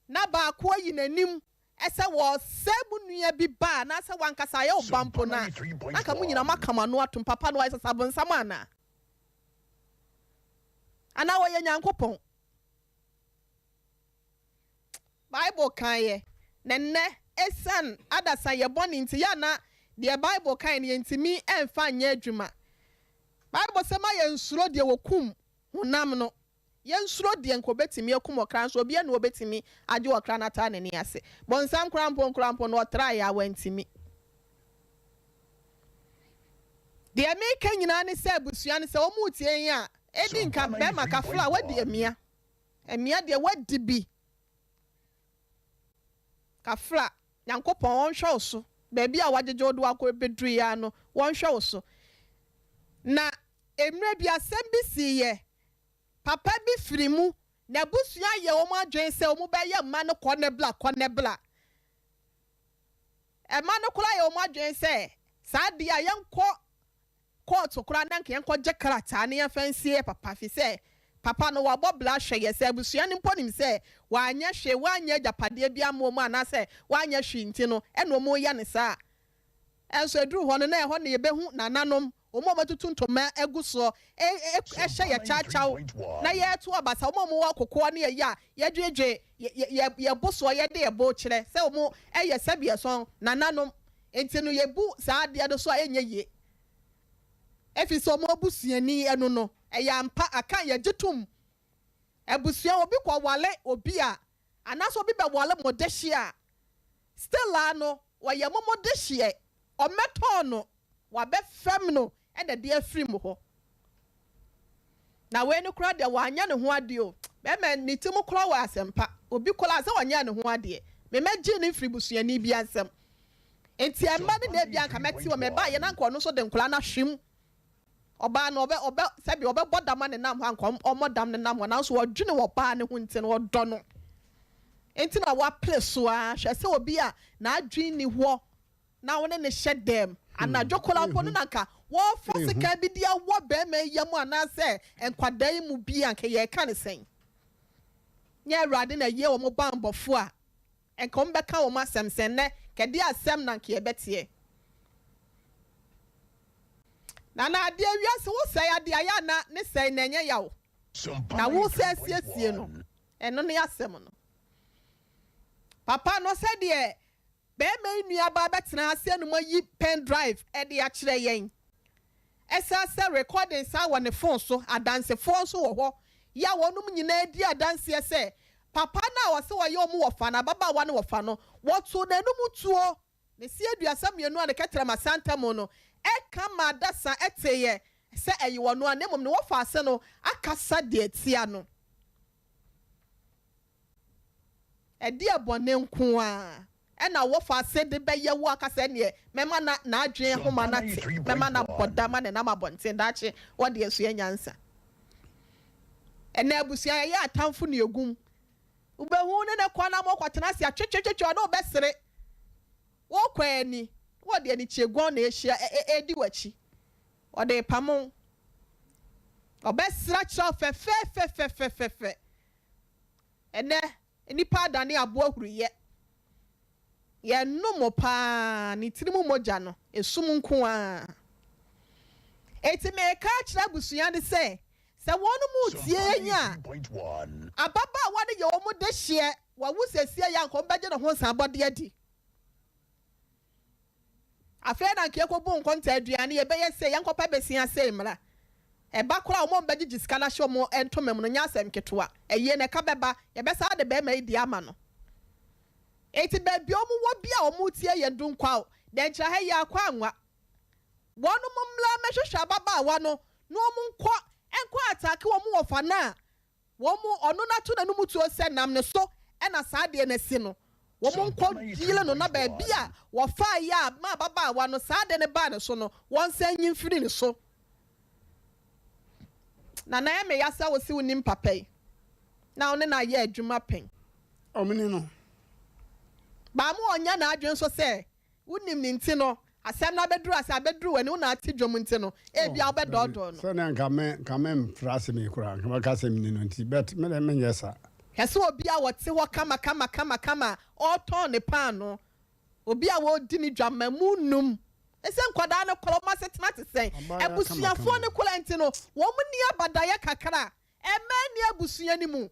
na baako ayi n'anim sɛ wɔresɛe mo nua bi ba anaasɛ w'ankasa ayɛ wo ba mpo no a, na anka mo nyinaa moaka mo ano atom. Papa no, ɔyɛ sasabonsam anaa? Anaa ɔyɛ Nyankopɔn? Bible kaeɛ, na nnɛ ɛsiane adasa yɛ bɔne nti, yɛ a na deɛ Bible kaeɛ no yɛntumi mfa nyɛ adwuma. Bible sɛ ma yɛnsuro deɛ wɔkum honam no, Yɛnsuro deɛ nka ɔbɛtumi akum ɔkra nso obiara nni hɔ ɔbɛtumi agye ɔkra no ataa n'ani ase. Bonsam koraa mpo koraa mpo no ɔtraeɛ a wantumi. Deɛ meka nyinaa ne sɛ abusua no sɛ wɔn retie yɛn a, edi nka bɛrima kafra wadi amia. Amia deɛ wadi bi. Kafra, Nyankopɔn ɔnhwɛ wo so. Baabi a wagyegye wo de wo akɔ bɛduru yi ara no, wɔnhwɛ wo so. Na mmerɛ bi asɛm bi siiɛ Papa bi firi mu, n'abusua yɛ wɔn adwene sɛ wɔbɛyɛ mma no kɔ ne bla kɔ ne bla. Mma no koraa yɛ wɔn adwene sɛ saa adeɛ a yɛnkɔ kɔɔto koraa na nka yɛnkɔgye krataa na yɛmfa nsie papa fi sɛ papa no wabɔ bla hwɛ yɛ sɛ abusua no mpo nim sɛ wanyɛ hwee wanyɛ agyapadeɛ bi amma wɔn anaasɛ wanyɛ hwee nti no ɛna wɔyɛ no saa. Nso ɛduru hɔ no, na ɛhɔ na yɛbɛhu nananom, wɔn a wɔatutu ntoma agu soɔ, hyɛ yɛ kyawkyaw, na yɛreto abasa, wɔn a wɔwɔ kokoɔ ne ayi a yɛdwedwe yɛn bo soɔ, yɛde yɛn bo kyerɛ sɛ wɔn yɛ sɛbeɛsɔn nananom. Nti no yɛbu saa adeɛ no so a ɛnyɛ yie. Ɛfiri sɛ wɔn abusuani ɛno no, ɛyɛ ampa, Akan yɛgye tom. Abusua, obi kɔwale obi a, Anaasɛ obi bɛwale mo dehyeɛ a, still ara no ɔyɛ mo mo dehyeɛ, ɔmmɛtɔɔ no, wabɛfɛm no na de afiri mo hɔ. Na wei no koraa deɛ wanyɛ ne ho adeɛ o, bɛrima ne ti mu koraa wɔ asɛmpa, obi koraa sɛ ɔnyɛɛ ne ho adeɛ, me mɛgye no mfiri busuani biara nsam. Nti ɛmma no na ebia anka mɛte wɔ mɛbaeɛ na anka ɔno nso de nkwadaa no ahwem Ɔbaa no, ɔbɛ, ɔbɛ, sɛbi ɔbɛbɔ dam a nenam hɔ a, anka ɔmmɔ dam nenam hɔ, nanso ɔdwene ɔbaa no ho nti no, ɔdɔ no. Nti na wapere so ara. Hwɛ sɛ obi a n'adwene nni hɔ na wo ne no hyɛ dɛm anadwo koraa mpo no na anka wɔrefa sekan bi de awɔ barima yi yam anaasɛ nkwadaa yi mu bi a, anka yɛreka no sɛn? Nyɛ Awurade na ɛyɛ wɔn banbɔfoɔ a, Nka wɔn bɛka wɔn asɛm sɛ nnɛ kɛdeɛ asɛm na nka yɛbɛteɛ. Nana adeɛ wiase wo sɛe adeɛ ayɛ ana ne sɛe na ɛnyɛ yaw na wo sɛ asiesie no ɛno ne asɛm no. Papa no sɛdeɛ bɛɛma yi nua baa bɛtena ase anum ayi pen drive ɛde akyerɛ yɛn Ɛsan sɛ recording saa wɔ ne phone so, adansefoɔ nso wɔ hɔ yɛ a wɔnom nyinaa di adanseɛ sɛ papa no a ɔse ɔyɛ wɔn wɔfa no, ababaawa no wɔfa no, wɔtoo n'anum tuo ne se 32 a ne kɛtrɛma san ntam no ɛka ma adasa teeɛ sɛ ɛyɛ ɔno a na mmom ne wɔfa ase no akasa de atia no. Ɛdeɛ bɔne nko ara na wɔfa ase de bɛyɛ wo aka sɛ ɛneɛ mɛma na n'adwene nhoma no ate, mɛma no abɔ dam ma nenam abɔnten daakye wɔde asua nyansa. Ɛnɛ abusua yɛyɛ atamfo ne egum. Wobɛhu ne ne kɔ na mokɔtena ase atwetwetwetwe ɔne wo bɛsere. Wokɔ ani na wɔde anikyeguan na ɛhyia ɛdi w'akyi. Ɔde repamo wo. Ɔbɛsere akyerɛ wo fɛfɛɛfɛfɛfɛfɛ. Ɛnnɛ, nnipa adane aboa huruyɛ. Yɛnom paa, ne tiri mu mogya no, esum nko ara. Enti mereka akyerɛ abusua no sɛ, sɛ wɔnom retie yɛn a, ababaawa no yɛ wɔn dehyeɛ, wawu seesei a anka wɔbɛgye ne ho nsabɔdeɛ adi. Afei na anka yɛkɔbu nkonta aduane, yɛbɛyɛ sei, yɛnkɔpɛ besia sei mmra. Ɛba koraa a, wɔn a wɔbɛgyegye sika no ahyɛ wɔn ntoma mu no nyɛ asɛm ketewa. Ɛyie no, ɛka bɛba, yɛbɛsan de barima yi deɛ ama no. Enti baabi a wɔwɔ biara a wɔretie yɛn Dunkwaw, Dɛnkyerɛ ha yi ara, Kwanwa. Wɔnom mmra mmɛhwehwɛ ababaawa no na wɔn nkɔ nkɔ ataake wɔn wɔfa no a wɔn ɔno no ato n'anum tuo sɛ nam ne so na saa adeɛ no asi no. Wɔn nkɔ yere no na baabi a wɔfaeɛ a ma ababaawa no saa ade no baa ne so no wɔnsan nyi mfiri ne so. Nana ɛyɛ me ya sɛ wose wonim papa yi na wo ne no ayɛ adwuma pɛn. Ɔmene no. Baa mo ɔnyɛ n'adwene nso sɛ wonim no nti no asɛm no abɛduru ase abɛduru w'ani wo na ate dwom nti no ebia wobɛdɔɔdɔɔ no. Sɛnea nka me nka me mfra asɛm yi koraa nka mɛka sɛ meni no nti but me deɛ menyɛ saa. Hwɛ sɛ obi a ɔte hɔ kama kama kama kama a ɔretɔn ne paanoo, obi a ɔredi ne dwa mmamu num. Ɛsɛ nkwadaa no kora wɔn asetena te sɛn? Abaayewa kama Abusuafoɔ kama. no kora nti no wɔn nni abadaeɛ kakra. Mmaa nni abusua no mu.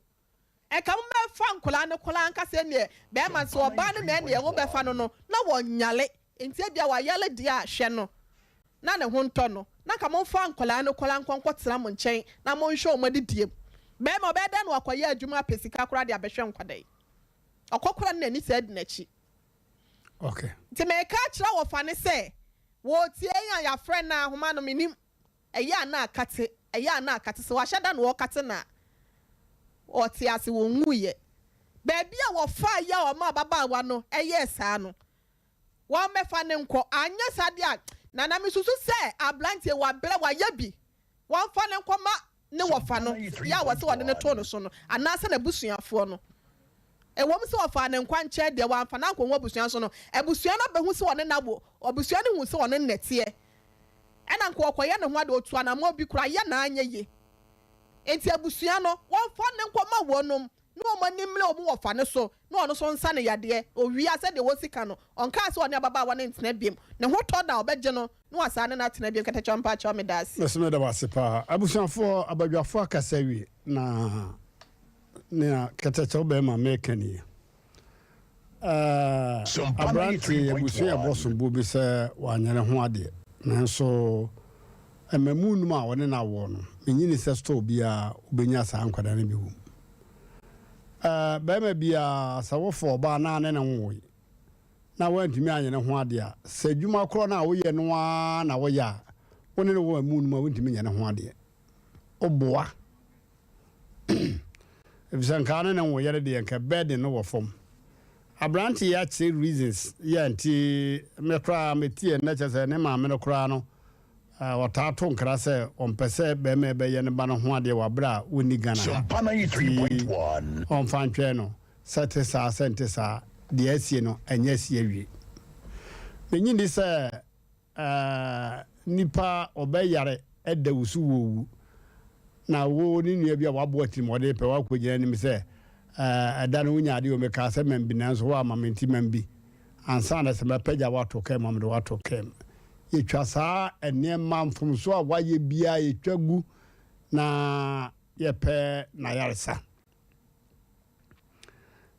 Nka mo mɛfa nkwadaa no koraa nka sɛ ɛneɛ bɛɛma no sɛ ɔbaa no na ɛneɛ wo bɛfa no no na wɔnyale nti ebia wayale deɛ a hwɛ no na ne ho ntɔ no na nka mo nfa nkwadaa no koraa nkɔ nkɔ tena mo nkyɛn na mo nhwɛ wɔn adidie mu. Bɛɛma ɔbɛyɛ dɛn na wakɔyɛ adwuma apɛ sika koraa de abɛhwɛ nkwadaa yi? Ɔkɔ koraa no n'ani saa di n'akyi. Okay. Nti meka akyerɛ wɔfa no sɛ wɔretie yɛn a yɛafrɛ no a ahoma no menim. Ɛyɛ a na akate, ɛyɛ a na akate, sɛ wahyɛ da na ɔrekate no a, ɔte ase, ɔnwuiɛ. Baabi a wɔfaa yi a wɔmaa ababaawa no yɛɛ saa no, wɔmmɛfa no nkɔ. Anyɛ saa deɛ a, Nana mesusu sɛ aberanteɛ yi wabrɛ, wayɛ bi. Wɔmfa no nkɔma ne wɔfa no, yɛ a wɔse wɔde no too no so no, anaasɛ n'abusuafoɔ no. Ɛwom sɛ wɔfaa no nkwa nkyɛn deɛ, wɔamfa no ankɔhu abusua so no, abusua no abɛhu sɛ ɔne no awo, abusua no hu sɛ ɔne no na ɛteɛ. Ɛna nka ɔkɔyɛ ne ho ade, ɔtu anamɔn bi koraa, yɛ na anyɛ yie. Enti abusua no, wɔmfa no nkɔma wɔnom, na wɔn ani mmere wɔn wɔfa no so, na ɔno nso nsa no yadeɛ. Ɔwie a, sɛdeɛ wɔsi ka no, ɔnkaa sɛ ɔne ababaawa no ntena biom. Ne ho tɔ no a, ɔbɛgye no, na wasan ne no atena biom. Kɛtɛkyɛw mpakyɛw, medaase. Mese meda wo ase paa. Abusuafoɔ, abadwafoɔ akasa awie, na nea kɛtɛkyɛw bɛɛma meka nie. Aberante yi abusua yɛ bɔsom bo bi sɛ wanyɛ ne ho adeɛ, nanso mmamu num a wɔne no awoɔ no, mennye nni sɛ store biara wobɛnya saa nkwadaa no bi wom. Barima biara, sɛ wofa ɔbaa na ne ne nwoe na woantumi anyɛ ne ho adeɛ a, sɛ adwuma korɔ no a woyɛ no ara na woyɛ a, wo ne no wɔ mmamu num a wontumi nyɛ ne ho adeɛ. Woboa. Efisɛ nka ne ne wo yere deɛ nka burden no wɔ fam. Aberante yi akyerɛ reasons yɛ nti me koraa me tie no na kyerɛ sɛ ne maame no koraa no ɔtaa to nkra sɛ ɔmpɛ sɛ bɛrima yi bɛyɛ ne ba no ho adeɛ wɔ abere a wɔnni Ghana ha nti ɔmfa ntwɛn no sɛ te saa sɛ nte saa deɛ asie no ɛnyɛ asie awie. Menye nni sɛ Aah nipa ɔbɛ yare da wo so wo wu na wo ne nua bi a waboa atirimuɔden pɛ wakɔ gyina anim sɛ ɛɛ ɛda no wonya adeɛ o mekaa sɛ mam bi nanso woamma me nti mam bi ansa na sɛ mɛpɛgya woato kaa mu a mede woato kaa mu. Yɛtwa saa nneɛma mfomsoɔ a wayɛ biara yɛtwa gu na yɛpɛ n'ayaresa.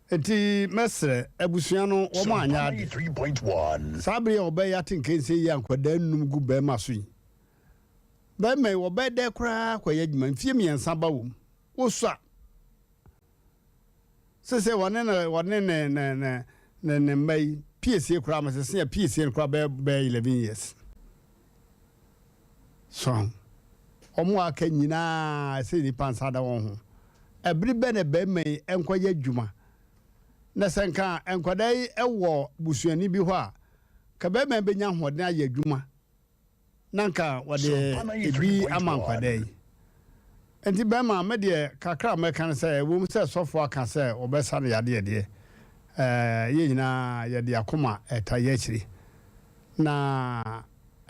Enti mɛsrɛ abusua no wɔn anyɛ ade. Saa bere yi a ɔbaa yi ate nkansie yi a nkwadaa nnum gu barima so yi, barima yi wɔbɛyɛ dɛ koraa kɔyɛ adwuma mfie mmiɛnsa ba wɔm wosua. Sese wɔne ne wɔne ne ne ne ne ne mma yi piesie koraa mesese a piesie no koraa bɛyɛ bɛyɛ 11 years. So wɔn a aka nyinaa ɛsɛ nnipa nsa da wɔn ho. Ɛbere bɛ na barima yi nkɔyɛ adwuma? Na sɛ nka nkwadaa yi wɔ busuani bi hɔ a, ka barima yi bɛnya ahoɔden ayɛ adwuma na nka wɔde ebi ama nkwadaa yi. Nti bɛrima, me deɛ kakra a mɛka ne sɛ, ɛwom sɛ sɔfoɔ aka sɛ wɔbɛsa no yadeɛ deɛ, ɛɛ yɛn nyinaa yɛde akoma ɛta yɛ akyiri. Na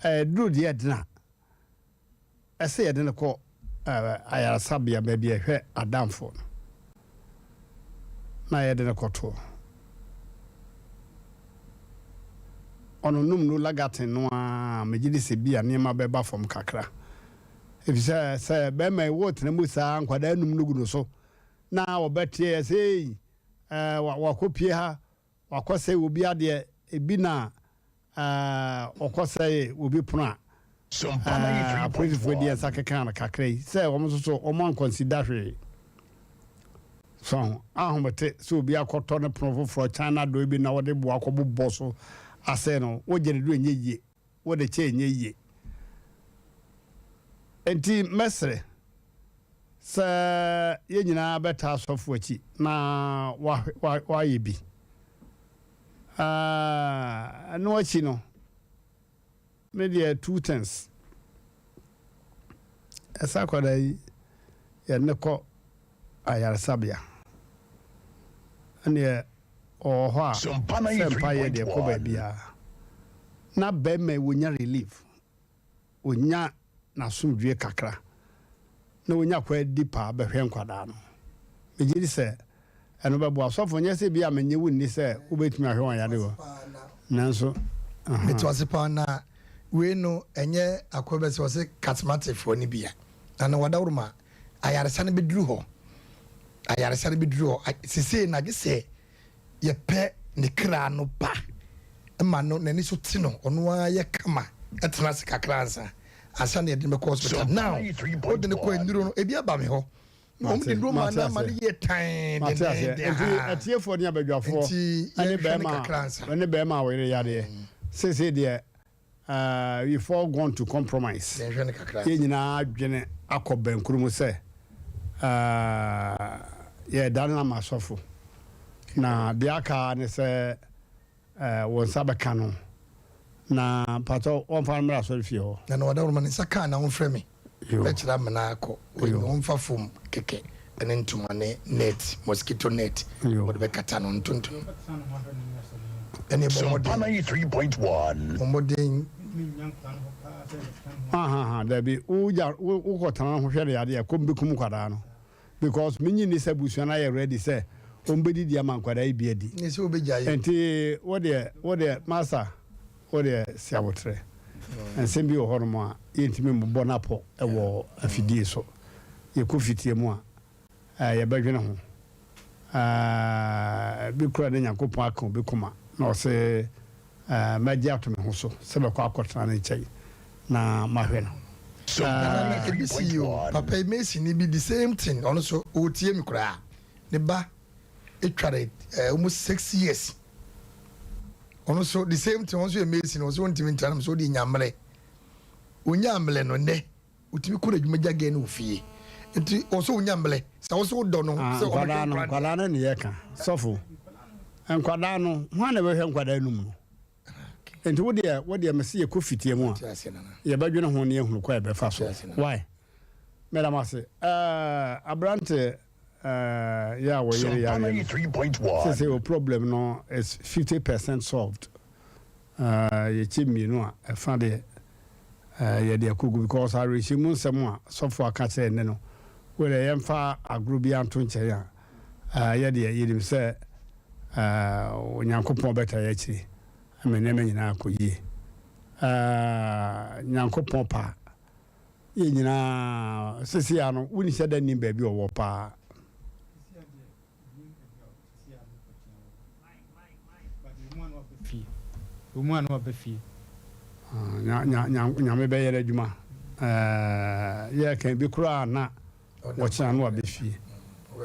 ɛduru deɛ ɛdena a, ɛsɛ yɛde no kɔ ayaresabea baabi a ɛhwɛ adamfoɔ no, na yɛde no kɔtoɔ. ɔnonom no lagaten no ara a, megye di sɛ bi a nneɛma bɛba fam kakra. Efisɛ sɛ bɛrima yi wotena mu saa nkwadaa num no gu no so na wɔbɛteɛ sɛ ei, ɛɛ, wakɔpie ha, wakɔsɛe obi adeɛ, ebi na ɔkɔsɛe obi pono a, apolisifoɔ de nsa keka no kakra yi sɛ wɔn nso so wɔn ankɔnsida hwee. So ho ahomete sɛ obi akɔtɔ ne pono foforɔ China doe bi na wɔde boa akɔbobɔ so asɛe no, wogye no do ɛnyɛ yie, wode kyɛ ɛnyɛ yie. Enti mɛsrɛ sɛ yɛn nyinaa bɛtaa asɔfo akyi na wɔayɛ bi. Ɛno akyi no, me deɛ two things. Ɛsɛ akwadaa yi yɛde no kɔ ayaresabea. Ɛneɛ ɔwɔ hɔ a sɛ mpaeɛ deɛ kɔ baabiara. Na bɛrima yi wɔnya relief. ɔnya n'asomdwoeɛ kakra na ɔnya kwan di paa bɛhwɛ nkwadaa no. Megye di sɛ ɛno bɛboa. Sɔfo, nyɛ sɛ ebia mennye wo nni sɛ wobɛtumi ahwɛ wɔn yadeɛ o, nanso. Mete wo ase paa na wei no ɛnyɛ akoa bɛ sɛ ɔse charismatic foɔ no bi a na na wadaworo ma ayaresa no bɛduru hɔ ayaresa no bɛduru hɔ sesei na gye sɛ yɛpɛ ne kra no ba ma no n'ani so te no ɔno ara yɛ kama tena ase kakra ansa ansa na yɛde no bɛkɔ hospital now wode no kɔ nnuro no ebi aba me hɔ na wɔn de nnuro ma no ama no yɛ tan dendenden nti atiefoɔ ne abadwafoɔ nti ɛne yɛnhwɛ no bɛrima kakra ansa ɛne bɛrima a wɔyere yadeɛ seesei deɛ Uh, we've all gone to compromise. Yɛn nyinaa adwene akɔ bɛnkoro mu sɛ uh, yɛredane no ama asɔfo. Na deɛ aka ne sɛ uh, wɔn nsa bɛka no. Na mpatɔ wɔmfa no mmra asɔre fie hɔ. Na na ɔdawuruma ne nsa kaa na wɔmfrɛ me. Bɛkyerɛ amena akɔ. Wɔmfa fam kɛkɛ ne ntoma ne net, mosquito net, wɔde bɛkata no ntontom. Ɛne bɔ mmɔden. Bɔ mmɔden. Ahaha dabi wogya wokɔtena no ho hwɛ no yadeɛ kɔm bɛkum nkwadaa no because menyi nni sɛ abusua no ayɛ ready sɛ wɔn bɛdidi ama nkwadaa yi bi adi nti wodeɛ wodeɛ masa wodeɛ si abotrɛ nsɛm bi wɔ hɔnom a yɛntumi mmobɔ no apɔ wɔ afidie so yɛkɔ fitie mu a yɛbɛdwene ho bi kura ne Nyankopɔn aka obi koma na ɔse mɛgye ato me ho so sɛ mɛkɔ akɔtena ne nkyɛn na mahwɛ no. Nana na ebi si yi o papa yi mason ni bi the same thing ɔno so ɔretie me koraa ne ba etware eh, almost 6 years ɔno so the same thing ɔno so yɛ mason ɔso ɔntumi ntra no so ɔde nya mmerɛ onya mmerɛ no nnɛ otumi kɔ n'adwuma gya gɛn no wɔ fie nti ɔso onya mmerɛ sɛ ɔso wodɔ no ah, sɛ ɔbɛhwɛ no nkwadaa no ne yɛ ka sɔfo nkwadaa no hwan na ɛbɛhwɛ nkwadaa no mu no nti wo deɛ wo deɛ mese yɛkɔ fitie mu a yɛbɛdwene ho ne yɛhunu kɔ yɛbɛfa so why mɛdam ase aberante yɛ a wɔyere yareɛ no sɛ sɛ o problem no is 50% solved. Yɛkyɛ mmienu a ɛfa deɛ yɛde akɔgu because awerɛhyɛmu nsɛm a sɔfo aka kyerɛ nnɛ no wei deɛ yɛmfa agorɔ biara nto nkyɛn a yɛdeɛ yɛnim sɛ Onyankopɔn bɛta yɛ akyiri ama nneɛma nyinaa akɔ yie. Nyankopɔn pa yɛn nyinaa sisi ano wonni hyɛ da nnim baabi ɔwɔ paa. Nyame bɛyɛ n'adwuma. Yɛka bi koraa na wɔkyena no wabɛ fie.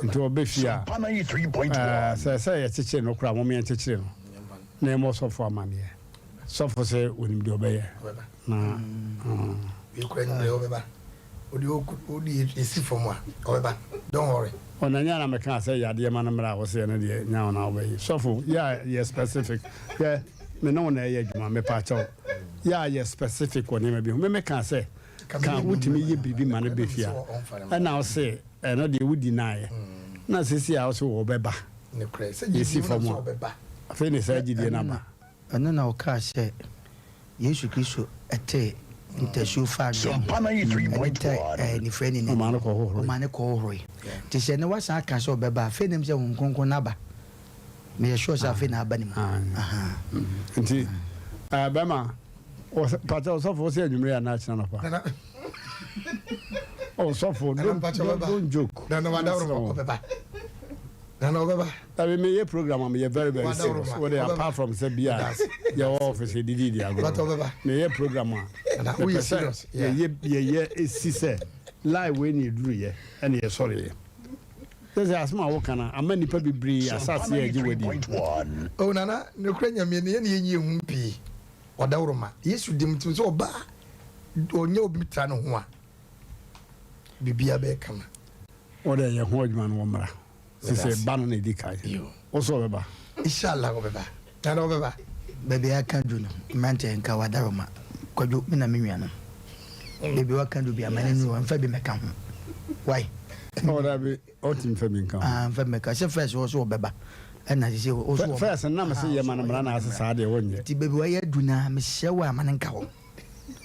Nti ɔbɛ fie a sɛ sɛ yɛkyekyere no koraa mom yɛnkyekyere no na yɛmmɔ sɔfo amanneɛ. Sɔfo sɛ onim deɛ ɔbɛyɛ na. Wei kura enyimrɛ ɔbɛba. Ɔde ɔde esi fam a ɔbɛba. Don't worry. Ɔna nya na meka sɛ yadeɛ ma no mmra a wɔsɛ ɛno deɛ nya wo na wobɛyi. Sɔfo yɛ a yɛ specific yɛ me ne wo na ɛyɛ adwuma mepa kyɛw yɛ a yɛ specific wɔ nneɛma bi ho. Me meka sɛ ka wotumi yɛ biribi ma no bɛ fie a ɛna wo se ɛno deɛ wodi naayɛ na sisi a wo se wɔbɛba yɛsi fam a afei ne saa gyidie no aba. Ɛno na ɔkaa sɛ Yesu Kristo tee ntasuo faa ne ho, ɛne tɛ ɛɛ nifirani no Ɔmaa no kɔhohoroe. Ɔmaa no kɔhohoroe. Nti sɛ ɛnɛ wasan aka sɛ ɔbɛba a, afei na ɛmu sɛ Honhom Kronkron no aba. Meyɛ sure sɛ afei na aba ne mu. Ahaa. Nti. Eh, bɛma pakyɛ ɔsɔfo wo sɛ anwummere anaa kyena nɔpa? Ɔsɔfo don't, don't, don't joke. Nana wadaworo ɔbɛba. Nana ɔbɛba. Dabi meyɛ program a meyɛ very very serious. Wo de apart from sɛ bi a yɛwɔ office yɛdidi di agorɔ. Meyɛ program a mepɛ sɛ yɛyɛ yɛyɛ esi sɛ lie wei na eduruyɛ ɛna yɛsɔreyɛ. Sɛ sɛ asɛm a woka no ama nnipa bebree asase a agye wadi. Oh Nana, nokorɛ Nyame no yɛne yɛnyi yɛn ho pii ɔdawuroma Yesu dim nti sɛ ɔba a ɔnyɛ obi tra ne ho a biribiara bɛyɛ kama. Wode yɛ ho adwuma no wɔmmra. Sese ba no na ɛdi kan. Wo so ɔbɛba? Inshallah ɔbɛba. Nana ɔbɛba. Baabi a aka du no mmeranteɛ nka w'adaroma Kwadwo me na me nua no Baabi a waka du bia ma no nuru hɔ mfa bi mmɛka ho Wai. Oh dabi ɔtumi mfa bi nka ho. Ah mfa bi mmɛka sɛ first wɔ so ɔbɛba ɛna sese wɔ so ɔba. First no na mese yɛ ma no mmara na ase saa deɛ wonyɛ. Nti baabi wayɛ adu no a mesrɛ wo a ma no nka hɔ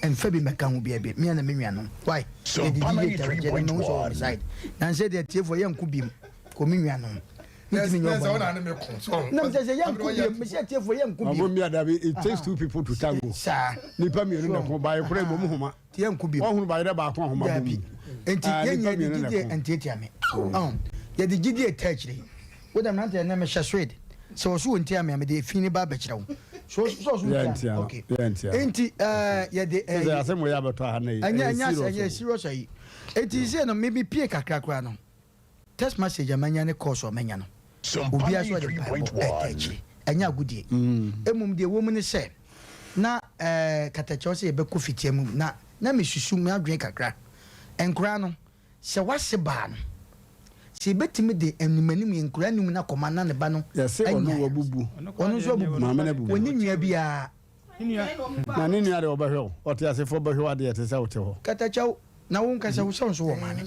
mfa bi mmɛka ho bia bi me na me nua no Wai yɛde gyidie tare kyɛ ne mehu sɛ ɔwɔ me side Nansɛ deɛ atiefoɔ yɛnko biom kɔ me nua no. Ntumi nyɛ ɔbɔne. Na mesɛ sɛ yɛnko bio, mesɛ atiefoɔ yɛnko bio. Ɔmo mmea dabi, it takes two people to tango. Saa. Nipa mmienu na ko, baayɛ kora ebomu homa. Ti yɛnko bio. Wɔhunu baayɛ dɛ baako ahoma bɔ mu. Dabi. Nti Ah, yɛn nipa nyɛ de mmienu na gyidie ko. ntiatia me. Ɔn, yɛde gyidie ta akyire. Wo dɛ mmerante ɛnɛ mehyɛ swede. Sɛ ɔso wɔ ntia me a, mede efi ne ba abɛkyerɛ wo. So ɔso ɔso Yɛ ntia ntia me. no, Okay. yɛ ntia no. Nti ɛɛ yɛde Sɛ ɛɛ asɛm wɔ yɛ abɛtɔ ha na yi, ɛnyɛ ɛyɛ ɛnyɛ asɛ serious ɛnyɛ o. serious ayi. Eti sɛ no me me pie kakra koraa no. Text message a manya ne calls a manya no, obiara nso de mpaebɔ ɛreka akyire. Ɛnyɛ agodie. Mmom deɛ ɛwɔ mu ne sɛ, na eh, katakyɛw sɛ yɛbɛkɔ fitia mu na na mesusu m'adwene kakra. Nkoraa no, sɛ w'ase baa no, sɛ yɛbɛtumi de animanim yɛ nkoraa num no akɔma na ne ba no Yɛse ɔno anya wabubu. Ɔno nso abubu. Maame no abubu. Ɔnni nua biara. Na ne nua deɛ ɔbɛhwɛ wo. Ɔteasefoɔ bɛhwɛ wo adeɛ te sɛ wote hɔ. Katakyɛw, na wo nkasa wo sɛ wo nso wɔ maame.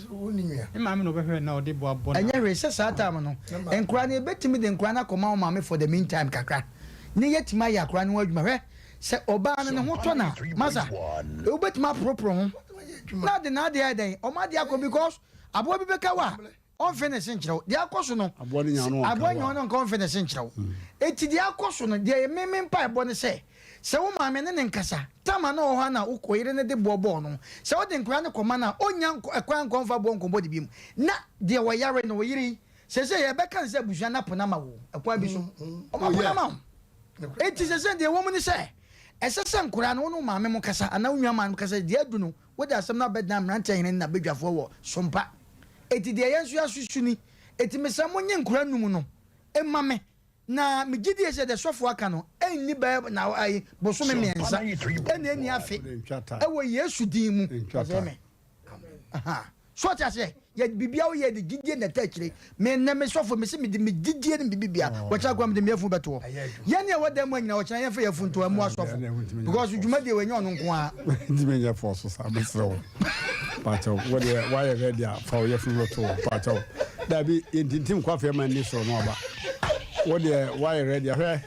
Ne maame na ɔbɛhwɛ na ɔde boa bɔ na. Ɛnyɛ hwee sɛ saa time no nkora no yɛbɛtumi de nkora no akɔma wo maame for the mean time kakra ne yɛatumi ayɛ akora no ho adwuma hwɛ sɛ ɔbaa no ne ho tɔ no a masa wobɛtumi aporoporo ho na ade n'adeɛ ayɛ dɛn ɔmo adeɛ akɔ because aboa bi bɛka wo a Ɔmfe ne se nkyerɛ wo. Deɛ akɔ so no, Aboa no nya ɔno ɔnka aboa nya wo a. ɔno nka ɔmfe ne se nkyerɛ wo. Enti deɛ akɔ so no, deɛ me me mpaebɔ ne sɛ, sɛ wo maame ne no nkasa, tam a na ɔwɔ hɔ a na wo wo yere no de boɔ bɔɔ no, sɛ wode nkwadaa no kɔma no a, ɔnnya nkɔ ɛkwan nkɔ mfa boɔ nkɔbɔ de biom. Na deɛ ɔyare no, wo yere yi, seesei yɛbɛka no sɛ abusua no apo no ama wo o, ɛkwan bi so, wɔapo no ama wo. Enti seesei deɛ ɛwɔ mu ne sɛ, ɛsɛ sɛ nkwadaa no, wo ne wo maame mo kasa anaa wo nuamaa no kasa, deɛ adu no, Wode asɛm no abɛdan mmeranteɛ hene ne n'abadwafoɔ wɔ sompa. Enti deɛ yɛn nso yɛasusu ni. Enti mesrɛ mo nye nkura num no mma me. Na megye die sɛ deɛ sɔfoɔ aka no ɛnni bɛyɛ na ayi bosome mmiɛnsa ɛna ɛnni afe ɛwɔ Yesu din mu. Ɔsɛ me. So ɔte aseɛ? Yɛ biribiara woyɛ de gyidie na ɛta akyire. Me nnɛ me sɔfo mese mede me gyidie ne me bibia wɔkyena koraa mede me yafunu bɛto hɔ. Yɛn a ɛwɔ dan mu ha nyinaa wɔkyena yɛmfa yafunu nto hɔ mmoa sɔfo because dwumadie wei ɛnyɛ ɔno nko ara. Ntumi nyɛ fɔɔso saa mesrɛ wo pakyɛw wo deɛ woayɛ ready a fa wo yafunu bɛto hɔ pakyɛw dabi yɛntintim kwafeɛ ma nni soro no aba wo deɛ woayɛ ready a hwɛ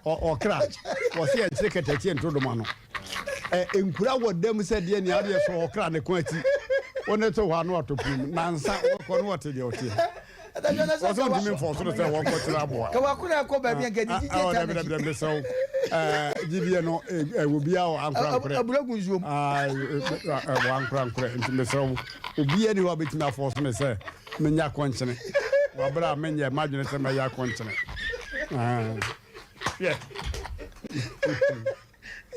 ɔkra wɔse yɛnkyere kɛtɛkye nto doma no. Ɛ nkura wɔ dam sɛ deɛ nea adeɛ sɔ ɔkra ne kɔn akyi wo ne to hɔ ano ato pum nansa wɔkɔ no wɔte deɛ ɔteɛ wɔsɛ ntumi mfɔ soro sɛ wɔnkɔ kyerɛ aboa kawakora kɔ baabi anka de gyidie ta n'akyi dabi sɛ wo gyidie no ɛwɔ biara wɔ ankorankorɛ abura gu nsuom wɔ ankorankorɛ nti mesrɛ wo obiara ni hɔ a bɛtumi afɔ so me sɛ menyɛ akɔnkyene wɔaberɛ a menyɛ m'adwene sɛ mɛyɛ akɔnkyene hwɛ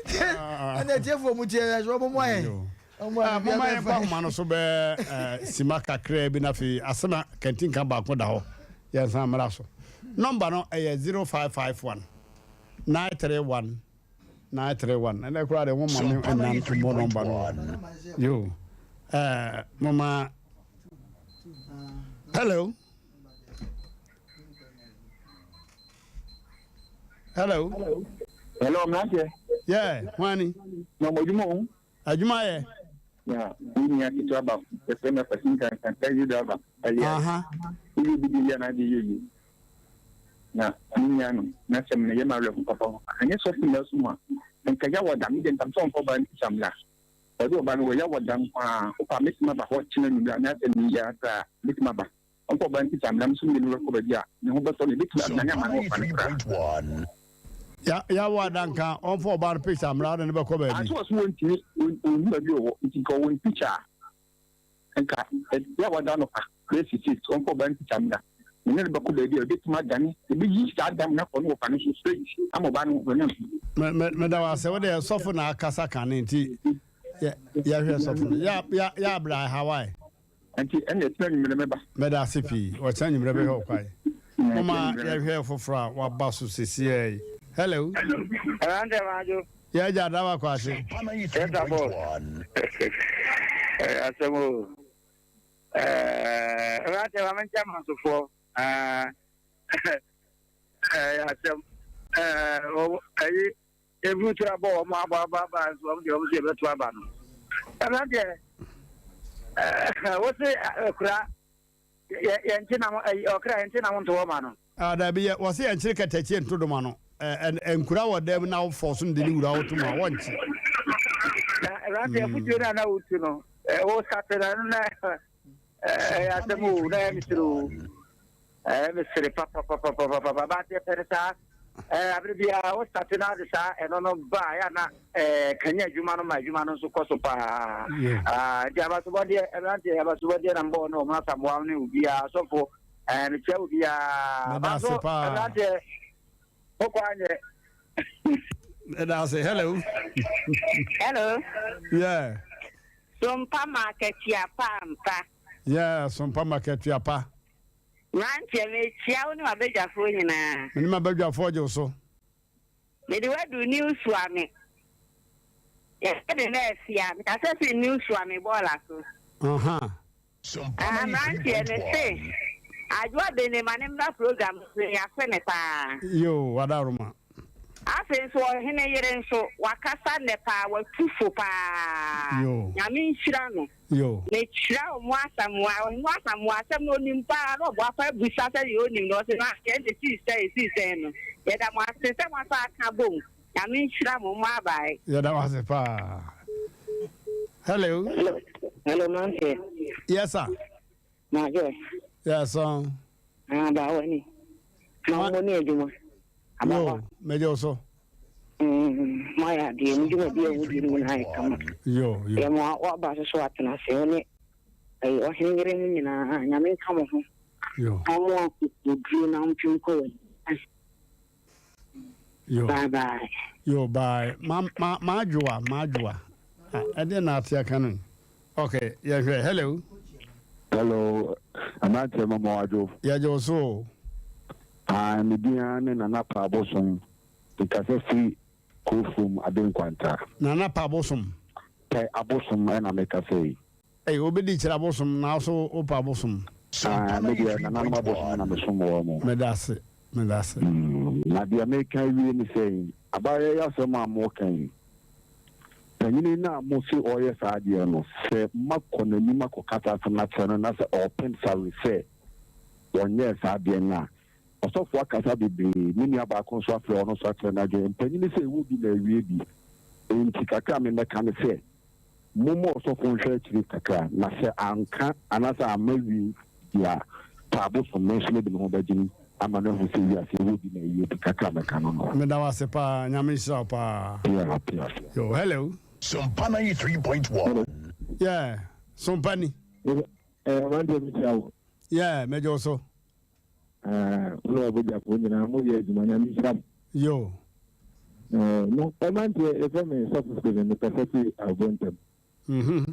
Ɛna atiefoɔ mu tie yɛ so ɔmo ayɛ. Moma yɛnkɔ ahoma no so bɛɛ sima kakraa bi na afei asɛm a kantinka baako da hɔ yɛnsan mmra so. Nɔmba no ɛyɛ 0551 931 931 ɛnɛ koraa deɛ moma me nnan mmɔ nɔmba no yo ɛɛ moma hello. Hello. Hello, mmeranteɛ. Yeah, hwan ni? Na ɔmo adwuma o. Adwuma yɛ. Na wo nua ketewa ba yɛfrɛ no Kwasi Nkansa taxi driver alias. Aha. Woyɛ bi de yɛ anaa de yɛ yie. Na me nua no n'asɛm no yɛ ma awerɛho papa. Anyɛ sɔfo na asom a nka yaw ɔda me deɛ nka mesɛ ɔmfa ɔbaa no sika mmra. Ɔde ɔbaa no wɔ yaw ɔda nko ara. Wopɛ a mɛtumi aba hɔ kyena anwummerɛ anaasɛ meyɛ ara koraa a mɛtumi aba. Ɔnkɔ ɔbaa no ti saa, menam so mmienu bɛkɔ baabi a ne ho bɛtɔ no, ebetumi adane ama ne wɔfa no koraa. Ya yawo adanka ɔmfa ɔbaa no picture mmra ɔde no bɛkɔ baabi. Ase ɔse wɔntumi ɔnhu baabi ɔwɔ nti nka ɔwɔ ne picture a nka yawo ada anɔpa bɛyɛ 6 ɔmfa ɔbaa no picture mmra me ne no bɛkɔ baabi a ɛbɛtumi adane ɛbɛyi saa dam no akɔ ne wɔfa no so straight ama ɔbaa no ɔne Me me meda wo ase wo deɛ sɔfo na akasa kane nti yɛ yɛhwɛ sɔfo no ya ya ya abra Hawaii. Nti ɛnna ɛkyena anwummerɛ mɛba. Mɛda ase pii. Ɔkyena anwummerɛ bɛhwɛ wo kwan. Momma yɛnhwɛ foforɔ a waba so sesiaa yi. Hello. Ɛnante Madwo. Yɛ agya Adawa Kwakye. Yes sir boss. Ɛyɛ asɛm o. Ɛɛ ɛnante ma menkyɛ mansofoɔ. Ɛyɛ asɛm. Ɛɛ ɛyi Ebi to abɔ wɔn abɔ aba aba nso wɔn deɛ wɔn sɛ yɛbɛto aba no. Ɛna deɛ ɛɛ wɔsi ɛkura yɛ yɛn ti nam ɛyi ɔkra yɛn ti nam nto wɔn ano. Ah dabi yɛ wɔsi yɛn kyerɛ kɛtɛkye nto dom ano ɛ ɛ nkura wɔ dɛm na wofɔ so de ne wura woto mu a wɔnkye. Na ɛwurade afutuo no a na wotu no ɛ wo sate na na ɛyɛ asɛm o na ɛyɛ mesere o. Ɛyɛ me sere papapapapapa but yɛpɛ no saa ɛɛ abere biara wo start na ade saa ɛno no ba a yɛ na ɛɛ kanya adwuma no ma adwuma no nso kɔ so paa aa nti abasobɔdeɛ ɛmmeranteɛ abasobɔdeɛ na mbɔɔ no ɔmo asamoa ne obiara sɔfo ɛɛ mekyia obiara baso ɛmmeranteɛ mokɔ anyɛ. Ɛda ase hello. Hello. Yeah. Sompa ma akatua pa ampa. Yeah, sompa ma akatua pa. Mmeranteɛ, mekyea wo ne w'abadwafoɔ nyinaa. Me ne m'abadwafoɔ gye wo so. Mede wo adu New Suame. Yɛfrɛ me Mɛɛfia. Mekasa firi New Suame bɔɔla so. Ah, mmeranteɛ, mese Adwoa Bene ma ne mmra program no so, yɛafe no paa. Yoo, wadaworoma. Afei nso ɔhene yere nso, wakasa nnɛ paa, watu fo paa. Nyame nhyira no. Yo. Mekyerɛ Ɔmo Asamoah, Ɔhene Asamoah asɛm no onim paa na ɔboa pa bisa sɛ deɛ onim no ɔse na yɛn de sii sɛn esii sɛn no yɛda mo ase sɛ mo asan aka abom Nyame nhyira mo mo abae. Yɛda wo ase paa. Hello. Hello, hello, Manfred. Yes, sir. Majo. Yes, sir. Ah, ba wani. Na mo ni adwuma. Yo, mejo so. Mm, mo ayɛ adeɛ, mo dwuma bi a wodi no nyinaa yɛ kama. Yo, yo. Yɛ mo waba so so atena ase, wo ne ɛyɛ ɔhene yere no nyinaa, nyame nka mo ho. Yo. Na mo akokoduro na mpem kɔ wɔ Yo. Bye bye. Yo, bye. Ma ma ma adwoa, ma adwoa. Ah, ɛdeɛ na ate aka no. Okay, yɛhwɛ. Hello. Hello, aberanteɛ mama wadwo. Yɛgye wo so o. Ah, me din ara ne Nana Pa Abosom. Mekasa firi Kurofuom Adenkwanta. Nana Pa Abosom. Pɛ Abosom ɛna mekasa yi. Ei, obi di kyerɛ abosom na wo so wopɛ abosom. Ah, me deɛ nananom abosom na mesom wɔn mo. Meda ase, meda ase. Na deɛ meka awie ne sɛ, abayewa yi asɛm a moreka yi, panyini no a mose ɔreyɛ saa adeɛ no, sɛ moakɔ n'anim akɔka saa asɛm no akyerɛ no na sɛ ɔrepem sare sɛ ɔnyɛɛ saa adeɛ no a, ɔsɔfoɔ akasa bebree, me nua baako nso afrɛ ɔno nso akyerɛ n'adwene. Mpanyini sɛ ɛwɔ bi na awie bi. Enti kakra a memɛka ne sɛ, Momma ɔsɔfo nhwɛ akyiri kakra, na sɛ anka anaasɛ amma awiei deɛ a, pa abosom, me nso mede me ho bɛgye mu ama no ahu sɛ wiase yi wɔ bi na ɛyɛ bi kakra a mɛka no no. Meda wo ase paa, Nyame nhyira wo paa. Pia, pia, pia. Yo, hello. Sompa 93.1. Yeah, Sompa ni. Eh, aberanteɛ mekyia wo. Yeah, mɛgye wo so. Eh, wo ne w'abɔgyafoɔ nyinaa moyɛ adwuma, Nyame nhyira mo. Yo. Eh, na ɛmanteɛ yɛfrɛ me Sɔfo Stephen, mekasa fi Abontam. Mm-hmm.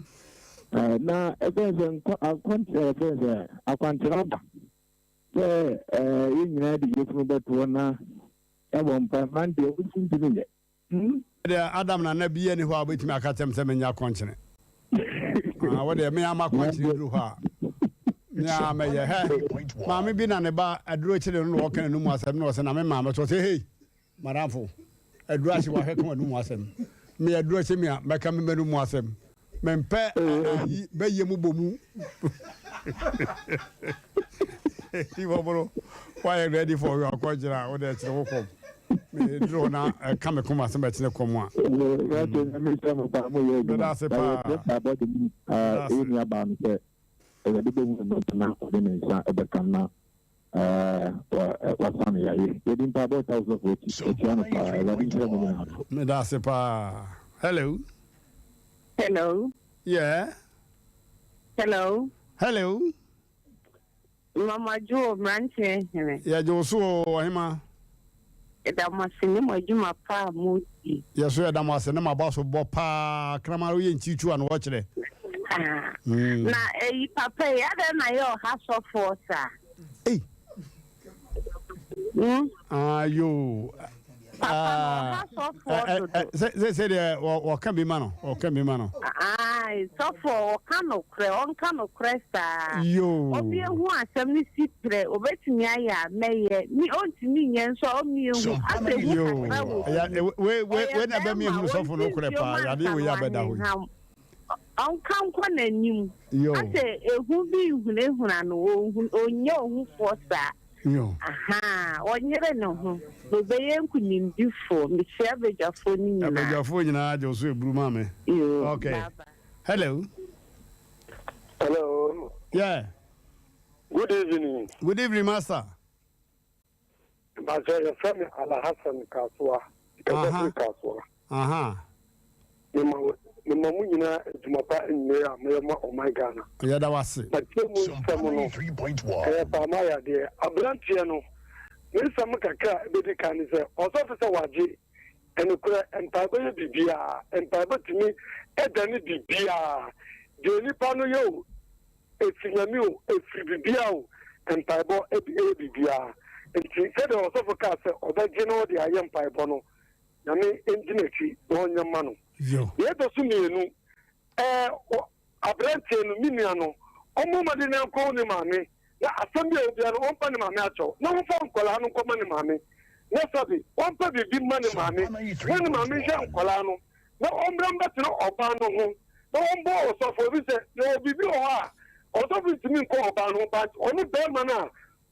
Eh, na ɛfrɛ sɛ nkɔ akwankyerɛ ɛfrɛ sɛ akwankyerɛ aba sɛ eh, yɛn nyinaa de yɛfunu bɛtoɔ na ɛbɔ mpa mmeranteɛ wosi ntumi nyɛ. Hmm? Deɛ Adam nana biara ni hɔ a wobɛtumi aka kyɛm sɛ menyɛ akɔnkyene. Ah, wo deɛ me ama akɔnkyene duru hɔ a, me a mɛyɛ. Hɛ, maame bi na ne ba aduro kyere no na ɔka n'anum asɛm na ɔsɛ na me maame so ɔsɛ hei, madamfo, aduro ahye wahwɛ ka w'anum asɛm. Me aduro kye me a, mɛka me m'anum asɛm. Mempɛ ayi bɛyɛ mu bɔ mu. Ibɔboro, wayɛ ready for your akɔgyina a wode ɛkyerɛ wo kɔm. Meduru hɔ na ɛka me koma sɛ mɛkyerɛ kɔm a. Meda ase paa. Meda ase. Ɛɛ wasa no yareɛ. Yɛde mpaebɔ taa ɔsɔfo akyi. Yɛkyia no paa. Awurade nhyira mo nyinaa. Meda ase paa. Hello. Hello. Yeah. Hello. Hello. Mama Joe, mmeranteɛ hene. Yɛgye wo so o, ɔhema. Yɛda mo ase ne mo adwuma pa a modi. Yɛ so yɛda mo ase ne mo aba so bɔ paa. Kraman woyɛ nkyikyu a na wɔkyerɛ. Ah, na eyi papa yi, adɛn na yɛ ɔha sɔfoɔ saa? Ei. Hmm? Ah, yo. Papa no ɔha sɔfoɔ dodo. Sɛ sɛ deɛ wɔka bi ma no, wɔka bi ma no. Ae, sɔfoɔ ɔka nokorɛ, ɔnka nokorɛ saa. Yo. Obi ehu asɛm no si prɛ, obetumi ayɛ a mɛyɛ, mi ontumi nyɛ nso a ɔmmi ehu, asɛ ehu kakra wɔ mu. Wei wei Ɔyɛ na ɛbɛmi bɛrima, ehunu sɔfo ɔnti nokorɛ nsuo paa, mu yadeɛ ansa wei no abɛda hɔ yi. anenham. Ɔnka nkɔ n'anim. Yo. Asɛ ehu bi nhunahuna no, onhu, ɔnyɛ ohufoɔ saa. Yo. Ahaa, ɔnyere ne ho, na ɔbɛyɛ nkunimdifoɔ. Mekyia abadwafoɔ no nyinaa. Abadwafoɔ nyinaa gye wo so eburu ma me. Yo, Okay. bye bye. Hello. Hello. Yeah. Good evening. Good evening, master. Mpakyɛ yɛfrɛ me Alhassan Kasoa. Kasa firi Kasoa. Mema mema mo nyinaa adwuma pa anwummere a moyɛ ma ɔman Ghana. Yɛda wo ase. Matie mu nsɛm no, ɛyɛ paa mayɛ adeɛ. Aberanteɛ no, ne nsɛm kakra a ɛbɛdi kan ne sɛ, ɔsɔfo sɛ wagye. Ɛnokorɛ, mpaebɔ yɛ biribiara. Mpaebɔ tumi dane biribiara. Deɛ nipa no yɛ o, Ɛfiri Nyame o, ɛfiri biribiara o, mpaebɔ yɛ biribiara. Nti sɛdeɛ ɔsɔfo kaa sɛ ɔbɛgye no de ayɛ mpaebɔ no, Nyame ndi n'akyi na ɔnyɛ mma no. Deɛ ɛtɔ so mmienu, ɛɛ, aberanteɛ no, me nua no, ɔmmɔ mmɔden na nkɔhu ne maame, na asɛm bi a ɛwɔ biara no, ɔmfa ne maame akyɛw, na ɔmfa nkwadaa no nkɔma ne maame, na sɛbe ɔmfa biribi mma ne maame, na ne maame nhwɛ nkwadaa no. na ɔmmra mbɛtena ɔbaa no ho na ɔmbɔ ɔsɔfo efisɛ yɛwɔ biribi wɔ hɔ a ɔsɔfo ntumi nkɔ ɔbaa no ho but ɔne bɛrima no a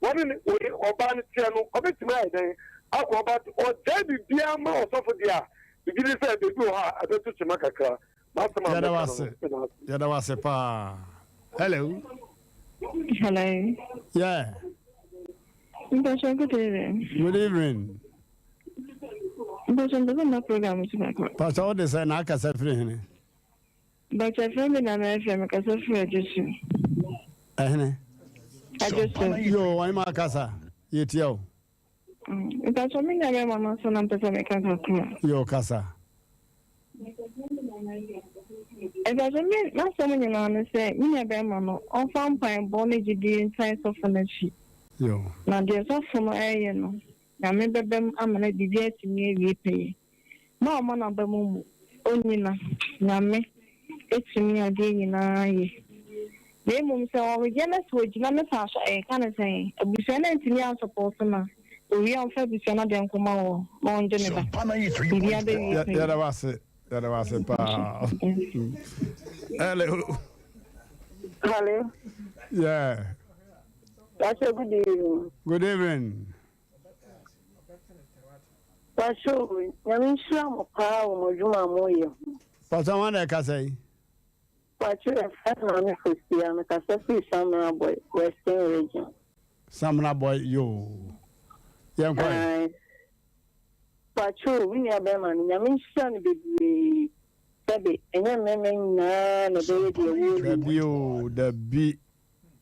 wɔne ne wɔne ɔbaa no teɛ no ɔbɛtumi ayɛ dɛn akɔ but ɔgyae biribiara ma ɔsɔfo deɛ a megye di sɛ baabi wɔ hɔ a ɛbɛto kyema kakra m'asɛm a Yɛda mɛka wo no ase. no meda ase. Yɛda wo ase paa. Hello. Hello. Yeah. Mpacho, good evening. Good evening. Mpacho, mpɛ sɛ mma program so kakra. Pastor, wo de sɛ na akasa firi hene? Mpacho, ɛfrɛ me na mɛfrɛ, mekasa firi Adwosu. Ɛhene? Adwosu. Yo, wɔn ma akasa, yɛtia o. Mpacho, me nua bɛrima no nso na mpɛ sɛ meka kakra. Yo, kasa. Mpacho, me m'asɛm nyinaa ne sɛ, me nua bɛrima no, ɔmfa mpaebɔ ne gyidie nsan sɔfo no akyi. Yo. Na deɛ sɔfo no ɛreyɛ no, Nyame bɛba mu ama na biribi atumi awie pɛyɛ. Mma ɔmma n'aba mu mmu. Onyina, Nyame, tumi adeɛ nyinaa yɛ. Na mmom sɛ ɔreyɛ na sɛ ɔgyina ne paa so a, yɛka no sɛn? Abusua no antumi ansɔpɔɔto no a, owie a ɔmfa abusua no adeɛ nkɔma wɔn na ɔngye ne ba. Biribiara bɛwie pɛyɛ. Yɛda wo ase. Yɛda wo ase paa. Hello. Hello. Yeah. Pastor, good evening. Good evening. Pastor, nyame nhyira mo paa wɔ mo adwuma a moyɛ ho. Pastor, wɔn na ɛkasa yi. Pastor, ɛfɛ maame Fosia, mekasa firi Samina Boy, Western Region. Samina Boy, yoo. Yɛn kɔ yi. Pastor, me nua bɛrima no, nyame nhyira no bebree. Sɛbe, ɛnyɛ mmarima nyinaa na ɛbɛyɛ deɛ wɔyɛ. Dabi o, dabi.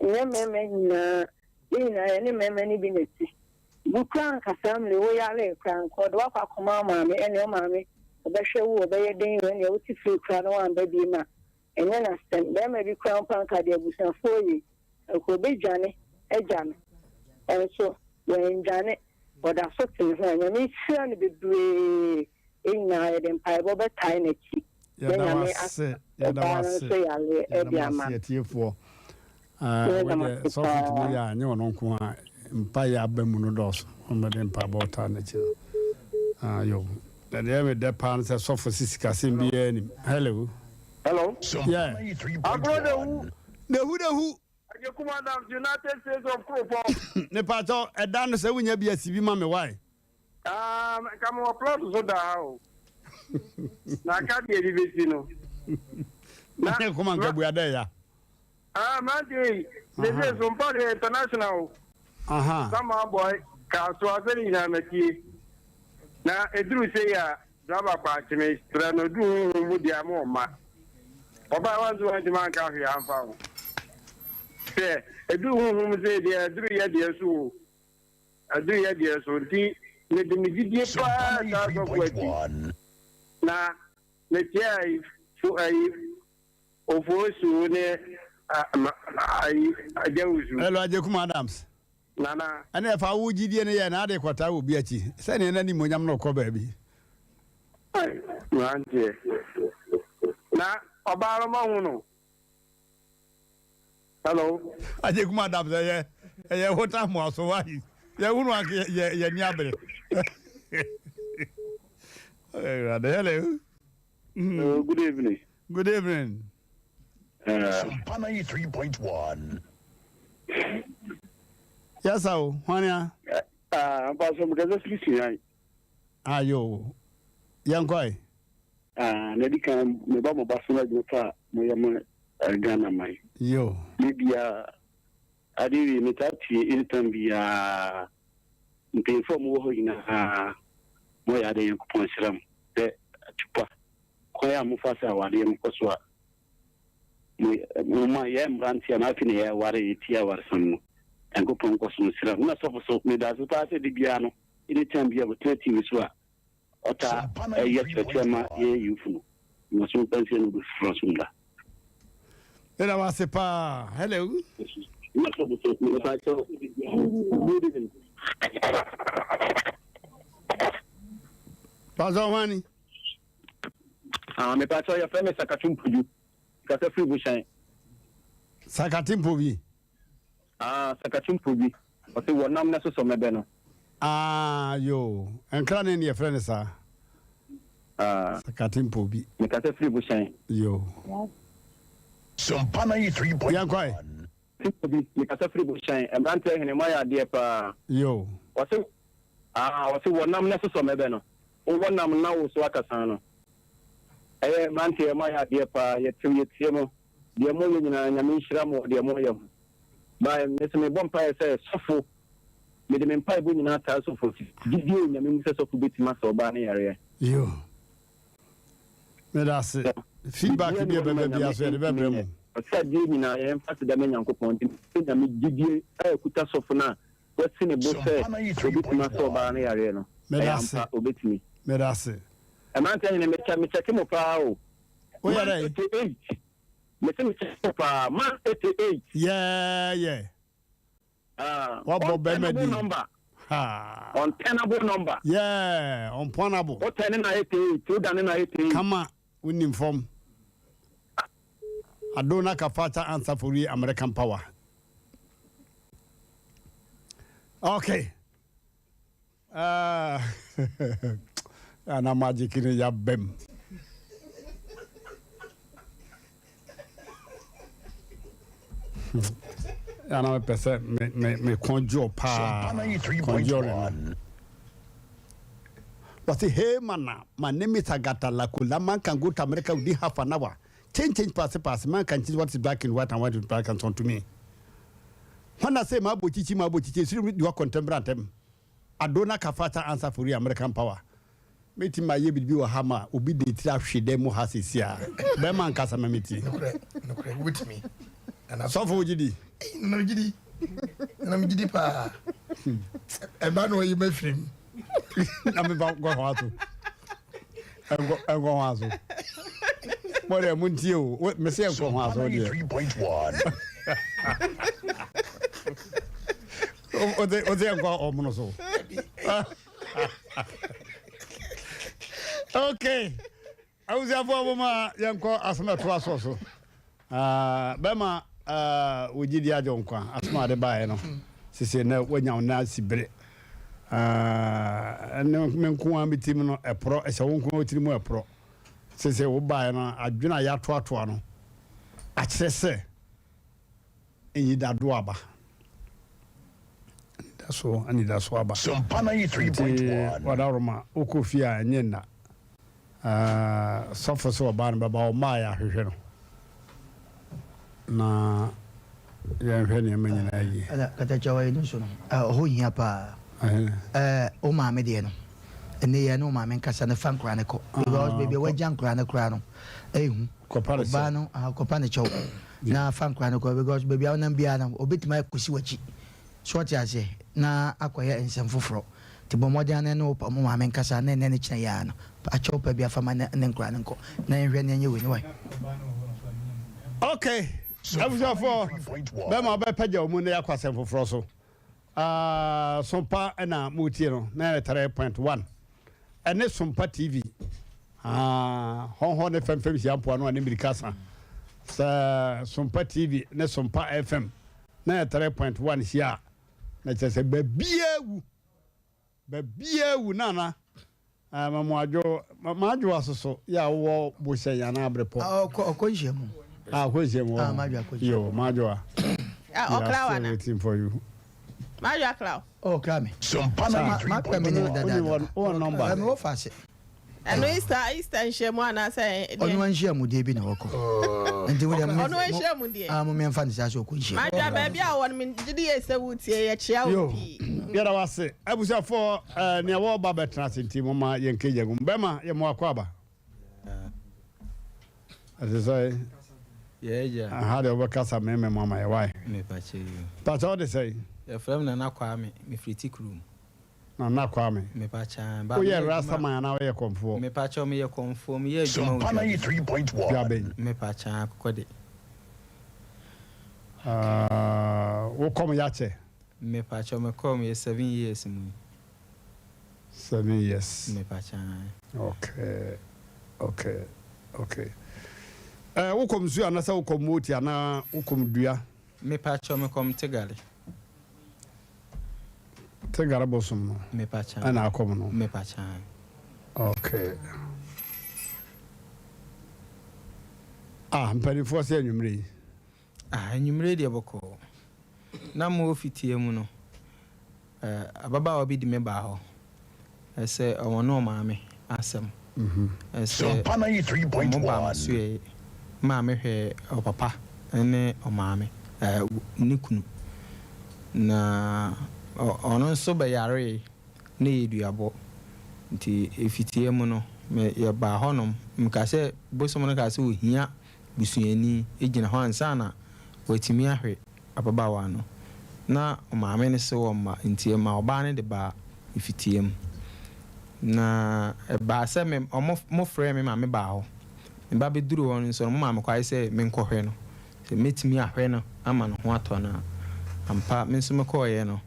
Ɛnyɛ mmarima nyinaa, yɛn nyinaa yɛne mmarima no bi na ɛte. Bu koraa anka saa mmerɛ yi woyaree koraa anka ɔde wo akɔ akɔma wo maame ɛneɛ wo maame ɔbɛhwɛ wo ɔbɛyɛ den o ɛneɛ wote fie koraa na woamba biem a ɛnyɛ n'asɛm. Barima bi koraa mpo anka deɛ abusuafoɔ yɛ yi anka ɔbɛdwane agya no nso wandwane ɔda so te ne ho a Nyame nhyira no bebree. Yɛn nyinaa yɛde mpaebɔ bɛtae n'akyi na Yɛda wo Nyame ase, asa yɛda wo ɔbaa no ase, nso yareɛ yɛda de mo ama ase no. atiefoɔ. Ah, Yɛda wei mo deɛ ase sɔfo paa. tumi yɛ a nyɛ ɔno nko a mpaeɛ aba mu no dɔɔso. Wɔmmɛde mpaebɔ taa n'akyi no. Ah, yo. Na deɛ medɛ paa no sɛ sɔfo si sikasɛm biara nim. Hello. Hello. Yeah. Agorɔ de hu. Dehu dehu. Agyekum Adams, United States of Kuropɔn. Mepakyɛw, ɛda no sɛ wonya bi asi bi ma me wae. Ah, nka mewɔ plot so da ha o. Na aka deɛ bi bɛsi no. Na ne koma nka bua dɛ ya. Ah, mmerante yi, they say so mpa deɛ international o. Aha. Sama boy, Kasoa sɛ ne nyinaa matie. Na ɛduru sei a, driver kwakye me serɛ no, ɛduru honhom mu deɛ a mo ɔmma. Ɔbaa wanso wantumi anka hwee amfa ho. Sɛ ɛduru honhom sei deɛ, ɛduru yɛ deɛ so o. Ɛduru yɛ deɛ so. Nti mede me gyidie paa saa sɔfo akyi. Na metia ayi, fo ayi, Ofosu ne ayi, Agyawusu. Hello, Agyekum Adams. Nana. Ɛne ɛfa wo gyidie no yɛ na ade kɔtaa wɔ bi akyi sɛdeɛ na nimonyam no kɔ baabi. Mmeranteɛ. Na ɔbaa no mahu no. Hello. Agyekum Adams ɛyɛ ɛyɛ hota mmoaso wa yɛ hunu anka yɛ yɛ ni abere. Hello. Good evening. Good evening. Sompa 93.1. Yes, sir. Hwan ya? Ah, mpa so mekasa firi Sunyani. Ayo. Yɛnkɔe. Ah, na di kan meba mo ba so na adwuma pa a moyɛ mo Ghana man. Yo. Me bia ade wie metaa tie anytime biara mpanyinfoɔ a mowɔ hɔ nyinaa moyɛ ade Nyankopɔn nhyira mo sɛ atupa kwan a mofa sɛ awadeɛ no kɔ so a mo ma yɛ mmeranteɛ na afei na yɛware yɛtie awaresɛm no Nyankopɔn nkɔ so nhyira mo na sɔfo so medaase paa sɛ de biara no anytime biara wɔtena TV so a ɔtaa yɛ kyerɛkyerɛ ma yɛn youth no na so mpa nsia no bɛfifiri so mmra. Meda wo ase paa. Hello. Good evening. Pastor Hwani. Ah, me pastor, your friend is Sakatu Mpuju. Kasa free Bushan. Sakati Mpobi. Ah, Sakatu Mpubi. Ɔse wɔnam na sosɔ mɛbɛ no. Ah, yo. Nkra ne ne yɛfrɛ no saa. Ah. Sakati Mpobi. Mekasa firi Bushan. Yo. Sompa 93.1. Yɛnkɔe. Mpobi, mekasa firi Bushan. Mmeranteɛ hene, moayɛ adeɛ paa. Yo. Ɔse, ah, ɔse wɔnam na sosɔ mɛbɛ no. Wowɔ nam na wo so akasa no. Ɛyɛ mmeranteɛ moayɛ adeɛ paa. Yɛtew yɛtie mo. Deɛ moyɛ nyinaa, Nyame nhyira mo wɔ deɛ moyɛ ho. By, me nso mebɔ mpaeɛ sɛ sɔfo, mede me mpaebɔ nyinaa taa sɔfo akyi. Gyidie wɔ Nyame mu sɛ sɔfo bɛtumi asa ɔbaa no yareɛ. Yo. Meda ase. Feedback bi a ɛbɛba biara so yɛde bɛbrɛ mo. Ɔsɛ adeɛ nyinaa yɛn fa aseda ma Nyankopɔn nti mesrɛ Nyame gyidie a ɛkuta sɔfo no a wasi ne bo sɛ ɔbɛtumi asa ɔbaa no yareɛ no. Meda Ɛyɛ ase. ampa ɔbɛtumi. Meda ase. Mmeranteɛ hene mekyɛ mekyɛke mo paa o. Woyɛ Man dɛn? 88. Mese mekyɛke mo paa. Man 88. Yeah yeah. Ah, Wabɔ bɛrima untenable din. number. Ha. Untenable number. Yeah, unpɔnable. Wotɛne na 88, wodane na 88. Kama wonim fam. Adona Kafata answer for real American power. Okay. Ah, ana magic no yɛabam. Ana mepɛ sɛ me me me conjure paa conjure no. Wɔsi hey mana my name is Agatha Lakola man can go to America within half an hour change change pass pass man can change what is black and white and white is black and so to me. When I say ma bo chichi ma bo chichi siri mi diwa contemporary anthem. Adona Kafata answer for real American power. Mɛtumi ayɛ biribi wɔ ha ma obi de tiri ahwe dɛm mu ha sisi a bɛrima nkasa ma metie. Nokorɛ, nokorɛ, wobɛtumi. Nana Sɔfo wogye di? Ei, nana megye di. Nana megye di paa. Ɛba na ɔyi mafiri mu. Na mefa nkɔ hɔ aso. Nkɔ nkɔ hɔ aso. Mo deɛ mo ntie o. Mese nkɔ hɔ aso deɛ. 93.1. Wote wote nkɔ ɔmono so. Okay. Abusuafoɔ mo ma yɛnkɔ asɛm a ɛtoa soɔ so. Ah, bɛma ah, wo gyidi agye wo nkwa. Asɛm a ade baeɛ no, sese na woanya wo nan asi bere. Ah, ɛne me nko ara me tirim no ɛporɔ, ɛhyɛ wo nko ara wo tirim mu ɛporɔ. Sese wo baeɛ no, adwene a yɛatoatoa no akyerɛ sɛ Anidadoɔ aba. Anidasoɔ, anidasoɔ aba. Sompa 93.1. Nti Wadaworoma, wokɔ fie a ɛnyɛ nna. Ah, sɔfo sɛ ɔbaa no bɛba, ɔmmaa yɛ ahwehwɛ no. Na. yɛnhwɛ nneɛma nyinaa yie. Ɛna katakyɛ wɔ yɛn so no, ɛhɔ hia paa. Ɛɛ wo maame deɛ no, ɛnɛ yɛ ne wo maame nkasa no fa nkora no kɔ. Because baabi a wagya nkora no koraa no, ɛhu. Ɔbaa no, kɔpa ne kyɛw na fa nkora no kɔ because baabi a wonam biara no, obetumi akɔsi w'akyi. So ɔte aseɛ? Na akɔyɛ nsɛm foforɔ. Nti bɔ mmɔden ara na ɛne wo maame nkasa na ɛnnɛ ne kyena yi ara no, akyɛw pa biara fa ma ne nkwadaa no nkɔ na yɛnhwɛ na yɛnyɛ wei ne wai. Ok, abusuafoɔ, bɛma wobɛpagya wo mu na yɛakɔ asɛm foforɔ so. Uh, Sompa na motie no, 93.1 ɛne Sompa TV. Ah, hɔnhɔ ne fɛmfɛm hyia mpoano a ne mmirika sa. Sɛ Sompa TV ne Sompa FM 93.1 hyia a, na kyerɛ sɛ baabiara wu baabiara wu nana eh, ma mo adwo ma adwo asoso yɛ a wowɔ bohyɛn anaa abrepɔ. Ah, ɔkɔ ɔkɔ nhyia mu. Ah, ɔkɔ nhyia mu. Ah, madwo akɔ nhyia. Yo, madwo a. Ah, ɔkra wa na. Waiting for you. Madwo akra o. Oh, ɔkra me. Ma kra me ne dada. Wɔ nɔmba. Ɛmi wɔ fa ase. Ɛno Easter Easter nhyiamu anaasɛ deɛ. Ɔno nhyiamu deɛ bi na ɔkɔ. Nti wo deɛ mo Ɔno nhyiamu deɛ. Ah mo mmiɛnfa ne saa sɛ ɔkɔ nhyiamu. Madwa baabi a wɔn me gye di yɛ sɛ wotie yɛkyea wo pii. Yɛda wo ase abusuafoɔ eh, nea wɔreba bɛtena ase nti moma yɛnkɛgya gu mu. Bɛma yɛ mo akɔ aba. Ɛte sɛ aha deɛ wobɛkasa meme mo ama yɛ wae. Pakyɛ wode sɛn? Yɛfrɛ me Nana Kwame, mefiri Tikurom. Nana Kwame. Mepa kyɛw, ba Woyɛ meyɛ adwuma. Rastaman anaa woyɛ kɔmfoɔ? Mepa kyɛw, meyɛ kɔmfoɔ, meyɛ adwuma wɔ Sompa Dwaben. 93.1. Dwaben. Mepa kyɛw, akokɔ de. Ah, wo kɔm yakyɛ? Mepa kyɛw, me kɔm yɛ 7 years mu yi. 7 years. Mepa kyɛw. Okay, okay, okay. Eh, wo kɔm nsuo anaa sɛ wo kɔm moti anaa wo kɔm dua? Mepa kyɛw, me kɔm tegale. Tegare bosom no ɛna akɔm no. Okay. Ah, mpanimfoɔ sɛ anwummerɛ yi. Ah, anwummerɛ yi deɛ bɔkɔɔ. Na mo fitia mu no, eh, ababaawa bi de me baa hɔ. Sɛ ɔne ɔmaame asɛm. Sɛ ɔmo baa m'asoɛe maa me hwɛɛ ɔpapa ne ɔmaame, ne kunu. Na ɔno nso bɛyaree na ɛyɛ duabɔ. Nti efitia mu no, me yɛbaa hɔnom. Mekaa sɛ bosom no kaa sɛ ohia busuani gyina hɔ ansa na watumi ahwɛ ababaawa no. Na ɔmaame no se wɔmma, nti ɛmaa ɔbaa no de baa mfitia mu. Na ɛbaa sɛ me, ɔmo, mofrɛɛ me ma mebaa hɔ. Me ba bɛduruu hɔ no nso no, momaa me kwan sɛ menkɔhwɛ no, sɛ mɛtumi ahwɛ no ama ne ho atɔ no a. Ampa, me nso mekɔeɛ no,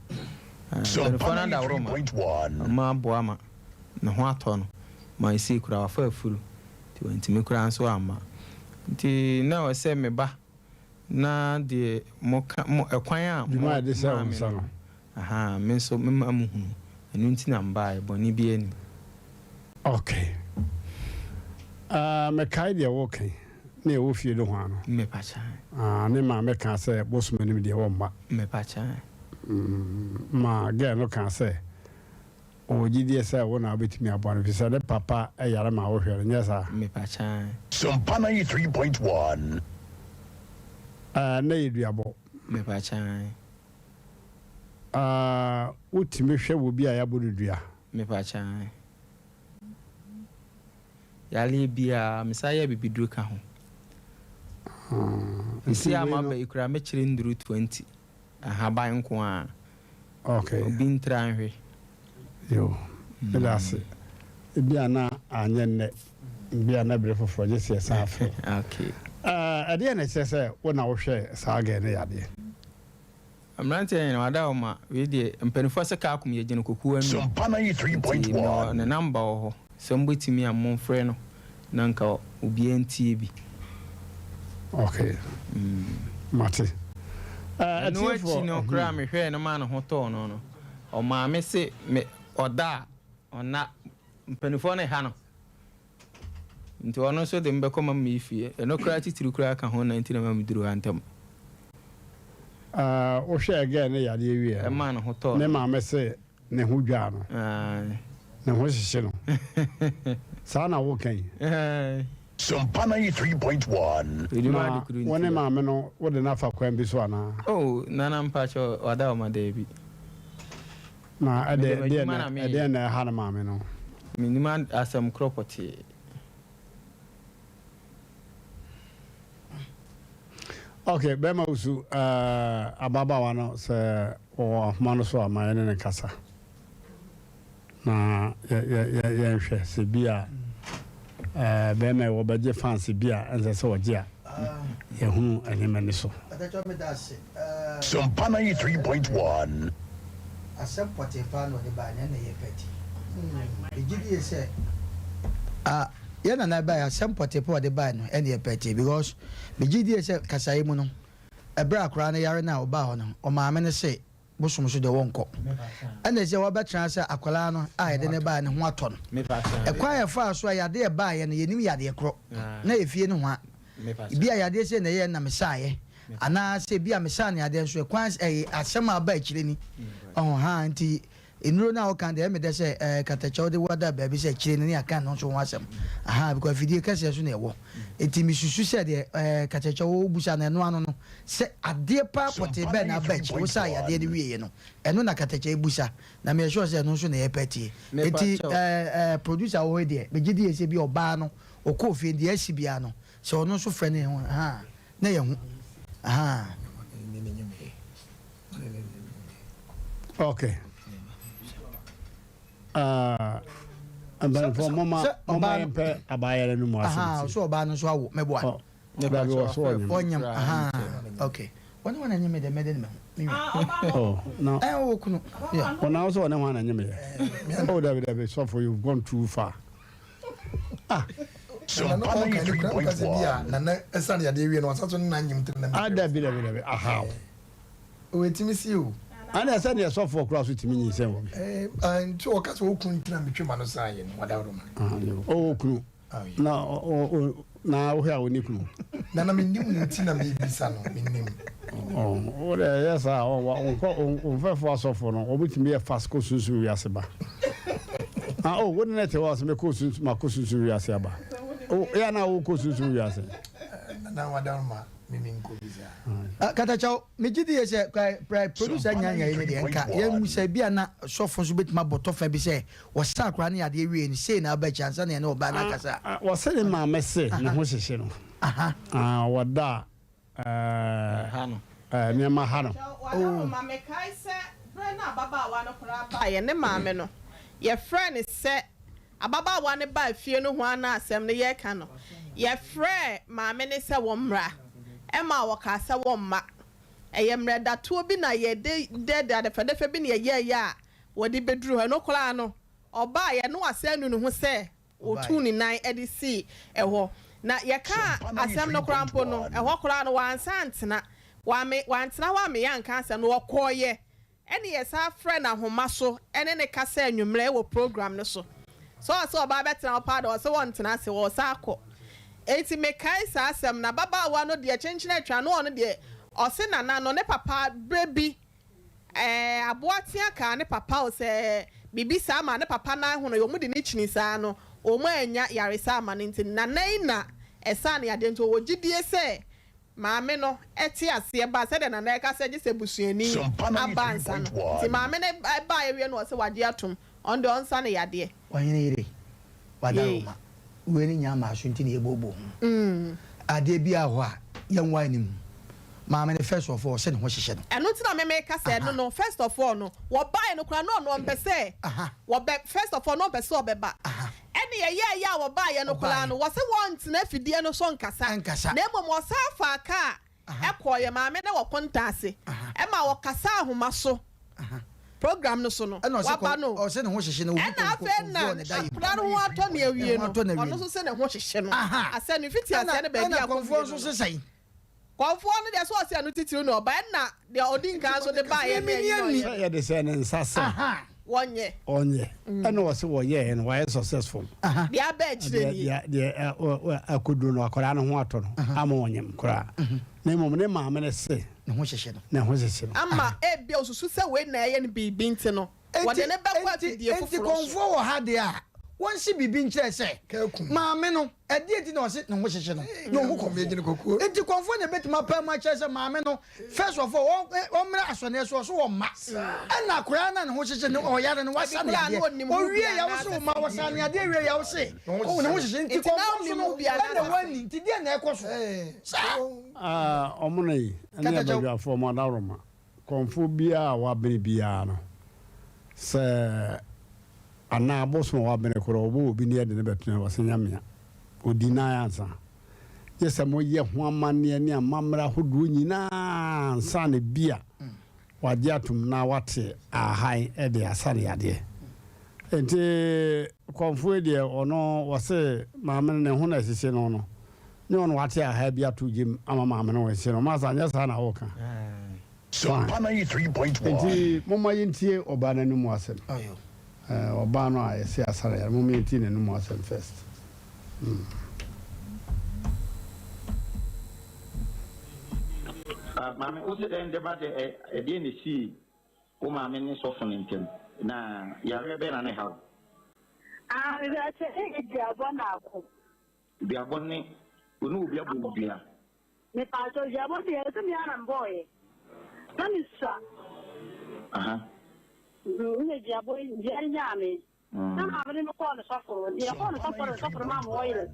mpanimfoɔ no adaworo ma wɔaboa ma ne ho atɔ no, ma ɛsei koraa wafa afuru. Nti wantumi koraa nso amma. Nti na ɛwɔ sɛ meba na deɛ moka, mo, ɛkwan a mo Dwuma a yɛde hyɛɛ maa wo me nsa no, no. ahaa, me nso mema mo hunu. Ɛno nti na mebaeɛ, bɔne biara nnim. Ok. Ah, mekae deɛ woka yi, na yɛwɔ fie nohoa no. Mepa kyɛw. Ah, ne maame kaa sɛ bosom anim deɛ wɔmma. Mepa kyɛw. Mm, ma girl no kaa sɛ. Ɔwɔ gyidie sɛ wo na wobɛtumi aboa no ɛfiri sɛ ne papa yare ma wohwɛ no, nyɛ saa? Mepa kyan. Sompa 93.1. Ɛɛ, na yɛ duabɔ. Mepa kyan. Ɛɛ, wotumi hwɛ wɔ bi a yɛabɔ no dua? Mepa kyan. Yareɛ biara, mesan yɛ abibiduro ka ho. Seesei a maba yi koraa mɛkyerɛ nnuru 20. Ahaban nko ara. Okay. Obi ntra nhwɛ. Yo, meda ase. Ebi a na anyɛ nnɛ, ebi a na bere foforɔ gye sɛ yɛsan afrɛ. Okay. Ɛdeɛn na ɛkyerɛ sɛ wo na wohwɛ saa girl no yadeɛ? Mmeranteɛ nyina wada hɔ ma wei deɛ mpaninfoɔ sɛ kaa kum yɛgyina kokuo anum Sompa nti mewɔ 93.1. ne number wɔ hɔ sɛ mobɛtumi a momfrɛ no na nka obiara ntie bi. Ok mate. Eh, Ɛno akyi atiefoɔ. no koraa mehwɛɛ no maa ne ho tɔɔ no no, ɔmaa me se me ɔda a ɔnna, mpanimfoɔ no ha no. Nti ɔno nso de me bɛkɔ ma me fie. Ɛno koraa titiri koraa ka ho na nti na ma meduru ha ntɛm. Eh, wohwɛɛ girl no yadeɛ wieɛ no, Ɛmaa ne ho tɔɔ ne no. maame se Ne ho dwaa no. Ae. Ne ho hyehye no. Saa na woka yi. Ae. Sompa 93.1. Na wo ne maame no wode no afa kwan bi so anaa? Oh, Nana mpakyɛw wada hɔ ma daabi. Na Mede ɛdeɛ m'adwuma na meyɛ. ɛdeɛn na ɛha ne maame no? Mennim asɛm korɔ pɔtee. Ok, bɛrima wusu eh, ababaawa no sɛ ɔwɔ ahoma no so a ma yɛne no nkasa. Na yɛnhwɛ sɛ bi a bɛrima yi wɔbɛgye fans bi a ɛnsɛ sɛ ɔgye a yɛhunu nneɛma ani so. Sompa 93.1. Asɛm pɔtee paa na ɔde baeɛ na ɛna ɛyɛ pɛ ti. Megye die sɛ ah yɛn nana baeɛ asɛm pɔtee paa ɔde baeɛ no ɛna ɛyɛ pɛ ti because megye die sɛ kasaeɛ mu no ɛberɛ a akwadaa no yare no a ɔbaa hɔ no ɔmaame no se bosom so deɛ wɔnkɔ. Ɛna ɛsɛ wɔbɛtena sɛ akwadaa no a yɛde no baeɛ no ho atɔ no. Ɛkwan a yɛfaa so a yadeɛ baeɛ no yɛnim yadeɛ korɔ na efie no hwa. Ebi a yadeɛ sei na ɛyɛɛ na mesaeɛ anaa sɛ ebi a mesaa no yadeɛ nso ɛkwan ɛyɛ asɛm a aba akyire ni. Ɔho haa nti nnuro no a woka deɛ ɛyɛ me dɛ sɛ ɛɛ katakyɛ wode wada baabi sɛ akyire no ne yɛaka ɛno nso ho asɛm. Ahaa because afidie kɛseɛ so na ɛwɔ. Nti mesusu sɛ deɛ ɛɛ katakyɛ wobusa no ɛno ano no Sɛ adeɛ paa pɔtee bɛn na aba akyire, wosaa yadeɛ no wieɛ no, ɛno na katakyɛ bisa, na meyɛ sure sɛ ɛno nso na yɛpɛ atie. Enti eh, eh, producer wɔ hɔ yi deɛ, megye die sɛ bi ɔbaa no, ɔkɔɔ fie no, deɛ asi biara no, sɛ ɔno nso frɛ ne ho, ahaa, na yɛhu, ahaa. Okay. Uh, mpanimfoɔ moma moma yɛmpɛ abaayɛrɛ no mu asɛm ti. Sɛ ɔbaa no nso awo, mɛboa. Oh. Dabi wɔ so ɔnyem. Ɔnyem ahaa ok. Wɔne wɔn anyem deɛ mɛde ne me ho me nua. Oh na. Ɛn wo kunu. Yeah. Wɔn na wosɛ ɔne wɔn anyem yɛ. Oh dabi dabi sɔfo you've gone too far. Ah. Nana ɔka ne kura kasa bi a nana ɛsan yadeɛ wie no ɔsan so ne na anyem tiri na. Ah dabi dabi dabi aha. O etimi si o. Ana ɛsɛ deɛ sɔfoɔ kura so tumi nyinsɛn wɔ bi. Ɛɛ nti ɔka sɛ okunu ntina metwe ma no san yɛ no wadaworo ma. Ɔwɔ kunu. Na na wohwɛ a ɔnni kunu. Nana mennim no nti na mebisa no mennim. Wo deɛ ɛyɛ saa nkɔ wo mfɛfoɔ asɔfoɔ no wɔn tumi yɛ fast kɔ sunsum wiase ba. Ah oh wo ne ne te hɔ sɛ mekɔ sunsum makɔ sunsum wiase aba. Oh yɛ na wokɔ sunsum wiase. Nana wadaroma mimi nkɔ bi saa. Katakyɛw megye di yɛ sɛ producer nya nya yi ne deɛ nka yɛn mu sɛ bi a na sɔfo nso betumi abɔ tɔfa bi sɛ Wɔsaa akwadaa no yadeɛ wiee no, sei na aba akyi ansa na yɛne ɔbaa no akasa. Wɔse ne maame se ne ho hyehye no. Wɔda a nneɛma ha no. W'adaworoma, mekae sɛ berɛ no a ababaawa no koraa baeɛ, ne maame no, yɛfrɛɛ no sɛ ababaawa no baa fie no ho ara na asɛm no yɛreka no, yɛfrɛɛ maame no sɛ wɔmmra, ɛmaa wɔkaa sɛ wɔmma. Ɛyɛ mmerɛ datoɔ bi na yɛde dɛɛdɛɛ adɛfɛdɛfɛ bi na yɛyɛeɛ a Wɔde bɛduruu hɔ no koraa no, ɔbaeɛ na wasan anu ne ho sɛ ɔtuu ne nan de sii hɔ. Na yɛkaa asɛm no koraa mpo no, ɛhɔ koraa no wansan antena. Wame, wantena hɔ ammeyɛ anka asɛm no, ɔkɔeɛ. Ɛnna yɛsan frɛɛ no ahoma so ne no kasaa anwummerɛ wɔ program no so. Sɛ ɔsɛ ɔba abɛtena hɔ paa deɛ, ɔse ɔntena ase, ɔresan akɔ. Enti mekae saa asɛm no. Ababaawa no deɛ, kyenkyene atwa no, ɔno deɛ, ɔse nana no, ne papa berɛ bi Ɛɛ aboa tea kaa ne papa o sɛ biribi saa maa ne papa nan hono yɛ ɔmo de no kyini saa no ɔmo annya yaresa ama no nti nana yi na ɛsaa no yadeɛ nti ɔwɔ gyidie sɛ maame no te aseɛ ba sɛdeɛ nana ɛka sɛ gyesɛ busuani aba ansa no nti maame no baeɛ wie no ɔsɛ wagye atom ɔno deɛ ɔnsa no yadeɛ. Ɔhene yere, w'adaworoma, wei ne nya mmaa so nti na yɛbooboo ho. Adeɛ biara wɔ hɔ a, yɛnwɔ anim. Maame no first of all, sɛ ne ho hyehyɛ no. Ɛno nti na me meka sɛ ɛno no, first of all no, wɔbaeɛ no koraa na ɔno ɔmpɛ sɛ wɔbɛ, first of all na ɔmpɛ sɛ ɔbɛba. Ɛne ɛyɛɛyɛ a wɔbaeɛ no koraa no, wɔse wɔntena afidie no so nkasa, na mmom ɔsan faa kaa kɔɔ yɛn maame na wɔ konta ase ma ɔkasa ahoma so program no so no waba no ɛna afei na akora no ho atɔ ne awie no ɔno nso sɛ ne ho hyehye no asɛ no fiti aseɛ no baabi a kɔmfoɔ no kɔmfoɔ no deɛ sɛ ɔsɛ ɛno titiriw na ɔba ɛna deɛ ɔdi nkan so de baeɛ ne ɛyi na ɔyɛ sɛ yɛde sɛ ne nsa sɛ wɔnyɛ. Ɔnyɛ. Ɛna ɔse wɔyɛɛ no wayɛ successful. Deɛ aba akyire nie. Deɛ deɛ akɔduru no akwadaa no ho atɔ no ama ɔnyem koraa. Na mmom ne maame no se. Ne ho hyehye no. Ne ho hyehye no. Ama ebia osusu sɛ wei na ɛyɛ no biribi nti no, wɔde no bɛkɔ afidie foforɔ so. Enti kɔmfoɔ wɔ ha deɛ a, Wɔnse biribi nkyerɛ sɛ maame no, ɛdeɛn nti na ɔse ne ho hyehye no na ɔhu kɔmfoɔ? Nti kɔmfoɔ na ɛbɛtumi apae mu akyerɛ sɛ maame no, first of all, ɔmmra asɔneɛ so, ɔso ɔmma. Ɛna akwadaa no a ne ho hyehye no, ɔyare no, wasa ne yadeɛ. Ɔwie yɛ, wose wo mma, wɔsa ne yadeɛ wie yɛ, wose ne ho hyehye. Nti kɔmfoɔ nso no, ɛna wanni. Nti deɛn na ɛkɔ so? Saa. Ɔmono yi, ɛne abadwafoɔ, mo adaworoma. Kɔmfoɔ biara a wabene biara no, sɛ anaa abosom a wabene korɔ, ɔbɔ obi ne yɛde no bɛtena hɔ, ɔsɛ nyamea. Ɔdi nan ansa. Gye sɛ moyɛ ho amanneɛ ne amammerɛ ahodoɔ nyinaa ansa na bi a wagye atom na wate ahan de asa no yadeɛ. Nti kɔmfoɔ yi deɛ ɔno wɔse maame no ne ho na ɛhyehye no no, Nyɛ ɔno wate aha bi ato gyem ama maame no nse no masa nyɛ saa na woka fine nti momma yɛntie ɔbaa no anum asɛm ɔbaa no a yɛse asara yare momma yɛntie n'anum asɛm first mm. Ah, maame, wo se dɛn de ba de ɛdeɛn na esii wo maame ne sɔfo no ntam, na yareɛ bɛn na na ɛha wo? Ah, mepɛ sɛ ɛyɛ duabɔ na ako. Duabɔ ne wo ne obi abɔ wo dua. Mepaakyɛw duabɔ deɛ ɛsɛ me ara na mebɔɔyɛ na me sua. Aha. Mhm na duabɔ yi dua yi nyaa me. Na maame de me kɔɔ ne sɔfo no nti yɛkɔɔ ne sɔfo no ne sɔfo no maa me ɔyere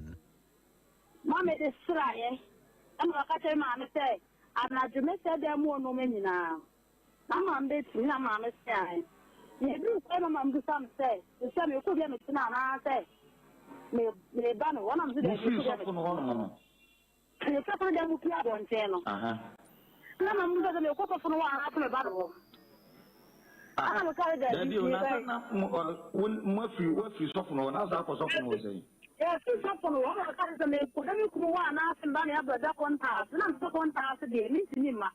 ma me de sraeɛ ɛna ɔka kyerɛ maame sɛ anadwo mɛsɛe dan mu hɔ nnoɔma nyinaa. Na maame bɛtumi na maame se ae. Yɛduruu kwan na maame bisa me sɛ, sɛ mekɔ bi a metena anaasɛ meba no hɔ na mese daabi Mofiri mekɔ bi a sɔfo no hɔnom no? Mefiri sɔfo no dan mu pue abɔnten no. Na maame bisa sɛ mekɔ sɔfo no hɔ anaasɛ meba no hɔ. Ah, Ɛna mekaa sɛ daabi daabi o, na meba sɛ na mo, ɔ, wo, moafiri, woafiri sɔfo no hɔ na wosan akɔ sɔfo no hɔ sɛn? Yɛfiri sɔfo no hɔ na ɔka sɛ mekɔda me kunu hɔ anaasɛ meba no yɛabɛda kɔntaa ase na mese kɔntaa ase deɛ mentumi mma.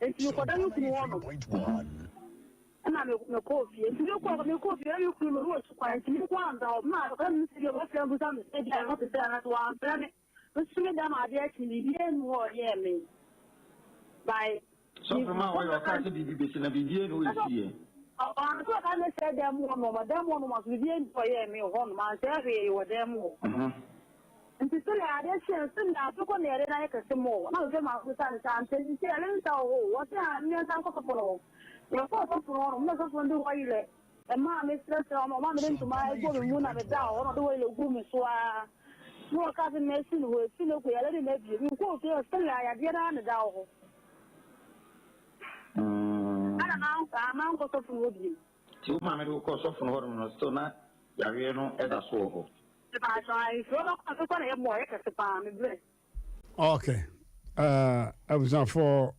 Enti mekɔda me kunu hɔ nom. Ɛna mekɔɔ fie. Nti mekɔɔ mekɔɔ fie na me kunu no na watu kwan nti me nko ara mda hɔ. Maa ɔka me sɛ bi ɔbɛfrɛ me bisa me sɛ bi a ɛho te sɛ anaasɛ wamfrɛ me. Nso me da ma adeɛ akyi biribiara nni hɔ a ɔyɛɛ me. By Sɔfo ma ɔyɛ ɔkaa sɛ biribi bɛsi na biribiara nni hɔ a ɛsiiɛ. Ɔno nso ɔka me sɛ dan mu hɔ nom, dan mu hɔ nom nso biribiara nni hɔ a ɔyɛɛ me wɔ hɔ nom, ansɛe hwee wɔ dan mu hɔ. Ntsi sɛnea ade kye no, sɛnea atoko na yɛde no ayɛ kɛse more. Na mefrɛ maame bisa no sɛ, Ankyɛ sisi yare nsa wɔ hɔ o? Ɔse, Aane, me nsan nkɔ sɔfo no hɔ. Yɛkɔɔ sɔfo no hɔ nom, na sɔfo no de wɔyerɛ maa me srɛsrɛ wɔn, ɔmaa mede ntoma guu me mu na medaa hɔ, na ɔde wɔyerɛ guu me so ara. Na ɔkaa sɛ masi no hɔ, esi no kɔ, yare no mma bio. Mekɔɔ fie hɔ, still a yadeɛ no ara na ɛda wɔ hɔ. Ɛna mankɔ sɔfo no hɔ bio. Nti wo maame de wo kɔɔ sɔfo no hɔ nom no, still na yareɛ no da so wɔ hɔ? Mepaatwɔ ae nsuo bɛkɔ a mekɔ na yɛ mɔ yɛ kɛse paa me brɛ. Ok eh abusuafoɔ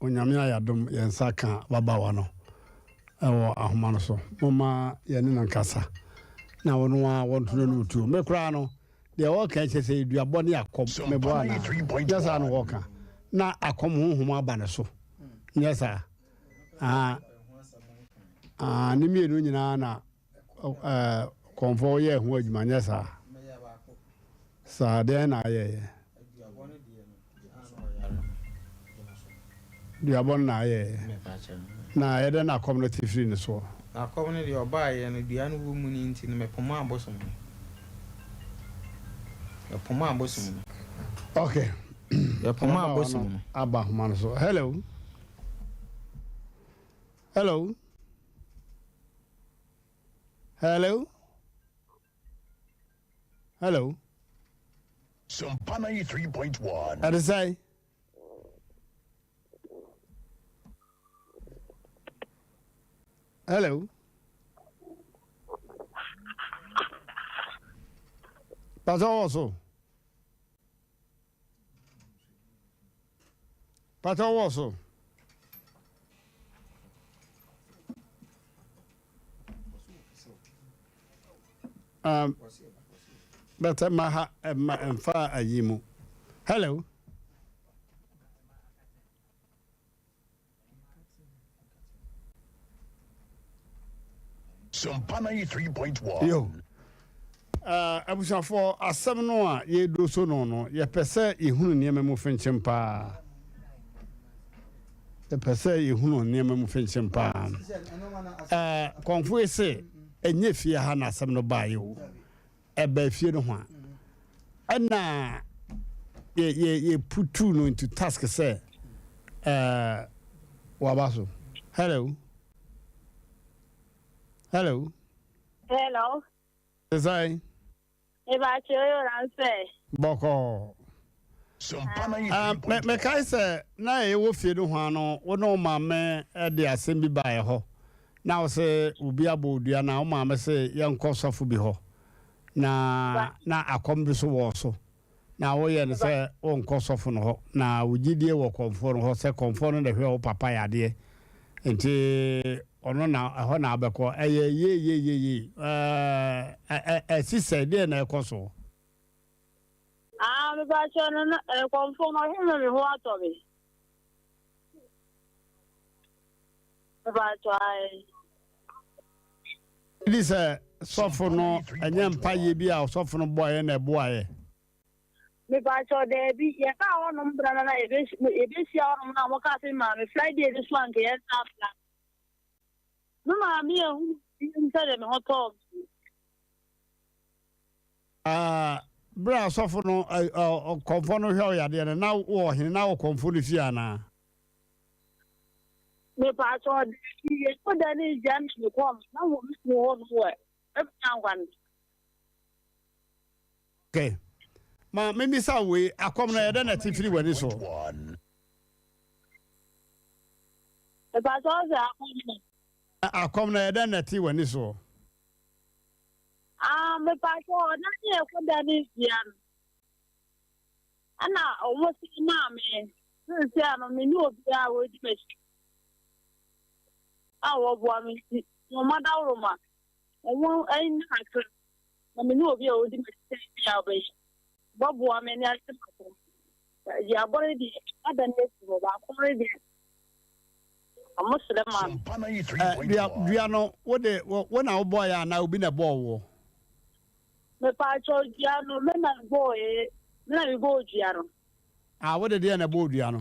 Onyame ayɛ adom yɛn nsa ka ababaawa no wɔ ahoma no so momma yɛne no nkasa na ɔno ara wɔnto n'anom tuo me koraa no deɛ ɔka kyerɛ sɛ duabɔ ne akɔm meboa anaa nyɛ saa na ɔka na akɔm honhom aba ne so nyɛ saa ah, ah, ne mmienu nyinaa na Kɔmfoɔ woyɛɛ ho adwuma nyɛ saa? Saa deɛn na ayɛeɛ? Duabɔ no na ayɛeɛ. Na ɛyɛ dɛn na akɔm no te firi ne soɔ? Na akɔm no deɛ ɔbaeɛ no dua no wɔ mu no nti no mepomaa abosom no. Mepomaa abosom no. Okay. Yɛpomaa abosom no. Aba ahoma no so. Hello. Hello. Hello? Hello? Sompa 93.1. Ɛde sɛn? Hello? Pàtó wɔ so. Pàtó wɔ so. Um, bɛtɛ ma ha ma mfa ayi mu. Hello. Sompa 93.1. Yo. Uh, abusuafoɔ, asɛm no a yɛredu so no no, yɛpɛ sɛ yɛhunu nneɛma mu finkyim paa. Yɛpɛ sɛ yɛhunu nneɛma mu finkyim paa. Uh, kɔnfoe se, Ɛnyɛ fie ha na asɛm no baeɛ o. Ɛbaa fie no ho a. Ɛna yɛ yɛ yɛ putu no into task sɛ ɛɛ waba so. Hello. Hello. Hello. Te sɛn? Mepakyɛ o na nsɛ. Bɔkɔɔ. Ah, me mekae sɛ na yɛwɔ fie no ho no, wo ne wo maame de asɛm bi baeɛ hɔ. Na wo se obi abɔ wo dua na wo maame se yɛnkɔ sɔfo bi hɔ. Na na akɔm bi so wɔ so. Na woyɛ no sɛ wonkɔ sɔfo no hɔ. Na wo gyidie wɔ kɔmfoɔ no hɔ sɛ kɔmfoɔ no na ɛhwɛ wo papa yadeɛ. Nti ɔno na ɛhɔ na wobɛkɔ. Ɛyɛ yie yie yie yie. Ɛɛ ɛ ɛsi sɛ deɛ na ɛkɔ soɔ. Ah, mepakyɛ no na kɔmfoɔ no ɔhwɛ ma me ho atɔ me. Mepakyɛ ae. Di sɛ sɔfo no ɛnyɛ mpaeɛ bi a ɔsɔfo no bɔeɛ na ɛboaeɛ. Mepakyɛ daabi, yɛkaa hɔnom bra na na yɛbɛhyia hɔnom na wɔkaa sɛ maame Friday no so anka yɛnsa abra. Me maame ahu sɛdeɛ me ho tɔɔ me. Ah, berɛ a sɔfo no ɔkɔmfoɔ no hwɛ wo yadeɛ no, na wowɔ hene, na wɔ kɔmfoɔ no fie anaa? Mepaakyɛw, daabi, yɛkɔ da ne gya na mekɔ no, na wɔ me fie hɔ no wɔ ɛfɛ nkwan. Okay. Ma memisa wei, akɔm no ɛyɛ dɛn na ɛte firi w'ani so? Mepaakyɛw sɛ akɔm no. Akɔm no ɛyɛ dɛn na ɛte w'ani so? Ah, mepaakyɛw, na ne yɛkɔ da ne dua no. Ɛna wɔn se maa me, seesei ano me ne obiara a wɔadi m'akyi a wɔboa me nti, wɔn adaworoma, wɔn anya kakra, na me ne obi a ɔdi m'akyi sɛ bi a ɔbɛyɛ, bɔboa me ne ase baako. Duabɔ no deɛ, ada no asi hɔ, baako no deɛ, wɔn srɛ maa me. Eh, dua, dua no, wo de, wo na wobɔeɛ anaa obi na ɛbɔɔ woɔ? Mepaakyɛw dua no, me na mebɔɔ me na mebɔɔ dua no. Ah, wode deɛ na ɛbɔɔ dua no?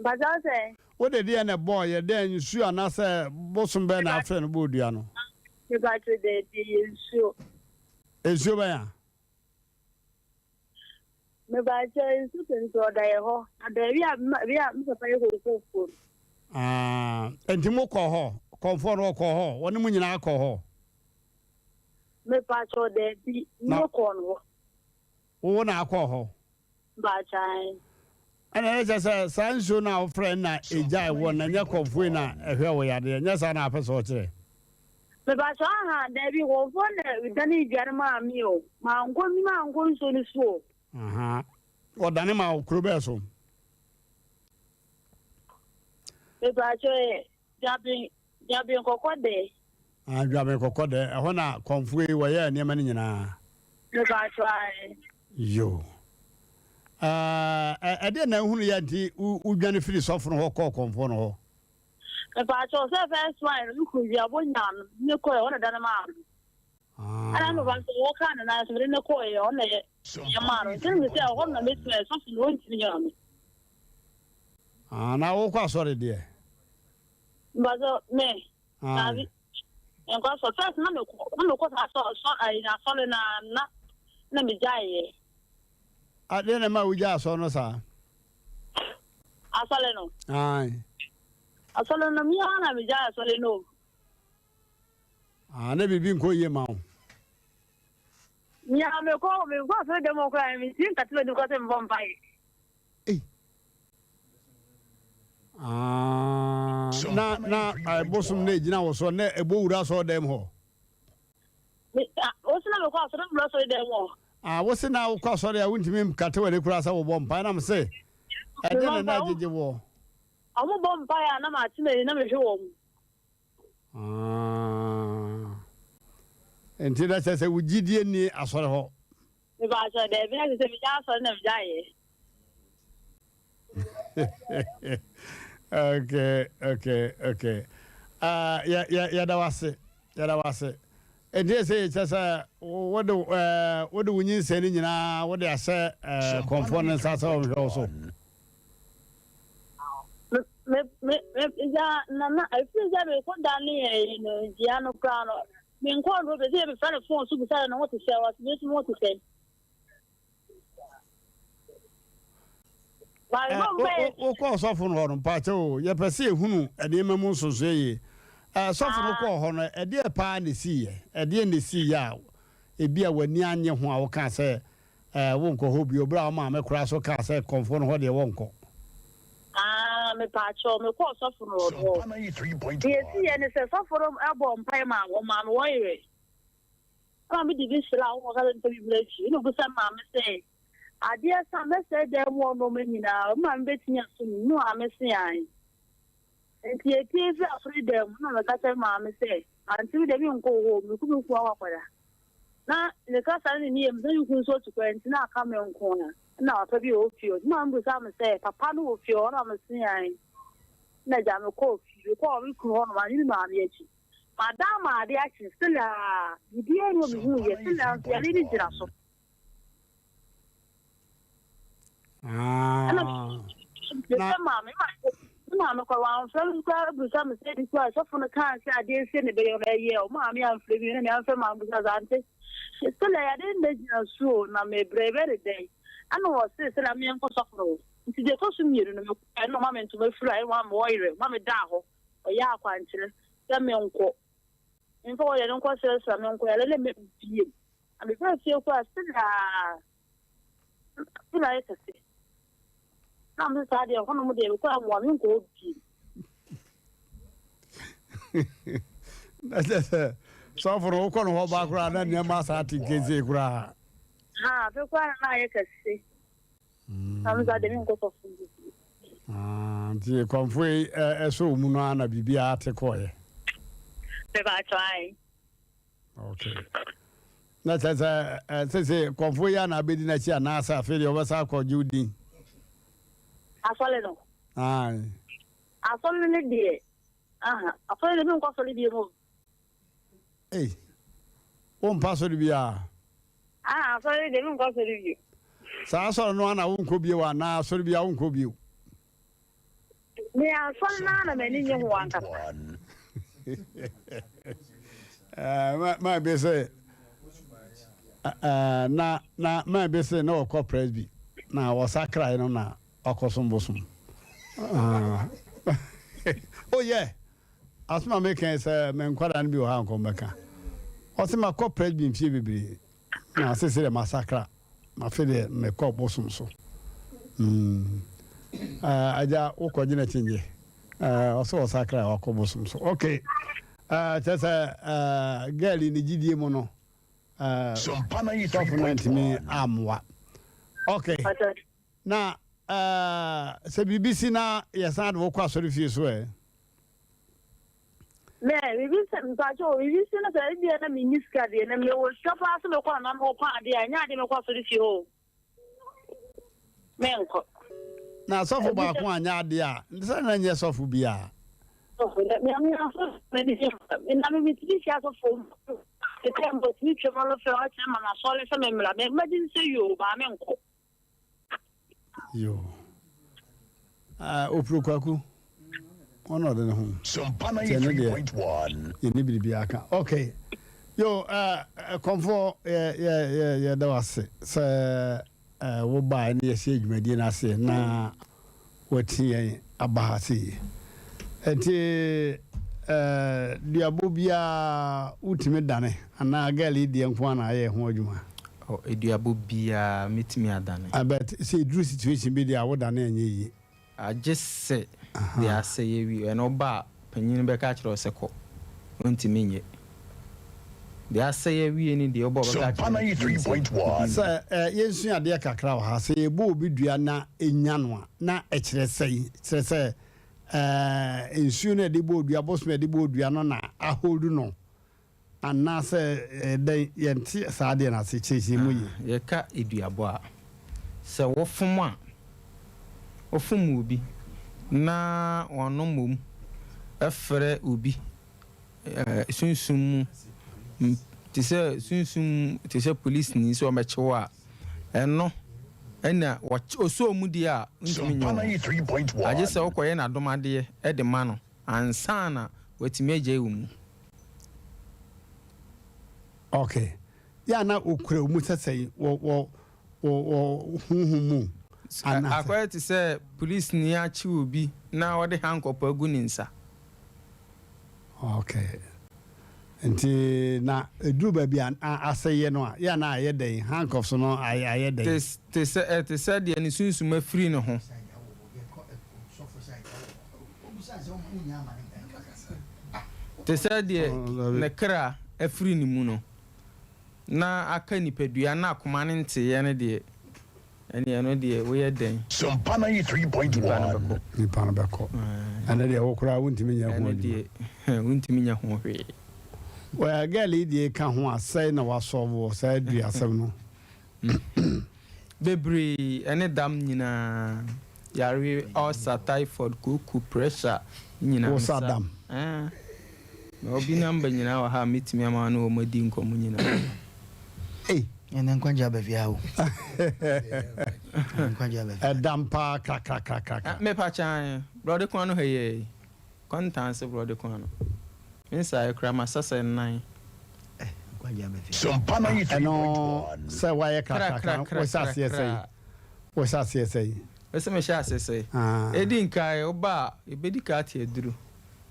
Mpakyɛw sɛ? Wode deɛ na ɛbɔɔ yɛ dɛn nsuo anaasɛ bosom bɛn na afrɛ no bɔɔ dua no? Mepaakyɛw daabi, ɛyɛ nsuo. Nsuo bɛn a? Mepaakyɛw nsu tenten ɔda yɛ hɔ, na baabi a bi a me papa yɛ kokofoɔ no. Ah, enti mo kɔɔ hɔ? Kɔmfoɔ no ɔkɔɔ hɔ? Wɔne mo nyinaa kɔɔ hɔ? Mepaakyɛw daabi, me kɔɔ no hɔ. Wo na akɔɔ hɔ? Mpakyɛw. Ɛna ɛyɛ kyɛ sɛ saa nsuo no a wofrɛ no na egyae wɔ na ɛnyɛ kɔmfoɔ yi na ɛhwɛ wo yadeɛ, nyɛ saa na apɛ sɛ ɔkyerɛ? Mepakyɛw aha, daabi, kɔmfoɔ na dane dua no maa me o, mankɔ mi mankɔ nsuo no so o. Aha, ɔdane maa wo kuro bɛɛ so? Mepakyɛw ɛ, Dwaben, Dwaben kɔkɔ dɛ. Ah, Dwaben kɔkɔ dɛ, ɛhɔ na kɔmfoɔ yi wɔyɛɛ nneɛma no nyinaa. Mepakyɛw ae. Yo. Ɛɛ, ɛdeɛ na ehunu yɛ nti wodwane firi sɔfo no hɔ kɔɔ kɔmfoɔ no hɔ? Mepakyɛw sɛ first one no, me kunu duabɔ nyaa no, me kɔɛ, ɔna dane maa no. Ɛna me papa nso wɔkaa ne nan so mede no kɔeɛ ɔno na yɛ yɛ maa no nti no sɛ ɛhɔ no na mɛtumi ayɛ sɔfo no ɔntumi nyɛ me. Ah, na wokɔ asɔre deɛ? Mpatsɔ me. Daabi. Nkɔ asɔre first na mekɔ na mekɔ saa asɔ asɔ ayi asɔre na na na megyaeɛ. Adeɛ na ɛma wogyae asɔre no saa? Asɔre no. Ae. Asɔre no me ara na megyae asɔre no. Ah, na biribi nkɔ yie ma wo. Nea mekɔ mekɔ asɔre dɛm hɔ koraa mentumi nkate m'anim koraa sɛ mebɔ mpaeɛ. Ei. Ah, na na eh, bosom na egyina wo so na ɛbɔ wura asɔre dɛm hɔ. Me ah, wo se na mekɔ asɔre wura asɔre dɛm hɔ. Ah, wo se na wokɔ asɔre a wontumi nkate w'ani koraa sɛ wobɔ mpaeɛ na me se ɛdeɛ na na agyegye woɔ. Ɔmo bɔ mpaeɛ a na mate m'ani na mehwɛ wɔn. Ah. Nti na kyerɛ sɛ wo gyidie nni asɔre hɔ. Mepaakyɛw daabi na kyerɛ sɛ megya asɔre na megya yɛ. Okay, okay, okay. Uh, yɛ yɛ yɛda wase, yɛda wase. Nti ɛsɛ yɛ kyerɛ sɛ wode ɛɛ wode wo nyinsɛn no nyinaa wode ahyɛ ɛɛ kɔnfoɔ no nsa sɛ ɔnhwɛ wo so. Me me me gya nana efiri sɛ mekɔ da ne ɛyi no nkyia no koraa no menkɔɔ no bɛ sɛ yɛbɛfrɛ no fon so bisa no ne ho te sɛ ɔse me nso me ho te sɛ. Wokɔ ɔsɔfo no hɔ no mpakyɛ o yɛpɛ sɛ yɛhunu nneɛma mu nsonsoɛ yie. Sɔfo no kɔɔ hɔ no ɛdeɛ paa na ɛsiiɛ? Ɛdeɛ na ɛsiiɛ a ebi a w'ani annye ho a wokaa sɛ wonkɔ hɔ bio berɛ a wo maame koraa so kaa sɛ kɔmfoɔ no hɔ deɛ wɔnkɔ? Ah, mepaakyɛw, mekɔɔ sɔfo no hɔ. Deɛ ɛsiiɛ ne sɛ sɔfo no bɔɔ mpaeɛ maa wɔmaa me wɔyerɛ. Ɛna mede bi sraa wɔn kɔka sɛ mepɛ bi mmra fie. Ɛna ɔbisa maame sɛ, adeɛ sa a mɛsɛe dan mu hɔ nnoɔma nyinaa, me maame bɛtumi aso mu? Me maame se aane. Nti yɛpue firi asɔredan mu na meka kyerɛ me maame sɛ, ante me deɛ menkɔ hɔ o, meku me kunu akɔ akɔda. Na ne kasa ne ne yam sɛ me kunu nso atu kwan nti na aka me nko ara. Ɛna papa bi wɔ fie hɔ. Nti maame bisa me sɛ, papa no wɔ fie hɔ? Ɛna mese aane. Ɛna agya mekɔɔ fie, mekɔɔ me kunu hɔ nom, anye me maame akyi. Madan ma ade akye, still a, biribiara nni hɔ mehuu yɛ, still a nso yare no gyina so. Ɛna mefrɛ maame, me maame kɔ wamfrɛ me koraa bisa me sɛ bi koraa sɔfo no kaa sɛ adeɛ sie ne bɛyɛ no ɛyɛ o maame amfrɛ mi na me amfrɛ maame bisa sɛ ante still a yare no gyina so o na mebrɛ bɛ ne dɛn ɛna wɔse sɛ na menkɔ sɔfo no hɔ nti deɛ ɛtɔ so mmienu no mekɔ ɛna ɔma me ntoma fira ɛna ɔma me ɔyerɛ ɔma me daa hɔ ɔyɛ akwankyerɛ sɛ menkɔ memfa wɔyɛ no nkɔsrɛsrɛ me nkɔ yɛlɛ ne mebiem na mefrɛ fie kɔ a sila sila yɛ kɛse na mese saa deɛ hɔnom deɛ mekɔ amoa menkɔ hɔ biem. Na kyɛ sɛ sɔfo no wokɔ no hɔ ba koraa na nneɛma saa te nkese koraa. Ha afei koraa na na ayɛ kɛse. Na me saa deɛ menkɔ sɔfo no bio. Ah, nti kɔmfo yi ɛsɔ mu no ara na biribiara te kɔɔeɛ. Mepakyɛw ae. Okay. Na kyerɛ sɛ sese kɔmfo yi a na abɛdi n'akyi anaasɛ afei deɛ ɔbɛsa akɔ gye wo din? Asɔre no. Ae. Asɔre no deɛ, aha, asɔre no menkɔ asɔre bio mu. Ei, wompa asɔre biara? Ah, asɔre deɛ menkɔ asɔre bio. Saa asɔre no ara na wonkɔ bio anaa asɔre biara wonkɔ bio? Me asɔre no ara na m'ani nnye ho ankasa. Eh, maa bi sɛ eh, na na maa bi sɛ na ɔkɔ presby na ɔsakrae no na ɔkɔsom bosom. Ah. oh yeah. Asem a meka yi sɛ me nkwadaa no bi wɔ ha a nka wɔbɛka. Ɔse makɔ presby mfie bebree na sese deɛ masakra mafe deɛ mekɔ bosom so. Mm. Uh, agya wokɔ gyina kyingye. Uh, ɔse ɔsakra wakɔ bosom so. Okay. Uh, kyerɛ sɛ uh, girl yi ne gyidie mu no uh, sɔfo no antumi ammoa. Okay. Na uh, sɛ biribi si na yɛsan de wokɔ asɔre fie so ɛ? Mɛ biribi sɛ mpakyɛ o biribi si no sɛ ebia na menni sika deɛ na mewɔ sika paa sɛ mekɔ nana no hɔ kɔ adeɛ a ɛnyɛ adeɛ mekɔ asɔre fie hɔ o menkɔ. Na sɔfo baako anyɛ adeɛ a sɛ na nyɛ sɔfo biara. Sɔfo dɛ me me asɔfo me na me metumi hyia sɔfo tete mbɔ tumi twam ɔlɔfɛ ɔkyerɛ ma masɔre sɛ memmra mɛ mɛgye sɛ yoo baa menkɔ. Yo. Ah, Opro Kwaku. Ɔno ɔde ne ho. Nti ɛno deɛ yɛnni biribiara ka. Okay. Yo, uh, kɔmfoɔ yɛ yɛ yɛ yɛda wo ase sɛ uh, wobaeɛ ne yɛhyɛ dwumadie no ase na wati yɛn aba ha sei. Nti uh, duabɔ biara wotumi dane anaa girl yi deɛ nko ara na ayɛ ho adwuma? Oh, aduabɔ biara mɛtumi adane. Ah, but sɛ ɛduru situation bi deɛ a wodane a ɛnyɛ yie. Agye sɛ deɛ asɛe awie. Ɛno woba a, panin no bɛka akyerɛ wo sɛ kɔ. Ɔntumi nyɛ. Deɛ asɛe awie no deɛ woba a ɔbɛka akyerɛ wo sɛ biribi. Sɛ yɛnsua adeɛ kakra wɔ ha. Sɛ yɛbɔ obi dua na ɛnya no a, na ɛkyerɛ sɛn? Kyerɛ sɛ nsuo no a yɛde bɔɔ dua, bosom a yɛde bɔɔ dua no na ahold no Anaasɛ dɛn? Yɛnte saa adeɛ no ase. Kyerɛkyerɛ mu yie. Yɛka aduabɔ a, sɛ wofom a, wofom obi na wɔn mmom frɛ obi sunsum mu te sɛ sunsum mu te sɛ polisini sɛ ɔmmɛkye wo a, ɛno. Ɛna ɔsɔɔ mu deɛ a, wontumi nyɛ wo ho. Agye sɛ wokɔyɛ no adom adeɛ de ma no ansa na watumi agyae wo mu. Ok. Yɛ a na wokura wo mu sɛ sɛn wɔ wɔ wɔ wɔ honhom mu anaasɛ? Akɔyɛ te sɛ polisini akye obi na ɔde hankɔp agu ne nsa. Ok. Nti na ɛduru baabi a asɛeɛ no a, yɛ a na ayɛ dɛn? Handcuffs no ayɛ dɛn? Te, te sɛ, ɛte sɛ deɛ ne sunsum afiri ne ho. Te sɛ deɛ ne kra afiri ne mu no, na aka nipadua na akoma no nteeɛ no deɛ, Ɛnneɛ ɛno deɛ woyɛ dɛn? Sompa 93.1. Nipa no bɛkɔ. Nipa no bɛkɔ. Ɛno deɛ wo koraa wontumi nyɛ ho Ɛno adwuma. deɛ wontumi nyɛ ho hwee. Well girl yi deɛ ka ho a sɛn na wa solve wɔ saa dua asɛm no. Bebree ɛne dam nyinaa yareɛ ulcer, typhoid, kooko, pressure ne nyinaa Wo me sa sa. dam. Ɛɛ mewɔ bi number nyinaa wɔ ha a mɛtumi ama wo ne wɔn adi nkɔmmɔ nyinaa. Ei. Ɛnɛ nkwagye aba fie ha o. Nkwagye aba fie. Ɛdam paa krakrakrakra. Me pa kyan, brɔde kwan no ha yi ei. Kɔntanse brɔde kwan no. Me nsaeɛ koraa masa sɛ nnan. Nkwagye aba fie. Sompa 93.1. Ɛno sɛ wayɛ krakrakra no, wohyɛ aseɛ sɛn? Wohyɛ aseɛ sɛn? Mese mehyɛ aseɛ sɛn? Ɛdi nkan, woba a, yɛbɛdi kan ate aduro.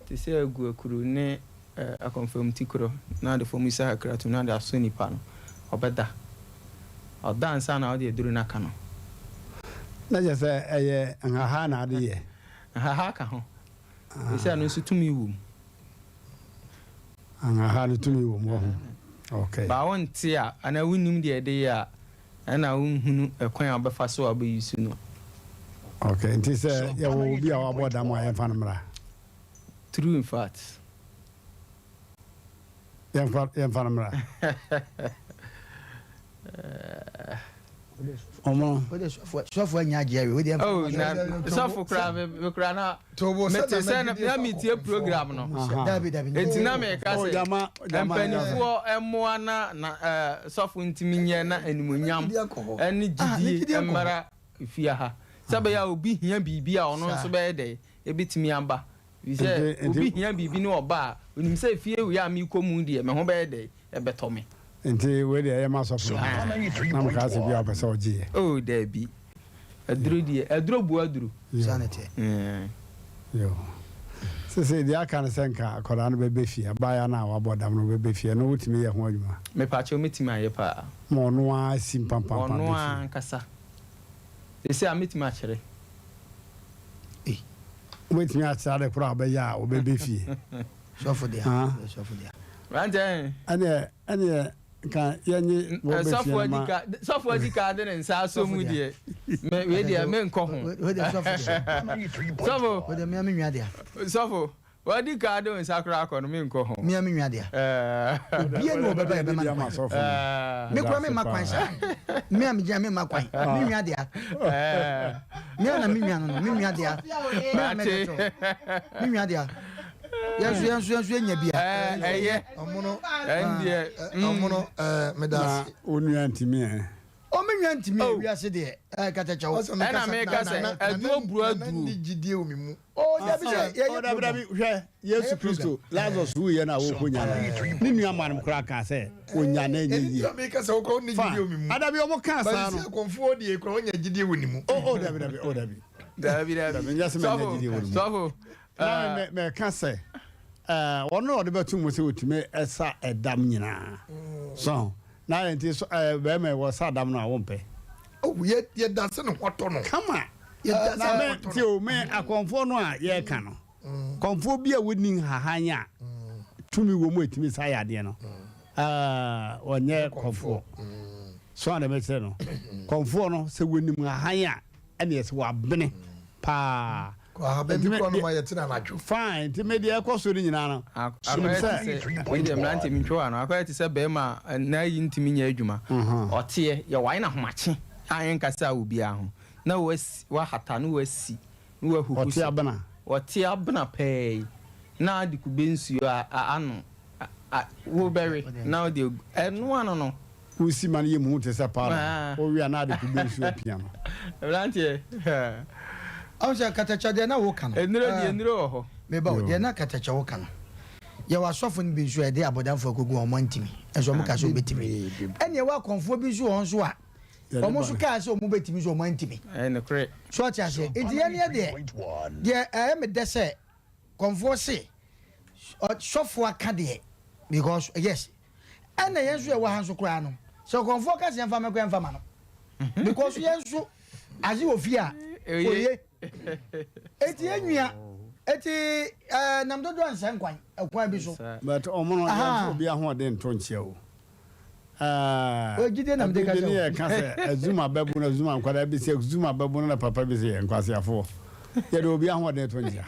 Te sɛ agu akuru ne akɔmfam ti korɔ na ɔde fam isa kakra tom na ɔde asɔ nipa no, ɔbɛda. Ɔda ansa na ɔde aduru no aka no. Na kyerɛ sɛ ɛyɛ nhaha na ade yɛ? Nhaha ka ho. Ɛfiri sɛ ɛno nso tumi wɔ mu. Nhaha no tumi wɔ mu, wahu. Okay. Ba wonte a, anaa wonnim deɛ ɛde yɛ a, ɛna wonhunu ɛkwan a wobɛfa so a wobɛ use no. Ok, nti sɛ yɛwɔ obi a wabɔ dam a yɛmfa no mmra? True in fact. Yɛmfa yɛmfa no mmra. Ɔmo. Sɔfo anya agye awie. Wode Oh, na sɔfo koraa me me koraa na mete sɛ na metie program no. Dabi dabi. Enti na meka Oh, sɛ gyama gyama. mpanimfoɔ mmoa na na eh, sɔfo ntumi nyɛ na animuonyam ne gyidie mmara fie ha. Sɛ bɛyɛ a obi hia biribi a ɔno nso bɛyɛ dɛ ebetumi aba. Efisɛ obi hia biribi ne ɔba a, onim sɛ fie wei a merekɔ mu deɛ me ho bɛyɛ dɛ ɛbɛtɔ me. Nti wei deɛ ɛyɛ ma sɔfo no na mekaa sɛ bia ɔpɛ sɛ ɔgye yɛ. Oh daabi. Aduro deɛ, aduro boa aduro. Saa na ɛteɛ. Yoo. Sesei deɛ aka ne sɛ nka akwadaa no bɛbɛ fie, abaayewa no a wabɔ dam no bɛbɛ fie, ɛno wotumi yɛ ho adwuma? Mepakyɛw mɛtumi ayɛ paa. Ma ɔno ara si mpampampam Ɔno bɛ fie. ara ankasa. Sesei a mɛtumi akyerɛ. Ei, wobɛtumi akyerɛ ade korɔ a wobɛyɛ a wobɛbɛ fie? Sɔfo dea, sɔfo dea. Aberanteɛ. Ɛneɛ, ɛneɛ nka yɛnye wɔ bɛ fie no ma. Sɔfo adi ka de ne nsa asɔ mu deɛ, me wei deɛ me nkɔ ho. Sɔfo. Wei deɛ mea me nua dea. Sɔfo, wadi ka de wo nsa koraa akɔ no me nkɔ ho. Mea me nua dea. Obia ni ɔbɛba yɛ bɛma no kwan. Me kura me mma kwan saa. Me a me gyina me mma kwan. Me nua dea. Me a na me nua no no me nua dea. Me a me kɛtɔ. Me nua dea. Yɛn nso yɛn nso yɛn nso yɛnya bia. Ɛyɛ. Ɔmono. Ɛndeɛ. Ɔmono ɛɛ meda ase. Na onua ntumi ɛ. O me nua ntumi ɛ wiase deɛ ɛɛ katakyɛw. Ɛna meka sɛ aduro buru aduro. Nana nni gyidie wɔ me mu. O dabi sɛ yɛyɛ program. Dabi hwɛ Yesu Kristo Lazarus wuiɛ no a wɔkɔ nya no ne nua mma no koraa kaa sɛ ɔnya na ɛnyɛ yie. Ɛnti meka sɛ wokora wonni gyidie wɔ me mu. Adabi ɔmo kaa saa no. Basi akɔmfoɔ deɛ kora wonya gyidie wɔ ne mu. O o dabi dabi o dabi. Dabi dabi. Nyɛ sɛ manya gyidie wɔ ne mu. Sɔfo. Na me meka sɛ ɛɛ ɔno na ɔde bɛto mu sɛ ɔtumi sa ɛdam nyinaa. So na ayɛ nti so ɛɛ bɛrima wɔ sa dam no a wompɛ. Oh yɛ yɛda sɛ ne ho atɔ no. Kama. Yɛda sɛ Na ne ho me atɔ ti no. o me akɔmfoɔ no a yɛreka no kɔmfoɔ bi a wɔnni nhahan a tumi wɔ mu a ɛtumi sa yadeɛ no ɛɛ ɔnyɛ kɔmfoɔ. So a na mɛkyerɛ no kɔmfoɔ no sɛ wɔnim nhahan a ɛne ɛsɛ wabene paa. Ahaban bi kora no ma yɛte no anadwo. Fine, nti me deɛ ɛkɔ so no nyinaa no, menim Akɔyɛ sɛ. te sɛ, wei deɛ mmerante mentwe w'ano, akɔyɛ te sɛ barima a n'ayi ntumi nyɛ adwuma. Ɔteɛ, yɛwae no ahomakye a ɛnkasa obiara ho, na wasi, wahata na wasi, na wahuhu Ɔte so. abena. Ɔte abena pɛɛ yi, na ade kube nsuo a, a, ano, a, a, wobɛwe, na wode agu, ɛno ano no. Wosi ma no yɛ muhu te sɛ paanoo. Wowe a na ade kube nsuo apia no. Mmeranteɛ. Ɔn sɛ katakyɛ deɛ na woka no. Nnuro deɛ nnuro wɔ hɔ. Meba o, deɛ na katakyɛ woka no. Yɛwɔ asɔfo no bi nso a yɛde abɔdamfoɔ akɔgu wɔn, wɔn antimi. Nso wɔn ka sɛ wɔbɛtumi. Ɛna yɛwɔ akɔmfoɔ bi nso wɔ hɔ nso a, wɔn nso kaa sɛ wɔn bɛtumi nso wɔn antimi. Ɛyɛ nokorɛ. So ɔte aseɛ? Nti yɛn yɛ deɛ, deɛ ɛyɛ me dɛ sɛ kɔmfoɔ se sɔfoɔ aka deɛ because yes Ɛna yɛn nso yɛwɔ ha nso koraa no, sɛ ɔkɔmfoɔ ka sɛ yɛmfa mmɛkɔ yɛmfa ma no. Because yɛn nso adze wɔ fie a, oye. Eti yɛn nua, eti ɛɛ nam dodoɔ nsɛ nkwan, ɛkwan bi so. But ɔmo no yɛmfa obi ahoɔden nto nkyea o. Ɛɛ gyidie na mede Ɛbere kasa bi ne o. yɛka sɛ Azuma bɛbo no Azuma nkwadaa bi sɛ Azuma bɛbo no na papa bi sɛ yɛ nkwaseafoɔ. Yɛde obi ahoɔden to nkyea.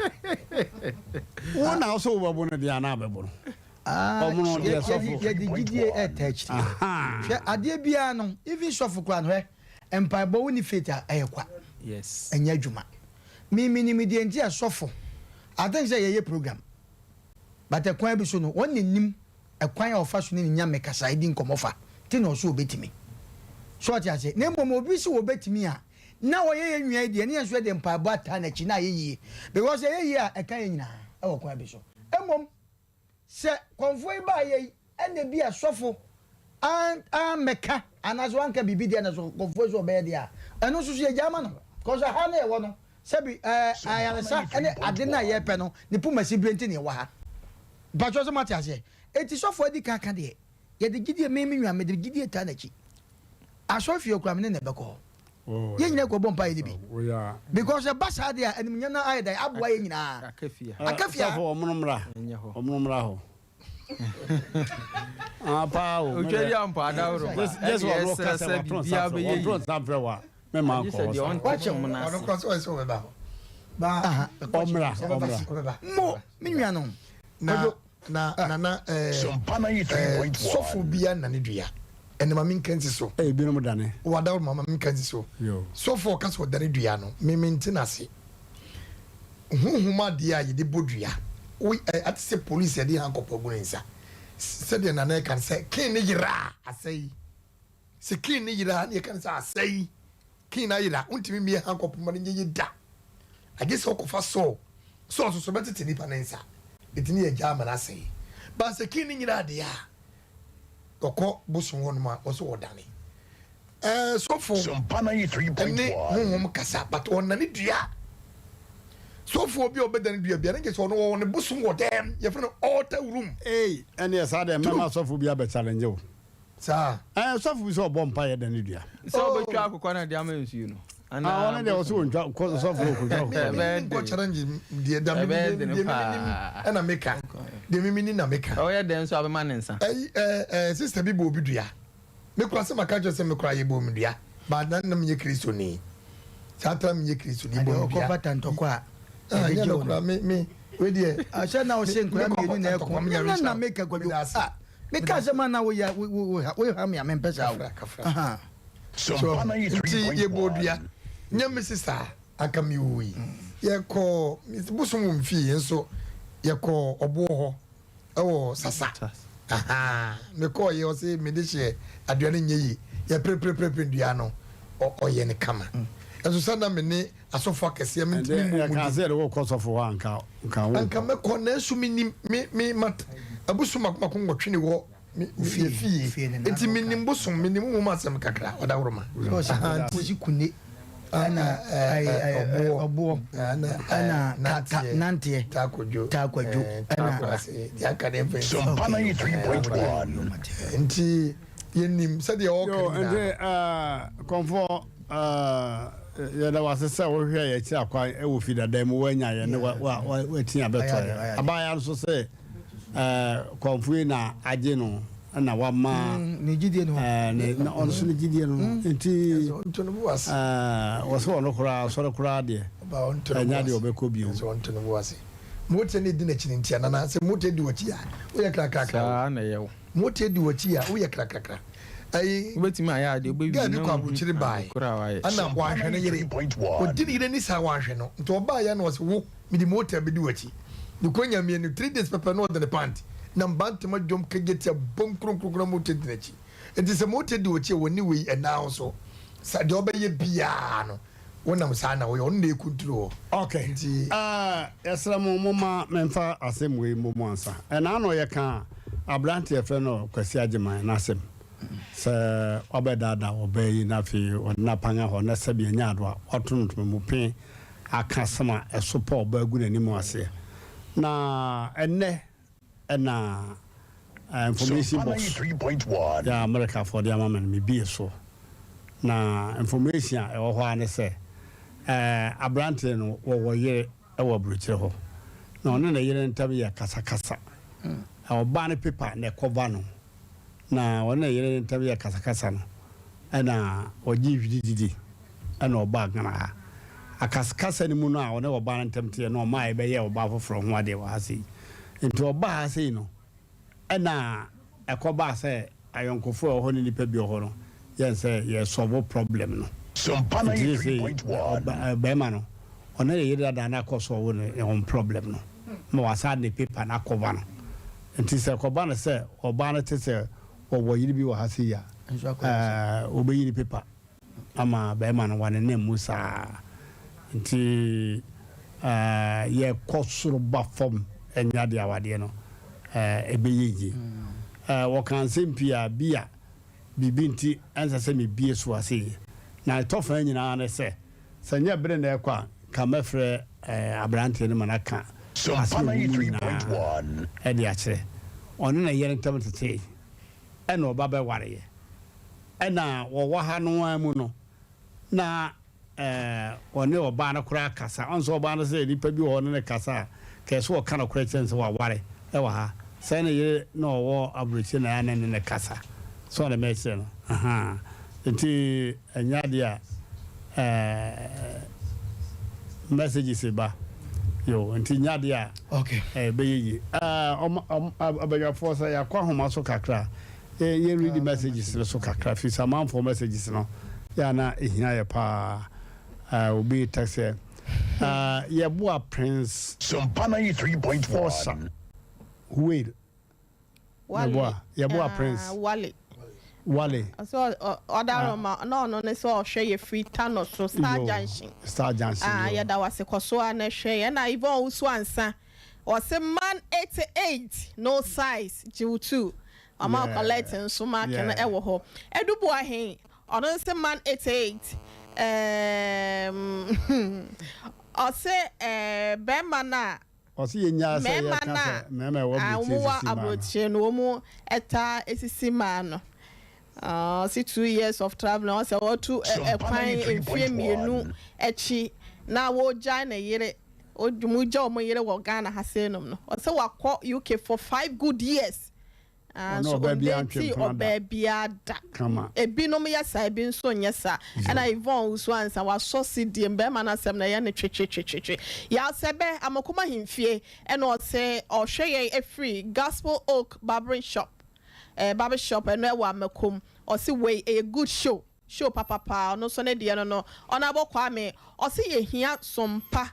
Wo na wo sɛ wobɛbo no deɛ anaa bɛbo no. Ah, Ɔmo no deɛ sɔfo. Yɛde gyidie ɛɛta akyire. Hwɛ adeɛ biara no, even sɔfo koraa no hwɛ, mpaebɔ wo ni faith a ɛyɛ kwa. Yes. Ɛnyɛ adwuma. Me me nim deɛ nti a sɔfo, I think sɛ yɛyɛ program, but ɛkwan bi so no, wɔn na nim ɛkwan a ɔfa so ne ne Nyame kasa ɛdi nkɔmɔ fa, nti na ɔso ɔbɛtumi. So ɔte aseɛ? Na mmom obi se ɔbɛtumi a, na ɔyɛ yɛn nua yi deɛ, ne yɛn nso yɛde mpaebɔ ataa n'akyi na ayɛ yie. Because ɛyɛ yie a, ɛka yɛn nyinaa ɛwɔ kwan bi so. Mmom, Sɛ kɔmfoɔ yi baeɛ yi ɛna bi a sɔfo an ammɛka anaasɛ wanka biribi deɛ na so kɔmfoɔ yi so ɔbɛyɛ deɛ a, ɛno nso so yɛgyaa ma no. Cause ɛha na yɛwɔ no, sɛbi ɛɛ ayaresa ne ade no a yɛrepɛ no, ne poma sibire nti na yɛwɔ ha. Mpakyɛw sɛ moate aseɛ? Enti sɔfo adi kan aka deɛ, yɛde gyidie, me me nua mede gyidie taa n'akyi. Asɔrefie koraa me ne no na ɛbɛkɔ hɔ. Yɛn nyinaa kɔbɔ mpaeɛ no bi. Because ɛba saa deɛ a, animuonyam no ayɛ dɛn? Aboa yɛn nyinaa. Aka fie. Aka fie. Sɔfo ɔmono mmra. Ɔmono mmra hɔ. Ah, paa o. Otwa di ampa adaworo ba. Just Ɛne ɔno ɛsrɛ kasa sɛ watoro nsa biribiara frɛ bɛyɛ wɔtoro yie. nsa frɛ wa mɛma Agye nkɔ sɛ hɔ deɛ saa. ɔnte Wakyɛ fam no ɔno ase. kora sɛ ɔyɛ sɛ ɔbɛba hɔ. Ɔmmra ɔmmra. Mo, me nuanom. Na Na nana eh, eh, sɔfo bia nane dua. Ɛnɛ ma menka nsi so. Eh, ebinom dane. Wada ma ma menka nsi so. Sɔfo ɔka sɛ ɔdane dua no, me mente n'ase. Honhom adeɛ a yɛde bɔ dua, wo eh, ate sɛ polisi yɛde hankɔpɔ agu ne nsa. Sɛdeɛ nana ɛka no sɛ, ken ne yera a, asɛe. Sɛ ken ne yera a, ne yɛka no sɛ asɛe. King no ayera, wontumi mmue handcuff mma no nyɛ yie da. Agye sɛ wokɔfa saw. Saw nso so bɛtete nipa no nsa. Enti ne yɛagyaa ama no asɛe. But sɛ king no nyera adeɛ a, ɔkɔ bosom hɔnom a, ɔsɛ ɔdane. Ɛɛ sɔfo ne honhom kasa but ɔnnane dua. Sɔfoɔ bi a ɔbɛdane dua biara, ne kyerɛ sɛ ɔno ɔwɔ ne bosom wɔ dɛm. Yɛfrɛ no altar room. Ei, ɛneɛ saa deɛ mɛma sɔfo bi abɛ challenge wo. Saa. Ɛɛ sɔfo bi sɛ ɔbɔ mpa yɛ dɛ ne dua. Sɛ ɔbɛtwa akokɔ na de ama nsuo no. Ah, ɔno deɛ ɔsɛ ɔntwa kɔ sɔfo ɔkɔtwa akokɔ. Ɛbɛyɛ den. Nkɔ challenge deɛ da mi deɛ mi nim ɛna mi ka deɛ mi mi na mi ka. Ɔyɛ dɛn nso abɛma ne nsa. Ɛyi ɛɛ ɛɛ sista bi bɔ obi dua. Mi kura sɛ ma ka kyerɛ sɛ mi kura yɛ bɔ omi dua. Ba na na mi nyɛ kristo ni. Saa tara mi nyɛ kristo ni bɔ mi dua. Adeɛ ɔkɔ bata ntɔkwa a. Ɛde Ɛnyɛ gye no wo kura no. mi mi wei deɛ. Ahyɛ na ɔsɛ nkura mmienu na ɛko. Nyɛ na mi ka kwadwo. Ah. Meka asɛm a na woyɛ woha me a mempɛ saa o. Kafra. So nti yɛbɔ dua nyɛ me sista anka mewui. Yɛkɔ bosom wɔ mfie nso yɛkɔ ɔboɔ hɔ ɛwɔ sasa. Mekɔɔ yɛ ɔse mede hyɛ adua no nyɛ yie. Yɛprepreprepre dua no ɔyɛ no kama. Nso sɛ na me ne asɔfo akɛseɛ mentumi mmɔ mu din. Ɛka sɛ yɛde wokɔ sɔfo hɔ anka nka wo. Anka mɛkɔ nanso menim me me mat abosom mako mako nwɔtwe ne wɔ me fie fie nti menim bosom menim nwoma asɛm kakra ɔdaworoma. Nti kune ɛna ɔboɔ ɛna nanteɛ taakwadwo taakwadwo ɛna nti yɛnim sɛdeɛ ɔka no nyinaa. Nti kɔmfoɔ yɛda wase sɛ wohwɛ yɛ akyiri akwan wɔ fi dada mu woanya yɛ ne watia bɛtɔ yɛ abaayewa nso sɛ kɔmfoɔ yi na agye no na wama ne gyidie no ɔno nso ne gyidie no nti wɔ sɛ ɔno koraa sɔre koraa deɛ ɛnya deɛ ɔbɛkɔ bio. Motia ne di n'akyi nti anana sɛ motia di w'akyi a woyɛ krakrakra. Saa na ɛyɛ wo. Motia di w'akyi a woyɛ krakrakra. Ayi Wobɛtumi ayɛ adeɛ wobɛwie girl bi na kɔ wohu aburokyire ade bae korɔ a wayɛ. ɛna wanhwɛ ne yere. Ɔdi ne yere ani saa wanhwɛ no nti ɔbaeɛ na ɔse wo mede motia bɛdi w'akyi. Ne kɔ nya mmienu three days pɛpɛ na ɔde ne pant nam Bantama dwom kagyatia bom kronkronkron na motia di n'akyi. Nti sɛ mote di wɔkyi a wɔni wei ɛnan wo so sa deɛ ɔbɛyɛ biara no wonam saa na woyɛ ɔno na ɛkunturu hɔ. Ok Nti. Eh, yɛsrɛ mo momma memfa asɛm wei mmɔ mu ansa. Ɛna ano yɛkaa aberante a yɛfrɛ no Kwasi Agyeman n'asɛm sɛ wabɛdaadaa ɔbaa yi na afei ɔde no apanga hɔ na sɛbi ɛnyɛ ado a wato no ntoma mu pe aka asɛm a ɛsopa ɔbaa gu n'anim aseɛ. Na ɛnnɛ Ɛna information box yɛ a Amerikafoɔ de ama me no mebie so na information a ɛwɔ hɔ ara ne sɛ aberanteɛ no wɔwɔ yere wɔ aburokyire hɔ na ɔne ne yere ntam yɛ kasakasa. Ɔbaa no paper na ɛkɔva no na ɔne ne yere ntam yɛ kasakasa no ɛna ɔgye hwiri didi. ɛna ɔbaa Ghana ha. Akasakasa no mu no a ɔne ɔbaa no ntam teɛ no ɔmaa yɛbɛyɛɛ ɔbaa foforɔ ho adeɛ wɔ ha sei. Nti ɔbaa ha sei no ɛna ɛkɔbaa sɛ ayɔnkofoɔ a ɛwɔ hɔ ne nnipa bi wɔ hɔ no yɛn sɛ yɛ solve problem no. Nti seesei bɛrima no ɔne ne yere dada no akɔ solve ne own problem no ma wasan de ne paper no akɔba no. Nti sɛ ɛkɔba no sɛ ɔbaa no te sɛ ɔwɔ yere bi wɔ ha sei a, ɛɛ ɔbɛyi ne paper. ama bɛrima no wanenam mu saa nti yɛkɔ soro ba fam ɛnyɛ adeɛ awadeɛ no ɛbɛyɛ yie. Wɔka nsɛm pii a bi a biribi nti ɛnsɛ sɛ mebie so ase yie na ɛtɔ fa nyinaa ne sɛ sɛ nyɛ bere na ɛkɔ a nka mɛfrɛ aberanteɛ no ma no aka asɛm a ɛwɔ mu nyinaa ɛde akyerɛ ɔne ne yere ntam tetee ɛna ɔba bɛwareɛ. Ɛna wɔwɔ ha no ara mu no, na ɔne ɔbaa no koraa kasa. Ɔn sɛ ɔbaa no sɛ nipa bi wɔ hɔ ne no kasa a, kɛɛ sɛ ɔka nokorɛ kyerɛ no sɛ waware wɔ ha. Sɛ ne yere na ɔwɔ aburokyire na ɛyɛ a na ɛne no kasa. So ɔne mɛkyerɛ no? Ahaa. Nti ɛnyɛ adeɛ a ɛɛ messages ba. Yo, nti nyɛ adeɛ a ɛbɛyɛ yie. Ɛɛ ɔma ɔm abadwafoɔ sɛ yɛakɔ ahoma so kakra a, Yɛ yɛ read messages no so kakra firi sɛ amanfoɔ messages no yɛ a na ɛhia yɛ paa. Uh, obi text sɛ uh, yɛboa Prince Sompa 93.1. Forsa Whale. Wale. Yɛboa yɛboa Prince Ah, Wale. Wale. Ɔsɛ ɔdaroma na ɔno ne sɛ ɔhwɛ yɛ firi Tano so Star Yo, Junction. Star Junction. Ah, yo. yɛda wase kɔ so a na hwɛ yɛn na Yvonne Owusu Ansa. Ɔse man 88 no size gye wo tu. Ɔma wo collect nso mark no ɛwɔ hɔ. Adu Boahen ɔno nso man 88 ɛɛm ɔse ɛɛ bɛɛma no a Ɔse yɛnyaa sɛ mɛɛma yɛka no a sɛ mɛɛma ɛwɔ a aburokyire wɔn wɔ sisi maa no. aburokyire no wɔn ɛtaa esisi maa no. Ɔse 2 years of travelling ɔsɛ wɔtu ɛkwan mfie mmienu akyi na wɔgyae ne yere Wɔn gya wɔn yere wɔ Ghana ha sei nom no. Ɔsɛ wakɔ UK for 5 good years. Ɔne Nso ɔbaa biara ntwe ɔndatii mpena da. ɔbaa biara da. Kama. Ebinom yɛ saa, ebi nso nyɛ saa. Ɛna Yvonne Owusu Ansah wasɔ sidie mu, bɛrima no asɛm no ɛyɛ no twetwetwetwe. Yaw Sɛbɛ, Amokom Ahemfie, ɛna ɔse ɔhwɛ yɛn ɛfiri Gospel Oak Barbering Shop, eh, barber shop, ɛno ɛwɔ Amakom. Ɔse wei ɛyɛ good show. Show papa paa ɔno nso ne deɛ no no Honourable Kwame ɔse yɛhia som pa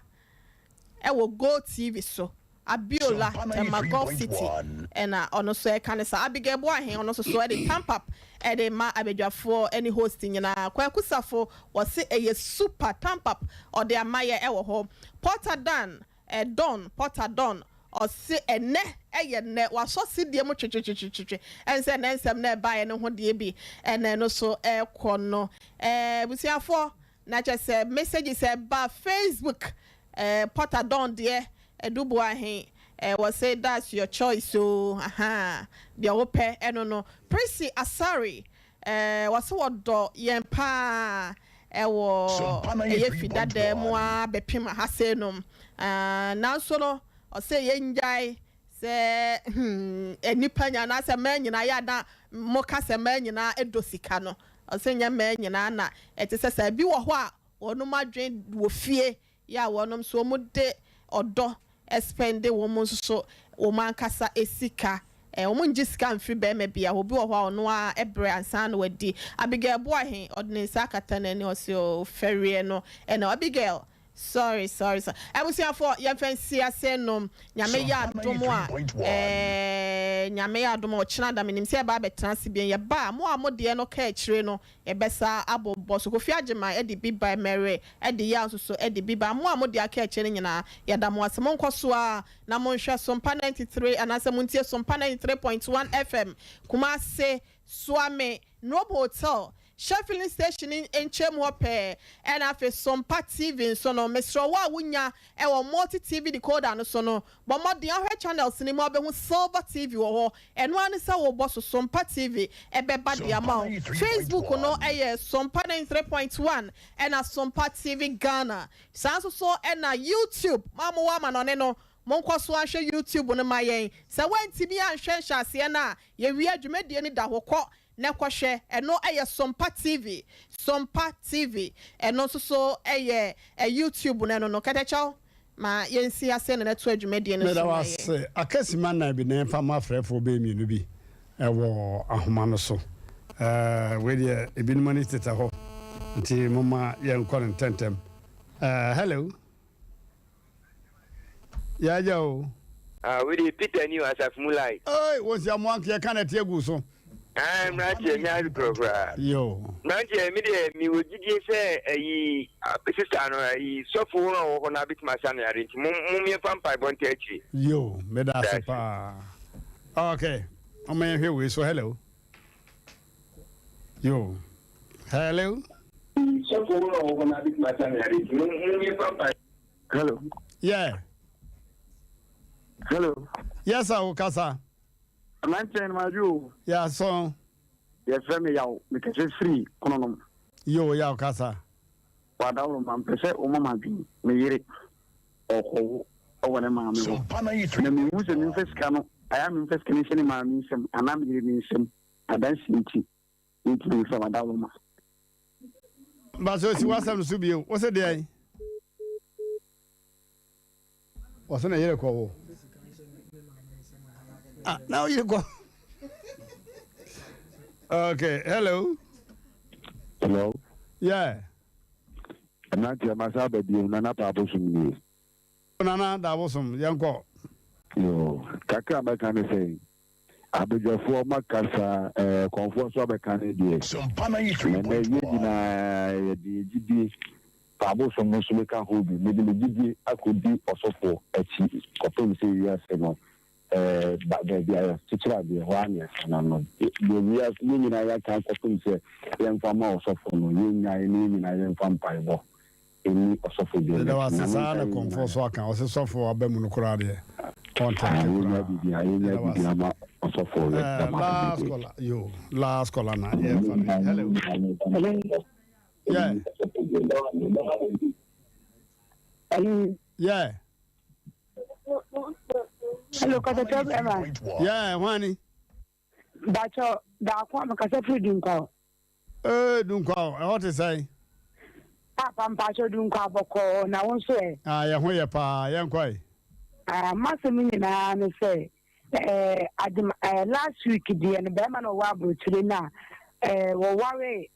ɛwɔ Gold TV so Abiola Tema Golf City ɛna ɔno nso ɛka ne saa Abigail Boahen ɔno nso so ɛde thump up ɛde ma abadwafoɔ ɛne host nyinaa Kwaku Safo ɔse ɛyɛ super thump up ɔde ama yɛ ɛwɔ hɔ Porter Dan Don, Porter Don, ɔse ɛnɛ yɛ nnɛ, wasɔ sedie mu twetwetwetwetwe, ɛne sɛ nnɛ nsɛm no ɛbaeɛ no ho deɛ bi ɛna ɛno so ɛrekɔ no. Ɛɛ abusuafoɔ, na kyerɛ sɛ messages ɛba Facebook, ɛɛ Porter Don deɛ, Adu Boahen, ɛɛ wɔse that's your choice oo, ahaa, deɛ wopɛ ɛno no. Prissy Asare, Ɛɛ wɔse wɔdɔ yɛn paa ɛwɔ ɛyɛ fi dadaa mu ara bɛpem aha sei nom nanso no ɔse yɛngyae sɛ hmm nnipa nyinaa anaasɛ mmaa nyinaa yɛ a na moka sɛ mmaa nyinaa dɔ sika no ɔse nyɛ mmaa nyinaa na ɛte sɛ saa bi wɔ hɔ a wɔnom adwen wɔ fie Yɛ a wɔnom nso wɔn de ɔdɔ spɛnde wɔn nso so wɔn ankasa sika. Wɔn ngye sika mfiri bɛɛma bia hɔ. Obi wɔ hɔ a ɔno ara brɛ ansa na wadi. Abigail Boahen, ɔde ne nsa akata n'ani ɔse oh fɛreɛ no ɛna Abigail sorry sorry sorry. Abusuafoɔ yɛmfa nsi ase nom Nyame yɛ adom a ɛɛ. Nyame yɛ adom a ɔkyena da menim sɛ yɛba abɛtena ase bio. Yɛba a, mo a mo deɛ no ka akyire no, yɛbɛsa abobɔ so. Kofi Agyeman de bi bae, Mary de Yaw nso so de bi bae. Mo a mo deɛ aka akyire no nyinaa, yɛda mo ase. Monkɔ so ara na monhwɛ Sompa 93 anaasɛ montie Sompa 93.1 FM, Kumasi, Suame, Nob Hotel, Shell filling station nkyɛn mu hɔ pɛɛ ɛna afei Sompa TV nso no mesrɛ wo a wonya ɛwɔ multi TV decoder no so no bɔ mmɔden ahwɛ channels no mu a wobɛhu Silver TV wɔ hɔ ɛno ara ne sɛ wobɔ so Sompa TV ɛbɛba de ama wo Facebook no ɛyɛ Sompa 93.1 ɛna Sompa TV Ghana saa nso so ɛna YouTube mo a mowɔ amanɔne no monkɔ so ahwɛ YouTube no ma yɛn sɛ woantumi anhwɛ nhyɛaseɛ no a yɛwie dwumadie no da hɔ kɔ Na kɔhwɛ, ɛno yɛ Sompa TV, Sompa TV, ɛno nso so yɛ YouTube no, ɛno no, Kɛtɛkyɛw, ma yɛnsi ase na nɛtoa dwumadie no Meda so wo ma yɛn. ase. Aka simma nnan bi na yɛmfa mma afrɛfoɔ bɛyɛ mmienu bi wɔ ahoma no so. Eh, wei deɛ ebinom ani tetɛ hɔ, nti momma yɛnkɔ no ntɛntɛm. Eh, hello. Yɛagya o. Ah, wei deɛ Peter ni o, asafo mu light. Oi, wo nsia mo anka yɛka na ɛte agu so. Ah, mmeranteɛ nyɛ ade korɔ koraa. Yo. Mmeranteɛ, me deɛ mewɔ gyidie sɛ ayi sista no ayi sɔfo no a ɔwɔ hɔ no abɛtumi asa no yare nti mo mo yɛmfa mpaebɔ ntaa akyire. Yo, meda ase paa. Okay, ɔma yɛhwɛ wei so. Hello. Yo. Hello. Sɔfo no a ɔwɔ hɔ no abɛtumi asa no yare nti mo mo yɛmfa mpaebɔ. Hello. Yeah. Hello. Yes, sir, kasa. Mmeranteɛ no madwo o. Yeah, so. Yɛfrɛ me Yaw, mekasa firi Kononom. Yo, Yaw kasa. Wadaworo ma mpɛ sɛ woma m'adwene, me yere ɔkɔwo wɔ ne maame hɔ. Na mehu sɛ memfa sika no, ayɛ a memfa sika no nhyɛ ne maame nsam anaa me yere ne nsam. Adanse nti, mentumi mfa wadaworo ma. Mpatsɔ si w'asɛm no so bio, wo se deɛn? Ɔse ne yere kɔ wo. Ah, na wo yere kɔ. Okay, hello. Hello. Yeah. Mmeranteɛ masa aba bio, Nana Paabosom nie. Nana Dabosom, yɛnkɔ. Yoo, kakra a mɛka ne sɛ, Abadwafoɔ makasa ɛɛ kɔnfoɔ nso abɛka ne deɛ. Na ɛnɛ yɛn nyinaa yɛde yɛn gyidie fa abosom no nso bɛka ho bi. Mede me gyidie akɔdi ɔsɔfoɔ akyi kɔpem sɛ wiase no ɛɛ ba baabi a yɛkyekyere adeɛ hɔ ara na yɛsan ano. Deɛ wiase yɛn nyinaa yɛaka akɔpem sɛ yɛmfa ma ɔsɔfoɔ no yɛnnyae na yɛn nyinaa yɛmfa mpaebɔ Ɛnni ɔsɔfo biara Meda wo akyi. ase Nyame saa nka na yɛn kɔmfoɔ nyinaa. so aka ɔse sɔfo aba mu no koraa deɛ ɔntɛnte Ah, yɛnya koraa biribi a, yɛnya meda wo biribi ase ama ɔsɔfo yɛ Eh, dama last bebree. caller yo last caller na yɛmfa no yi hello Hello. yeah Hello. yeah Hello, Kɔtɔtɔ bɛma. yeah hwani Bakyɛ daako a mekasa firi Dunkwa. Ee Dunkwa o, ɛhɔ te sɛn? Paapa mpakyɛ Dunkwa bɔkɔɔ na wo nso ɛ? Ah yɛn ho yɛ paa, yɛnkɔ ɛ. Ah m'asɛm nyinaa ne sɛ eh, adem eh, last week deɛ no bɛrima na ɔwɔ aburokyire no a eh, wɔware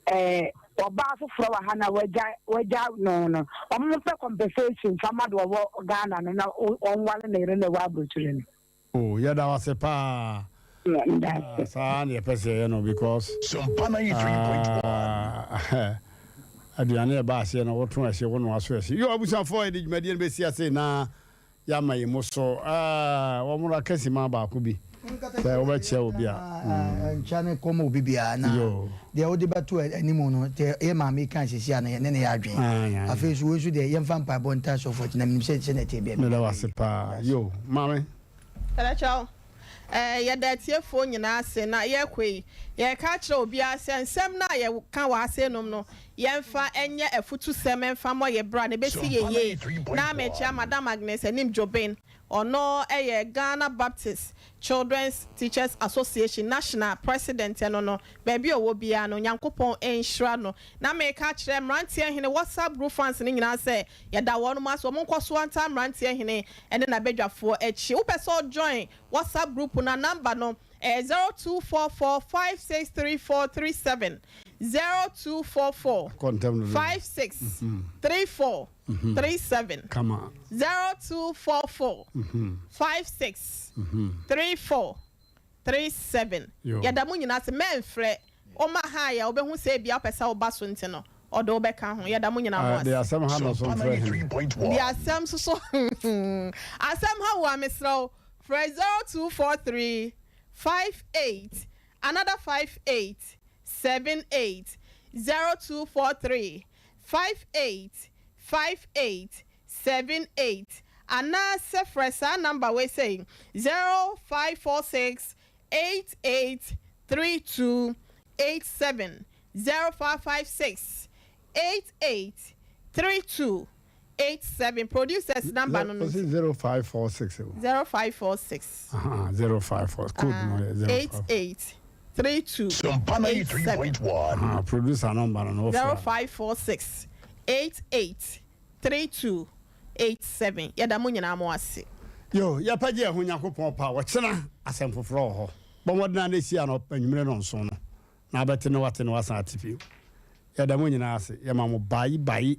eh, ɔbaa foforɔ wɔ ha na wagya wagya no no wɔn mpɛ compensation fa ma de ɔwɔ Ghana no na wɔnware ne yere na ɛwɔ aburokyire no. Oh yɛda wo ase paa. Ah, saa na yɛpɛ sɛ yɛyɛ no because ah, aduane ɛba aseɛ no woto ɛhye wo noa so ɛhye. Yo abusuafoɔ yɛde dwumadie no bɛsi ase na yɛama yɛ mu so. Ah, wɔn ra kɛse ma baako bi sɛ wobɛkyɛ obi a. Nkyɛ ne kɔma obi biara na deɛ wode bɛto anim no deɛ yɛ maame ka sisi a no yɛne ne yɛ adwene. Afei so wei nso deɛ yɛmfa mpaebɔ ntaa sɔfo akyi na menim sɛ sɛnea ɛteɛ biara. Meda wo ase paa. Yo, maame. Kyɛw. Eh, yɛda atiefoɔ nyinaa ase na yɛrekɔ yi, yɛreka akyerɛ obiara sɛ nsɛm no a yɛka wɔ ha seinom no, yɛmfa nyɛ afutusɛm mfa mmɔ yɛn bra na ɛbɛsi yɛn yie. Na mekyea Madam Agnes Anim Dwobeng, ɔno yɛ Ghana Baptist Children's Teachers Association National President, ɛno no, baabi a ɔwɔ biara no, Nyankopɔn nhyira no. Na mereka akyerɛ Mmeranteɛ Hene WhatsApp group fans no nyinaa sɛ, Yɛda wɔnom ase, wɔn nkɔso ntaa Mmeranteɛ Hene ne n'abadwafoɔ akyi. Wopɛ sɛ wo join WhatsApp group no a, number no ɛyɛ 0244 563437, 0244 Kɔ ntɛm dodo. 5634 37, Kama. 0244 56 34. 37. Yɛda mo nyinaa ase. Mɛnfrɛ. Woma hi a, wobɛhu sɛ ebia wopɛ sɛ woba so nti no, ɔde wo bɛka ho. Yɛda mo nyinaa mo ase. Deɛ asɛm ha no so mfrɛ hene. Deɛ asɛm nso so asɛm ha wo a, mesrɛ wo, frɛ 0243 58 another 58 78 0243 58 58 78 anaasɛ frɛ saa number wei sei 0546 88 32 87 0556 88 32 87 producers number no no. Ɔsi 0546 o. 0546. Aha 054 code no yɛ 05. 88 32 87. Aha producer number no no. 0546 88 32 87 Yɛda mo nyinaa mo ase. Yo, yɛpɛgye yɛn ho Nyankopɔn pɛ a, ɔkyena asɛm foforɔ wɔ hɔ. Bɔ mmɔden ara na si anɔpa anwummere nnɔnson no, na abɛte na woate na woasan ate bio. Yɛda mo nyinaa ase. Yɛma mo bae bae.